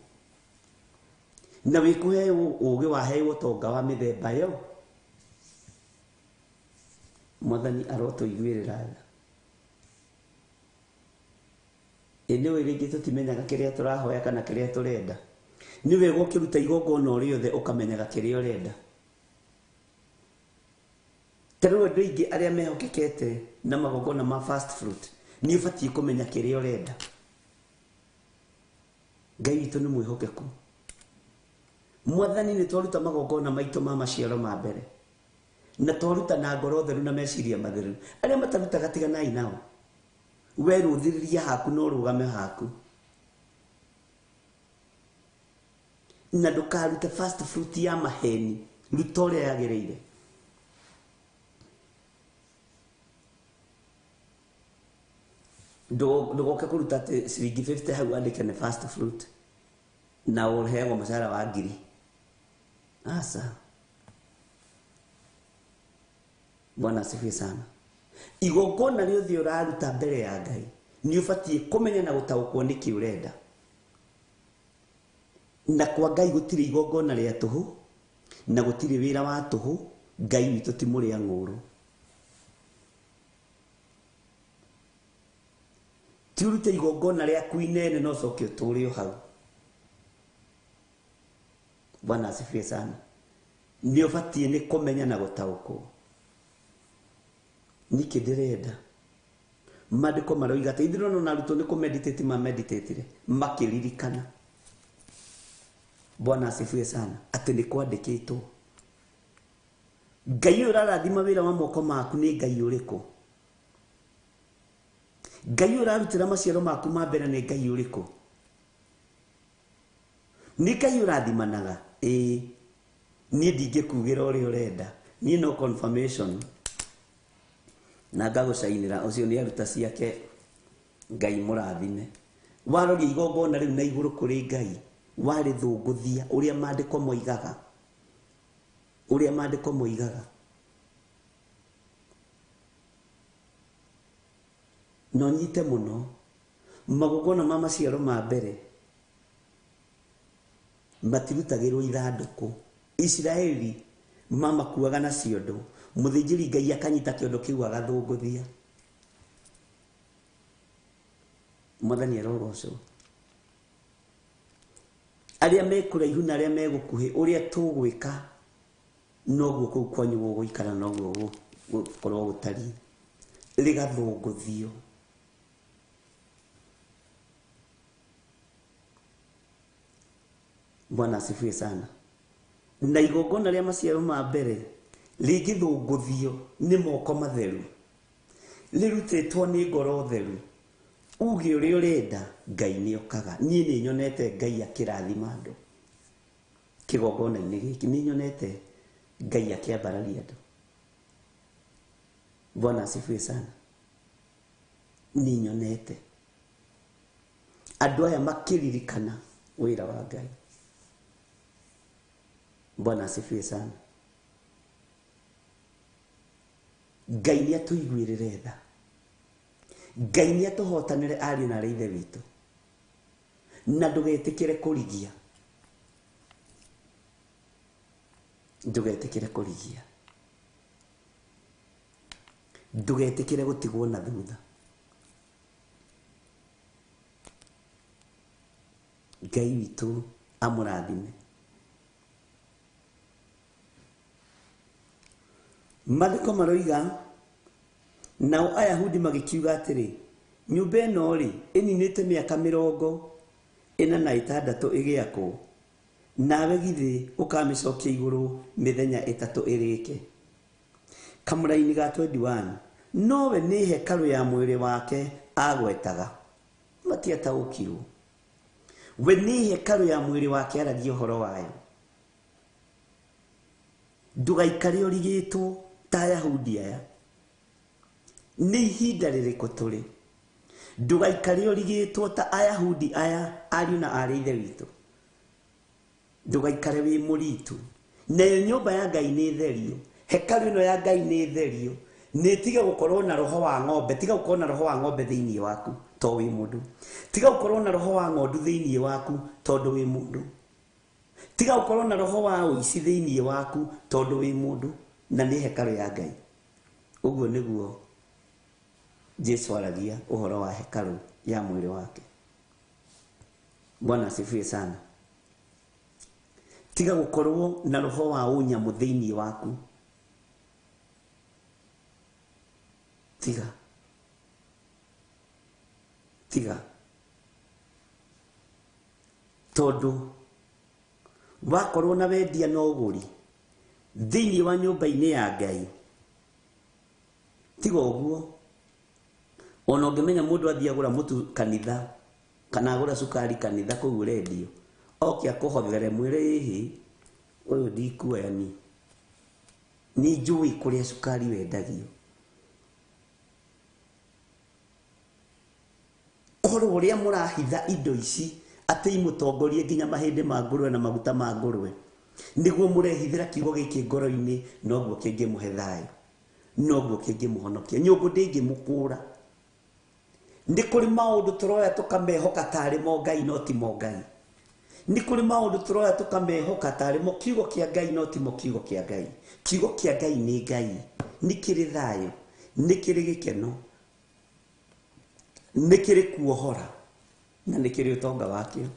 [SPEAKER 4] Na wĩkũheo ũgĩ waheo ũtonga wa mĩthemba yo. Mwathani arotũiguĩrĩra tha. Ĩ nĩũĩ rĩngĩ tũtimenyaga kĩrĩa tũrahoya kana kĩrĩa tũrenda. Nĩ wega ũkĩruta igongona o rĩothe ũkamenyaga kĩrĩa ũrenda. Ta rĩu andũ aingĩ arĩa mehokekete na magongona ma first fruit, nĩ ũbatiĩ kũmenya kĩrĩa ũrenda. Ngai witũ nĩ mwĩhokeku. Mwathani, nĩ twaruta magongona maitũ ma maciaro ma mbere, na twaruta na ngoro theru na meciria matheru. Arĩa matarutaga, tiganai nao. We rũthĩrĩria haku na ũrũgame haku, na ndũkarute first fruit ya maheni. Ruta ũrĩa yagĩrĩire. Ndũgoke kũruta atĩ ciringi 50 hau andĩke nĩ first fruit na ũheagwo mũcara wa 1,000. Aca. Bwana asifiwe sana. Igongona rĩothe ũraruta mbere ya Ngai, nĩ ũbatiĩ kũmenya na gũtaũkwo nĩkĩ ũrenda. Na kwa Ngai gũtirĩ igongona rĩa tũhũ na gũtirĩ wĩra wa tũhũ. Ngai witũ ti mũrĩa ng'ũrũ. Ti ũrute igongona rĩaku inene no ũcoke ũtũre o hau. Bwana asifiwe sana. Nĩ ũbatiĩ nĩ kũmenya na gũtaũkwo nĩkĩ ndĩrenda. Maandĩko maroiga atĩ ithuĩ na arutwo nĩ kũmeditate ma meditatire makĩririkana. Bwana asifiwe sana. Atĩ nĩ kwandĩkĩtwo. Ngai ũyũ ũrarathima wĩra wa moko maku nĩ Ngai ũrĩkũ? Ngai ũyũ ũrarutĩra maciaro maku ma mbere nĩ Ngai ũrĩkũ? Nĩ Ngai ũrathimanaga? Ĩĩ. Niĩ ndingĩkugĩra ũrĩa ũrenda. Niĩ no confirmation na ngagũcainĩra. Ũcio nĩ aruta ciake. Ngai mũrathime. Waroria igongona rĩu na igũrũ kũrĩ Ngai, warĩthũngũthia ũrĩa maandĩko moigaga, ũrĩa maandĩko moigaga, na ũnyite mũno, magongona ma maciaro ma mbere matirutagĩrwo ithandũkũ. Isiraeli mamakuaga na ciondo. Mũthĩnjĩri Ngai akanyita kĩondo kĩu agathũngũthia. Mwathani arogocwo. Arĩa me kũraihu na arĩa me gũkuhĩ, ũrĩa tũgwĩka noguo kũu kwanyu gũgũikara, noguo gũkorwo gũtariĩ. Rĩgathũngũthio. Bwana asifiwe sana. Na igongona rĩa maciaro ma mbere rĩngĩthũngũthio nĩ moko matheru, rĩrutĩtwo nĩ ngoro theru, uge ũrĩa ũrenda, Ngai nĩ okaga. Niĩ nĩ nyonete Ngai akĩrathima andũ kĩgongona-inĩ gĩkĩ. Nĩ nyonete Ngai akĩambararia andũ. Bwana asifiwe sana. Nĩ nyonete andũ aya makĩririkana wĩra wa Ngai. Bwana asifiwe sana. Ngai nĩ atũiguĩrĩre tha. Ngai nĩ atũhotanĩre ariũ na arĩ ithe witũ. Na ndũgetĩkĩre kũrigia. Ndũgetĩkĩre kũrigia. Ndũgetĩkĩre gũtigwo na thutha. Ngai witũ amũrathime. Maandĩko maroiga, nao Ayahudi magĩkiuga atĩrĩ, nyũmba ĩno rĩ, ĩninĩte mĩaka 46 ĩgĩakwo, nawe githĩ ũkamĩcokia igũrũ mĩthenya 3 ĩrĩke. Kamũraini ga 21, nowe nĩ hekarũ ya mwĩrĩ wake agwetaga. Matiataũkirwo. We nĩ hekarũ ya mwĩrĩ wake aragia ũhoro wayo. Ndũgaikare ũrigĩtwo ta Ayahudi aya. Nĩ ihinda rĩrĩkũ tũrĩ? Ndũgaikare ũrigĩtwo ta Ayahudi aya, ariũ na arĩ ithe witũ. Ndũgaikare wĩ mũritũ. Nayo nyũmba ya Ngai nĩ therio. Hekarũ ĩno ya Ngai nĩ therio. Nĩ tiga gũkorwo na roho wa ng'ombe, tiga gũkorwo na roho wa ng'ombe thĩinĩ waku to wĩ mũndũ. Tiga gũkorwo na roho wa ng'ondu thĩinĩ waku tondũ wĩ mũndũ. Tiga gũkorwo na roho wa ũici thĩinĩ waku tondũ wĩ mũndũ, na nĩ hekarũ ya Ngai. Ũguo nĩguo Jesu aragia ũhoro wa hekarũ ya mwĩrĩ wake. Bwana asifiwe sana. Tiga gũkorwo na roho wa ũnyamũ thĩinĩ waku. Tiga, tiga, tondũ wakorwo na wendia na ũgũri thĩinĩ wa nyũmba-inĩ ya Ngai, tiga ũguo. Ona ũngĩmenya mũndũ athiĩ agũra mũtu kanitha kana agũra cukari kanitha kũu ũrendio, oke akũhothere mwĩre ĩhĩ ũyũ ndikuoya ni nĩ njũĩ kũrĩa cukari wendagio. Korwo ũrĩa mũrahitha indo ici atĩ imũtongorie nginya mahĩndĩ ma ngũrwe na maguta ma ngũrwe, nĩguo mũrehithĩra kiugo gĩkĩ ngoro-inĩ, noguo kĩngĩmũhe thayũ, noguo kĩngĩmũhonokia. Nyũngũ ndĩngĩmũkũra. Nĩ kũrĩ maũndũ tũroya tũkamehoka tarĩ mo Ngai no ti mo Ngai. Nĩ kũrĩ maũndũ tũroya tũkamehoka tarĩ mo kiugo kĩa Ngai no ti mo kiugo kĩa Ngai. Kiugo kĩa Ngai nĩ Ngai, nĩ kĩrĩ thayũ, nĩ kĩrĩ gĩkeno, nĩ kĩrĩ kuohora na nĩ kĩrĩ ũtonga wakĩo.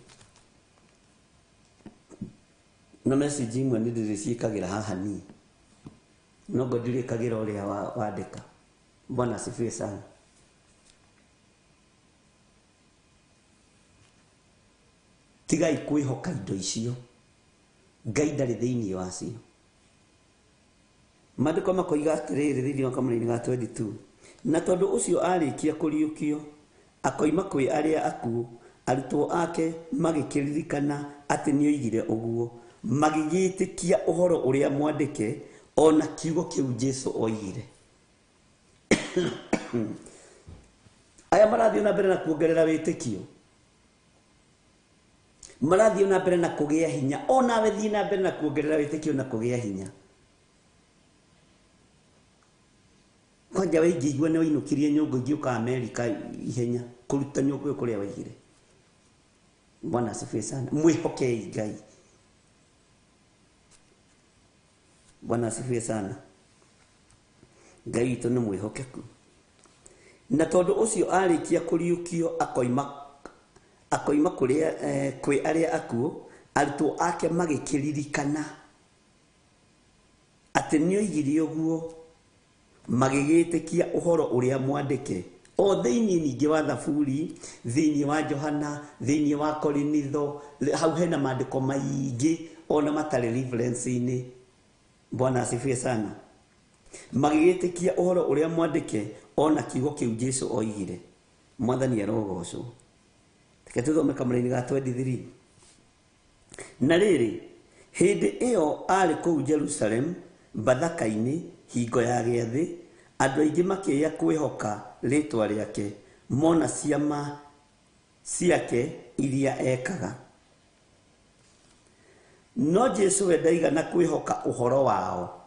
[SPEAKER 4] Na message imwe nĩ ndĩrĩciĩkagĩra haha niĩ, no ngo ndirĩkagĩra ũrĩa wandĩka. Bwana asifiwe sana. Tigai kwĩhoka indo icio, Ngai ndarĩ thĩinĩ wacio. Maandĩko makoiga atĩrĩrĩ thĩinĩ wa kamũraini ga 22, na tondũ ũcio arĩkia kũriũkio akoima kwĩ arĩa akuũ, arutwo ake magĩkĩririkana atĩ nĩoigire ũguo, magĩgĩtĩkia ũhoro ũrĩa mwandĩke ona kiugo kĩu Jesũ oigire. Aya marathiĩ na mbere na kuongerera wĩtĩkio, marathiĩ na mbere na kũgĩa hinya. Onawe thiĩ na mbere na kuongerera wĩtĩkio na kũgĩa hinya. Kwanja we ingĩigua nĩ wainũkirie nyũngũ ingĩũka Amerika ihenya kũruta nyũngũ ĩyo kũrĩa waigire. Bwana asifiwe sana. Mwĩhokei Ngai. Bwana asifiwe sana. Ngai witũ nĩ mwĩhokeku. Na tondũ ũcio arĩkia kũriũkio akoima kũrĩa kwĩ arĩa akuũ, arutwo ake magĩkĩririkana atĩ nĩoigire ũguo, magĩgĩtĩkia ũhoro ũrĩa mwandĩke o thĩinĩ ningĩ wa Thaburi, thĩinĩ wa Johana, thĩinĩ wa Korinitho. Hau hena maandĩko maingĩ ona matarĩ reference-inĩ. Bwana asifiwe sana. Magĩgĩtĩkia ũhoro ũrĩa mwandĩke ona kiugo kĩu Jesũ oigire. Mwathani arogocwo. Reke tũthome kamũraini ga 23. Na rĩrĩ, hĩndĩ ĩyo arĩ kũu Jerusalem Bathaka-inĩ hingo ya gĩathĩ, andũ aingĩ makĩya kwĩhoka rĩtwa rĩake mona ciama ciake iria ekaga. No Jesũ we ndaigana kwĩhoka ũhoro wao.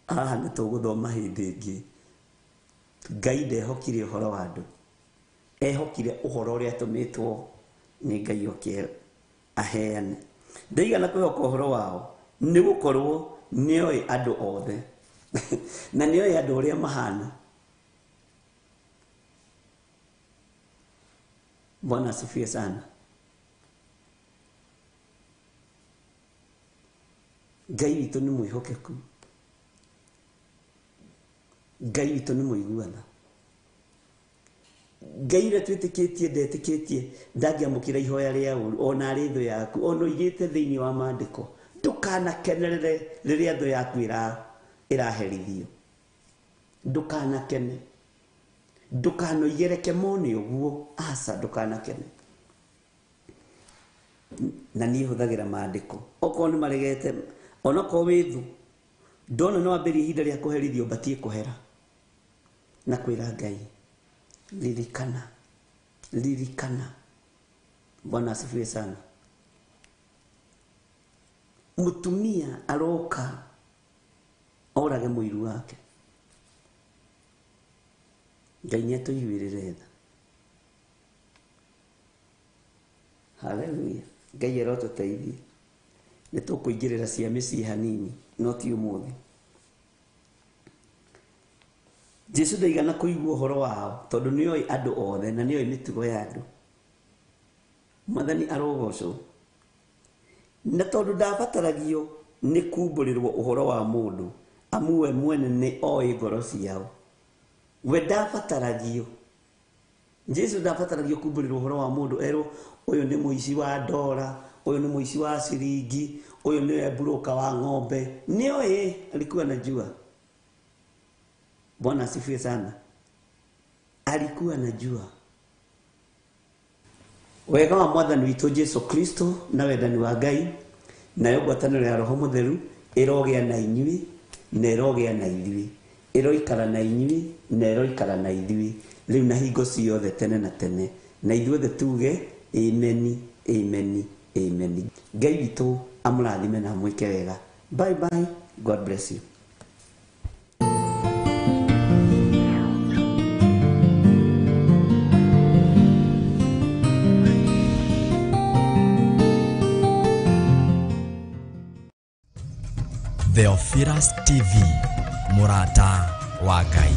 [SPEAKER 4] Haha nĩ tũgũthoma hĩndĩ ĩngĩ. Ngai ndehokire ũhoro wa andũ, ehokire ũhoro ũrĩa atũmĩtwo nĩ Ngai oke aheane. Ndaigana kwĩhoka ũhoro wao nĩ gũkorwo nĩoĩ andũ othe na nĩoĩ andũ ũrĩa mahana. Bwana asifiwe sana. Ngai witũ nĩ mwĩhokeku, Ngai witũ nĩ mũiguana. Ngai ũrĩa twĩtĩkĩtie ndetĩkĩtie ndangĩamũkĩra ihoya rĩa ũru ona arĩ thũ yaku, ona ũigĩte thĩinĩ wa maandĩko. Ndũkanakenerere rĩrĩa thũ yaku ĩraherithio. Ndũkanakene, ndũkanoigereke mone ũguo, aca, ndũkanakene. Na niĩ hũthagĩra maandĩko okorwo nĩ maregete, onokorwo wĩ thũ, ndona no wambĩrĩrie ihinda rĩa kũherithio, batiĩ kũhera na kwĩra Ngai ririkana, ririkana. Bwana asifiwe sana. Mũtumia aroka orage mũiru wake. Ngai nĩ atũiguĩrĩre tha. Haleluya. Ngai arotũteithia. Nĩ tũkũingĩrĩra cia mĩciĩ hanini, no ti ũmũthĩ. Jesũ ndaigana kũigua ũhoro wao tondũ nĩoĩ andũ othe na nĩoĩ mĩtugo ya andũ. Mwathani arogocwo. Na tondũ ndabataragio nĩ kumbũrĩrwo ũhoro wa mũndũ, Amu we mwene nĩ oĩ ngoro ciao. We ndabataragio. Jesu ndabataragio kumbũrĩrwo ũhoro wa mũndũ erwo ũyũ nĩ mũici wa ndora, ũyũ nĩ mũici wa ciringi, ũyũ nĩwe mburũka wa ng'ombe. Nĩoĩ, alikuwa anajua. Bwana asifiwe sana. Alikuwa anajua. Wega wa Mwathani witũ Jesu Kristo na wendani wa Ngai nayo ngwatanĩro ya Roho Mũtheru ĩrogĩa na inyuĩ na ĩrogĩa na ithuĩ, ĩroikara na inyuĩ na ĩroikara na ithuĩ rĩu na hingo ciothe tene na tene, na ithuothe tuge ameni, ameni, ameni. Ngai witũ amũrathime na amwĩke wega. Bye bye. God bless you.
[SPEAKER 1] Theophilus TV, Murata wa Ngai.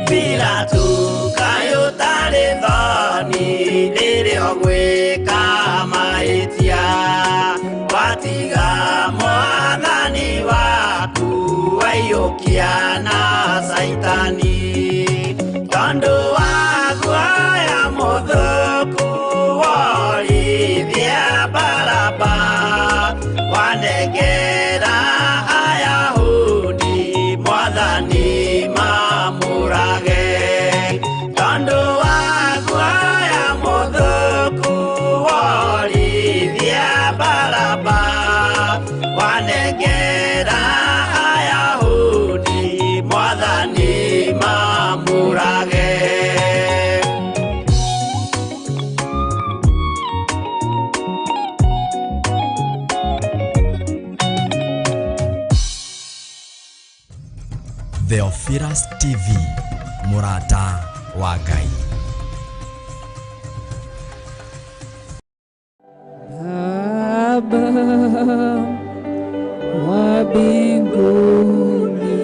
[SPEAKER 3] Pilato, kayo Gwĩka mahĩtia watiga mwathani waku waiyũkia na Saitani tondũ wa guoya mũthũku worithia Baraba wanengera Ayahudi mwathani mamũrage tondũ wa guoya mũthũku worithia Baraba wanengera Ayahudi mwathani mamũrage.
[SPEAKER 1] Theophilus TV, mũrata wa Ngai.
[SPEAKER 2] Baba wa mbinguni,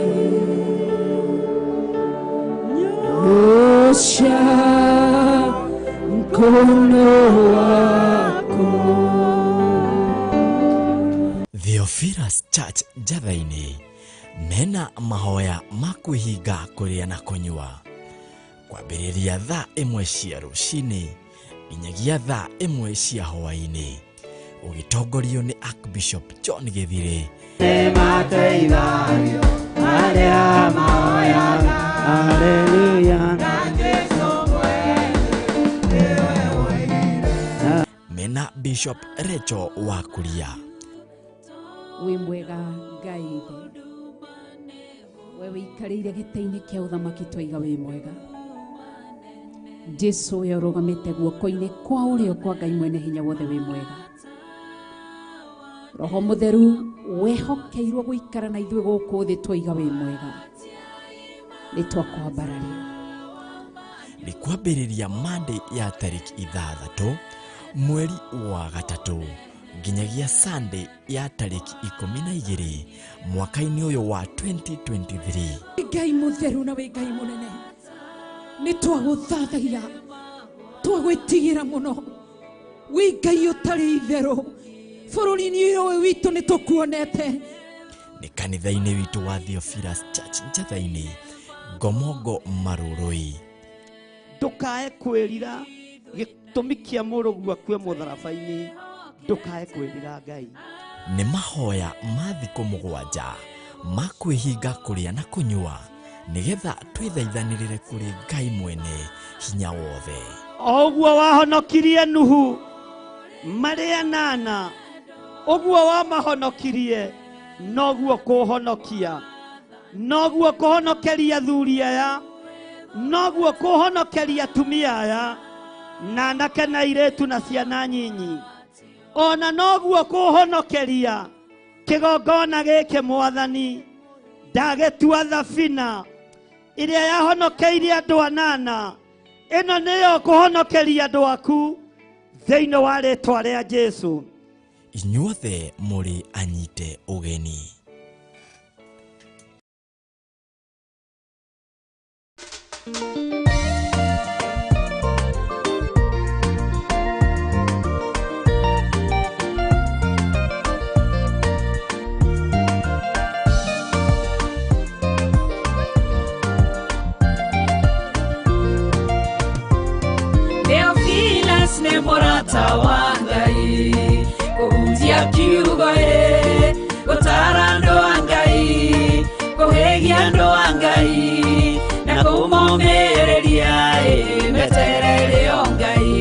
[SPEAKER 2] nyosha mkono wako.
[SPEAKER 1] Theophilus Church Njatha-inĩ mena mahoya ma kwĩhinga kũrĩa na kũnyua kwambĩrĩria thaa 1 cia rũcinĩ nginyagia thaa 1 cia hwaĩ-inĩ ũgĩtongorio nĩ Archbishop John Gĩthirĩ.
[SPEAKER 3] Nĩmateithagio arĩa mahoyaga Haleluya.
[SPEAKER 1] Mena Bishop Rachel wa Kuria.
[SPEAKER 2] Wĩ mwega Ngai ithe, we wĩikarĩire gĩtĩ-inĩ kĩa ũthamaki twaiga wĩ mwega. Jesu we ũrũgamĩte guoko-inĩ kwa ũrĩo kwa Ngai mwene hinya wothe wĩ mwega. Roho Mũtheru wehokeirwo gũikara na ithuĩ gũkũ thĩ twaiga wĩ mwega. Nĩ twakwambararia.
[SPEAKER 1] Nĩ kwambĩrĩria Monday ya tarĩki 6 mweri wa 3 nginyagia Sunday ya tarĩki 12 mwaka-inĩ ũyũ wa 2023.
[SPEAKER 2] Ngai mũtheru na wĩ Ngai mũnene, nĩ twagũthathaia, twagwĩtigĩra mũno. Wĩ Ngai ũtarĩ itherũ, bũrũri-inĩ ũyũ witũ nĩ tũkuonete.
[SPEAKER 1] Nĩ kanitha-inĩ witũ wa Theophilus Church Njatha-inĩ, Ngomongo Marũrũi.
[SPEAKER 4] Ndũkae kwĩrira gĩtũmi kĩa mũrũguo akue mũtharaba-inĩ, ndũkae kwĩrira Ngai.
[SPEAKER 1] Nĩ mahoya ma thikũ 7 ma kwĩhinga kũrĩa na kũnyua nĩgetha twĩthaithanĩrĩre kũrĩ Ngai mwene hinya wothe.
[SPEAKER 4] O ũguo wahonokirie Nuhu marĩ 8, ũguo wamahonokirie noguo kũhonokia, noguo kũhonokeria athuri aya, noguo kũhonokeria atumia aya na anake na airĩtu na ciana nyinyi, ona noguo kũhonokeria kĩgongona gĩkĩ mwathani. Ndagĩtua thabina ĩrĩa yahonokeirie andũ 8, ĩno nĩyo kũhonokeria andũ aku thĩinĩ wa rĩtwa rĩa Jesu.
[SPEAKER 1] Inyuothe mũrĩ anyite ũgeni.
[SPEAKER 5] Theophilus nĩ mũrata wa Ngai, kũhunjia kiugo ĩ, gũtara andũ a Ngai, kũhĩgia andũ a Ngai, na kũmomĩrĩria ĩ, meterere o Ngai.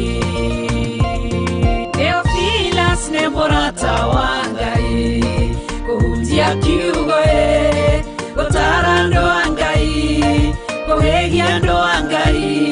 [SPEAKER 5] Theophilus nĩ mũrata wa Ngai, kũhunjia kiugo ĩ, gũtara andũ a Ngai, kũhĩgia andũ a Ngai,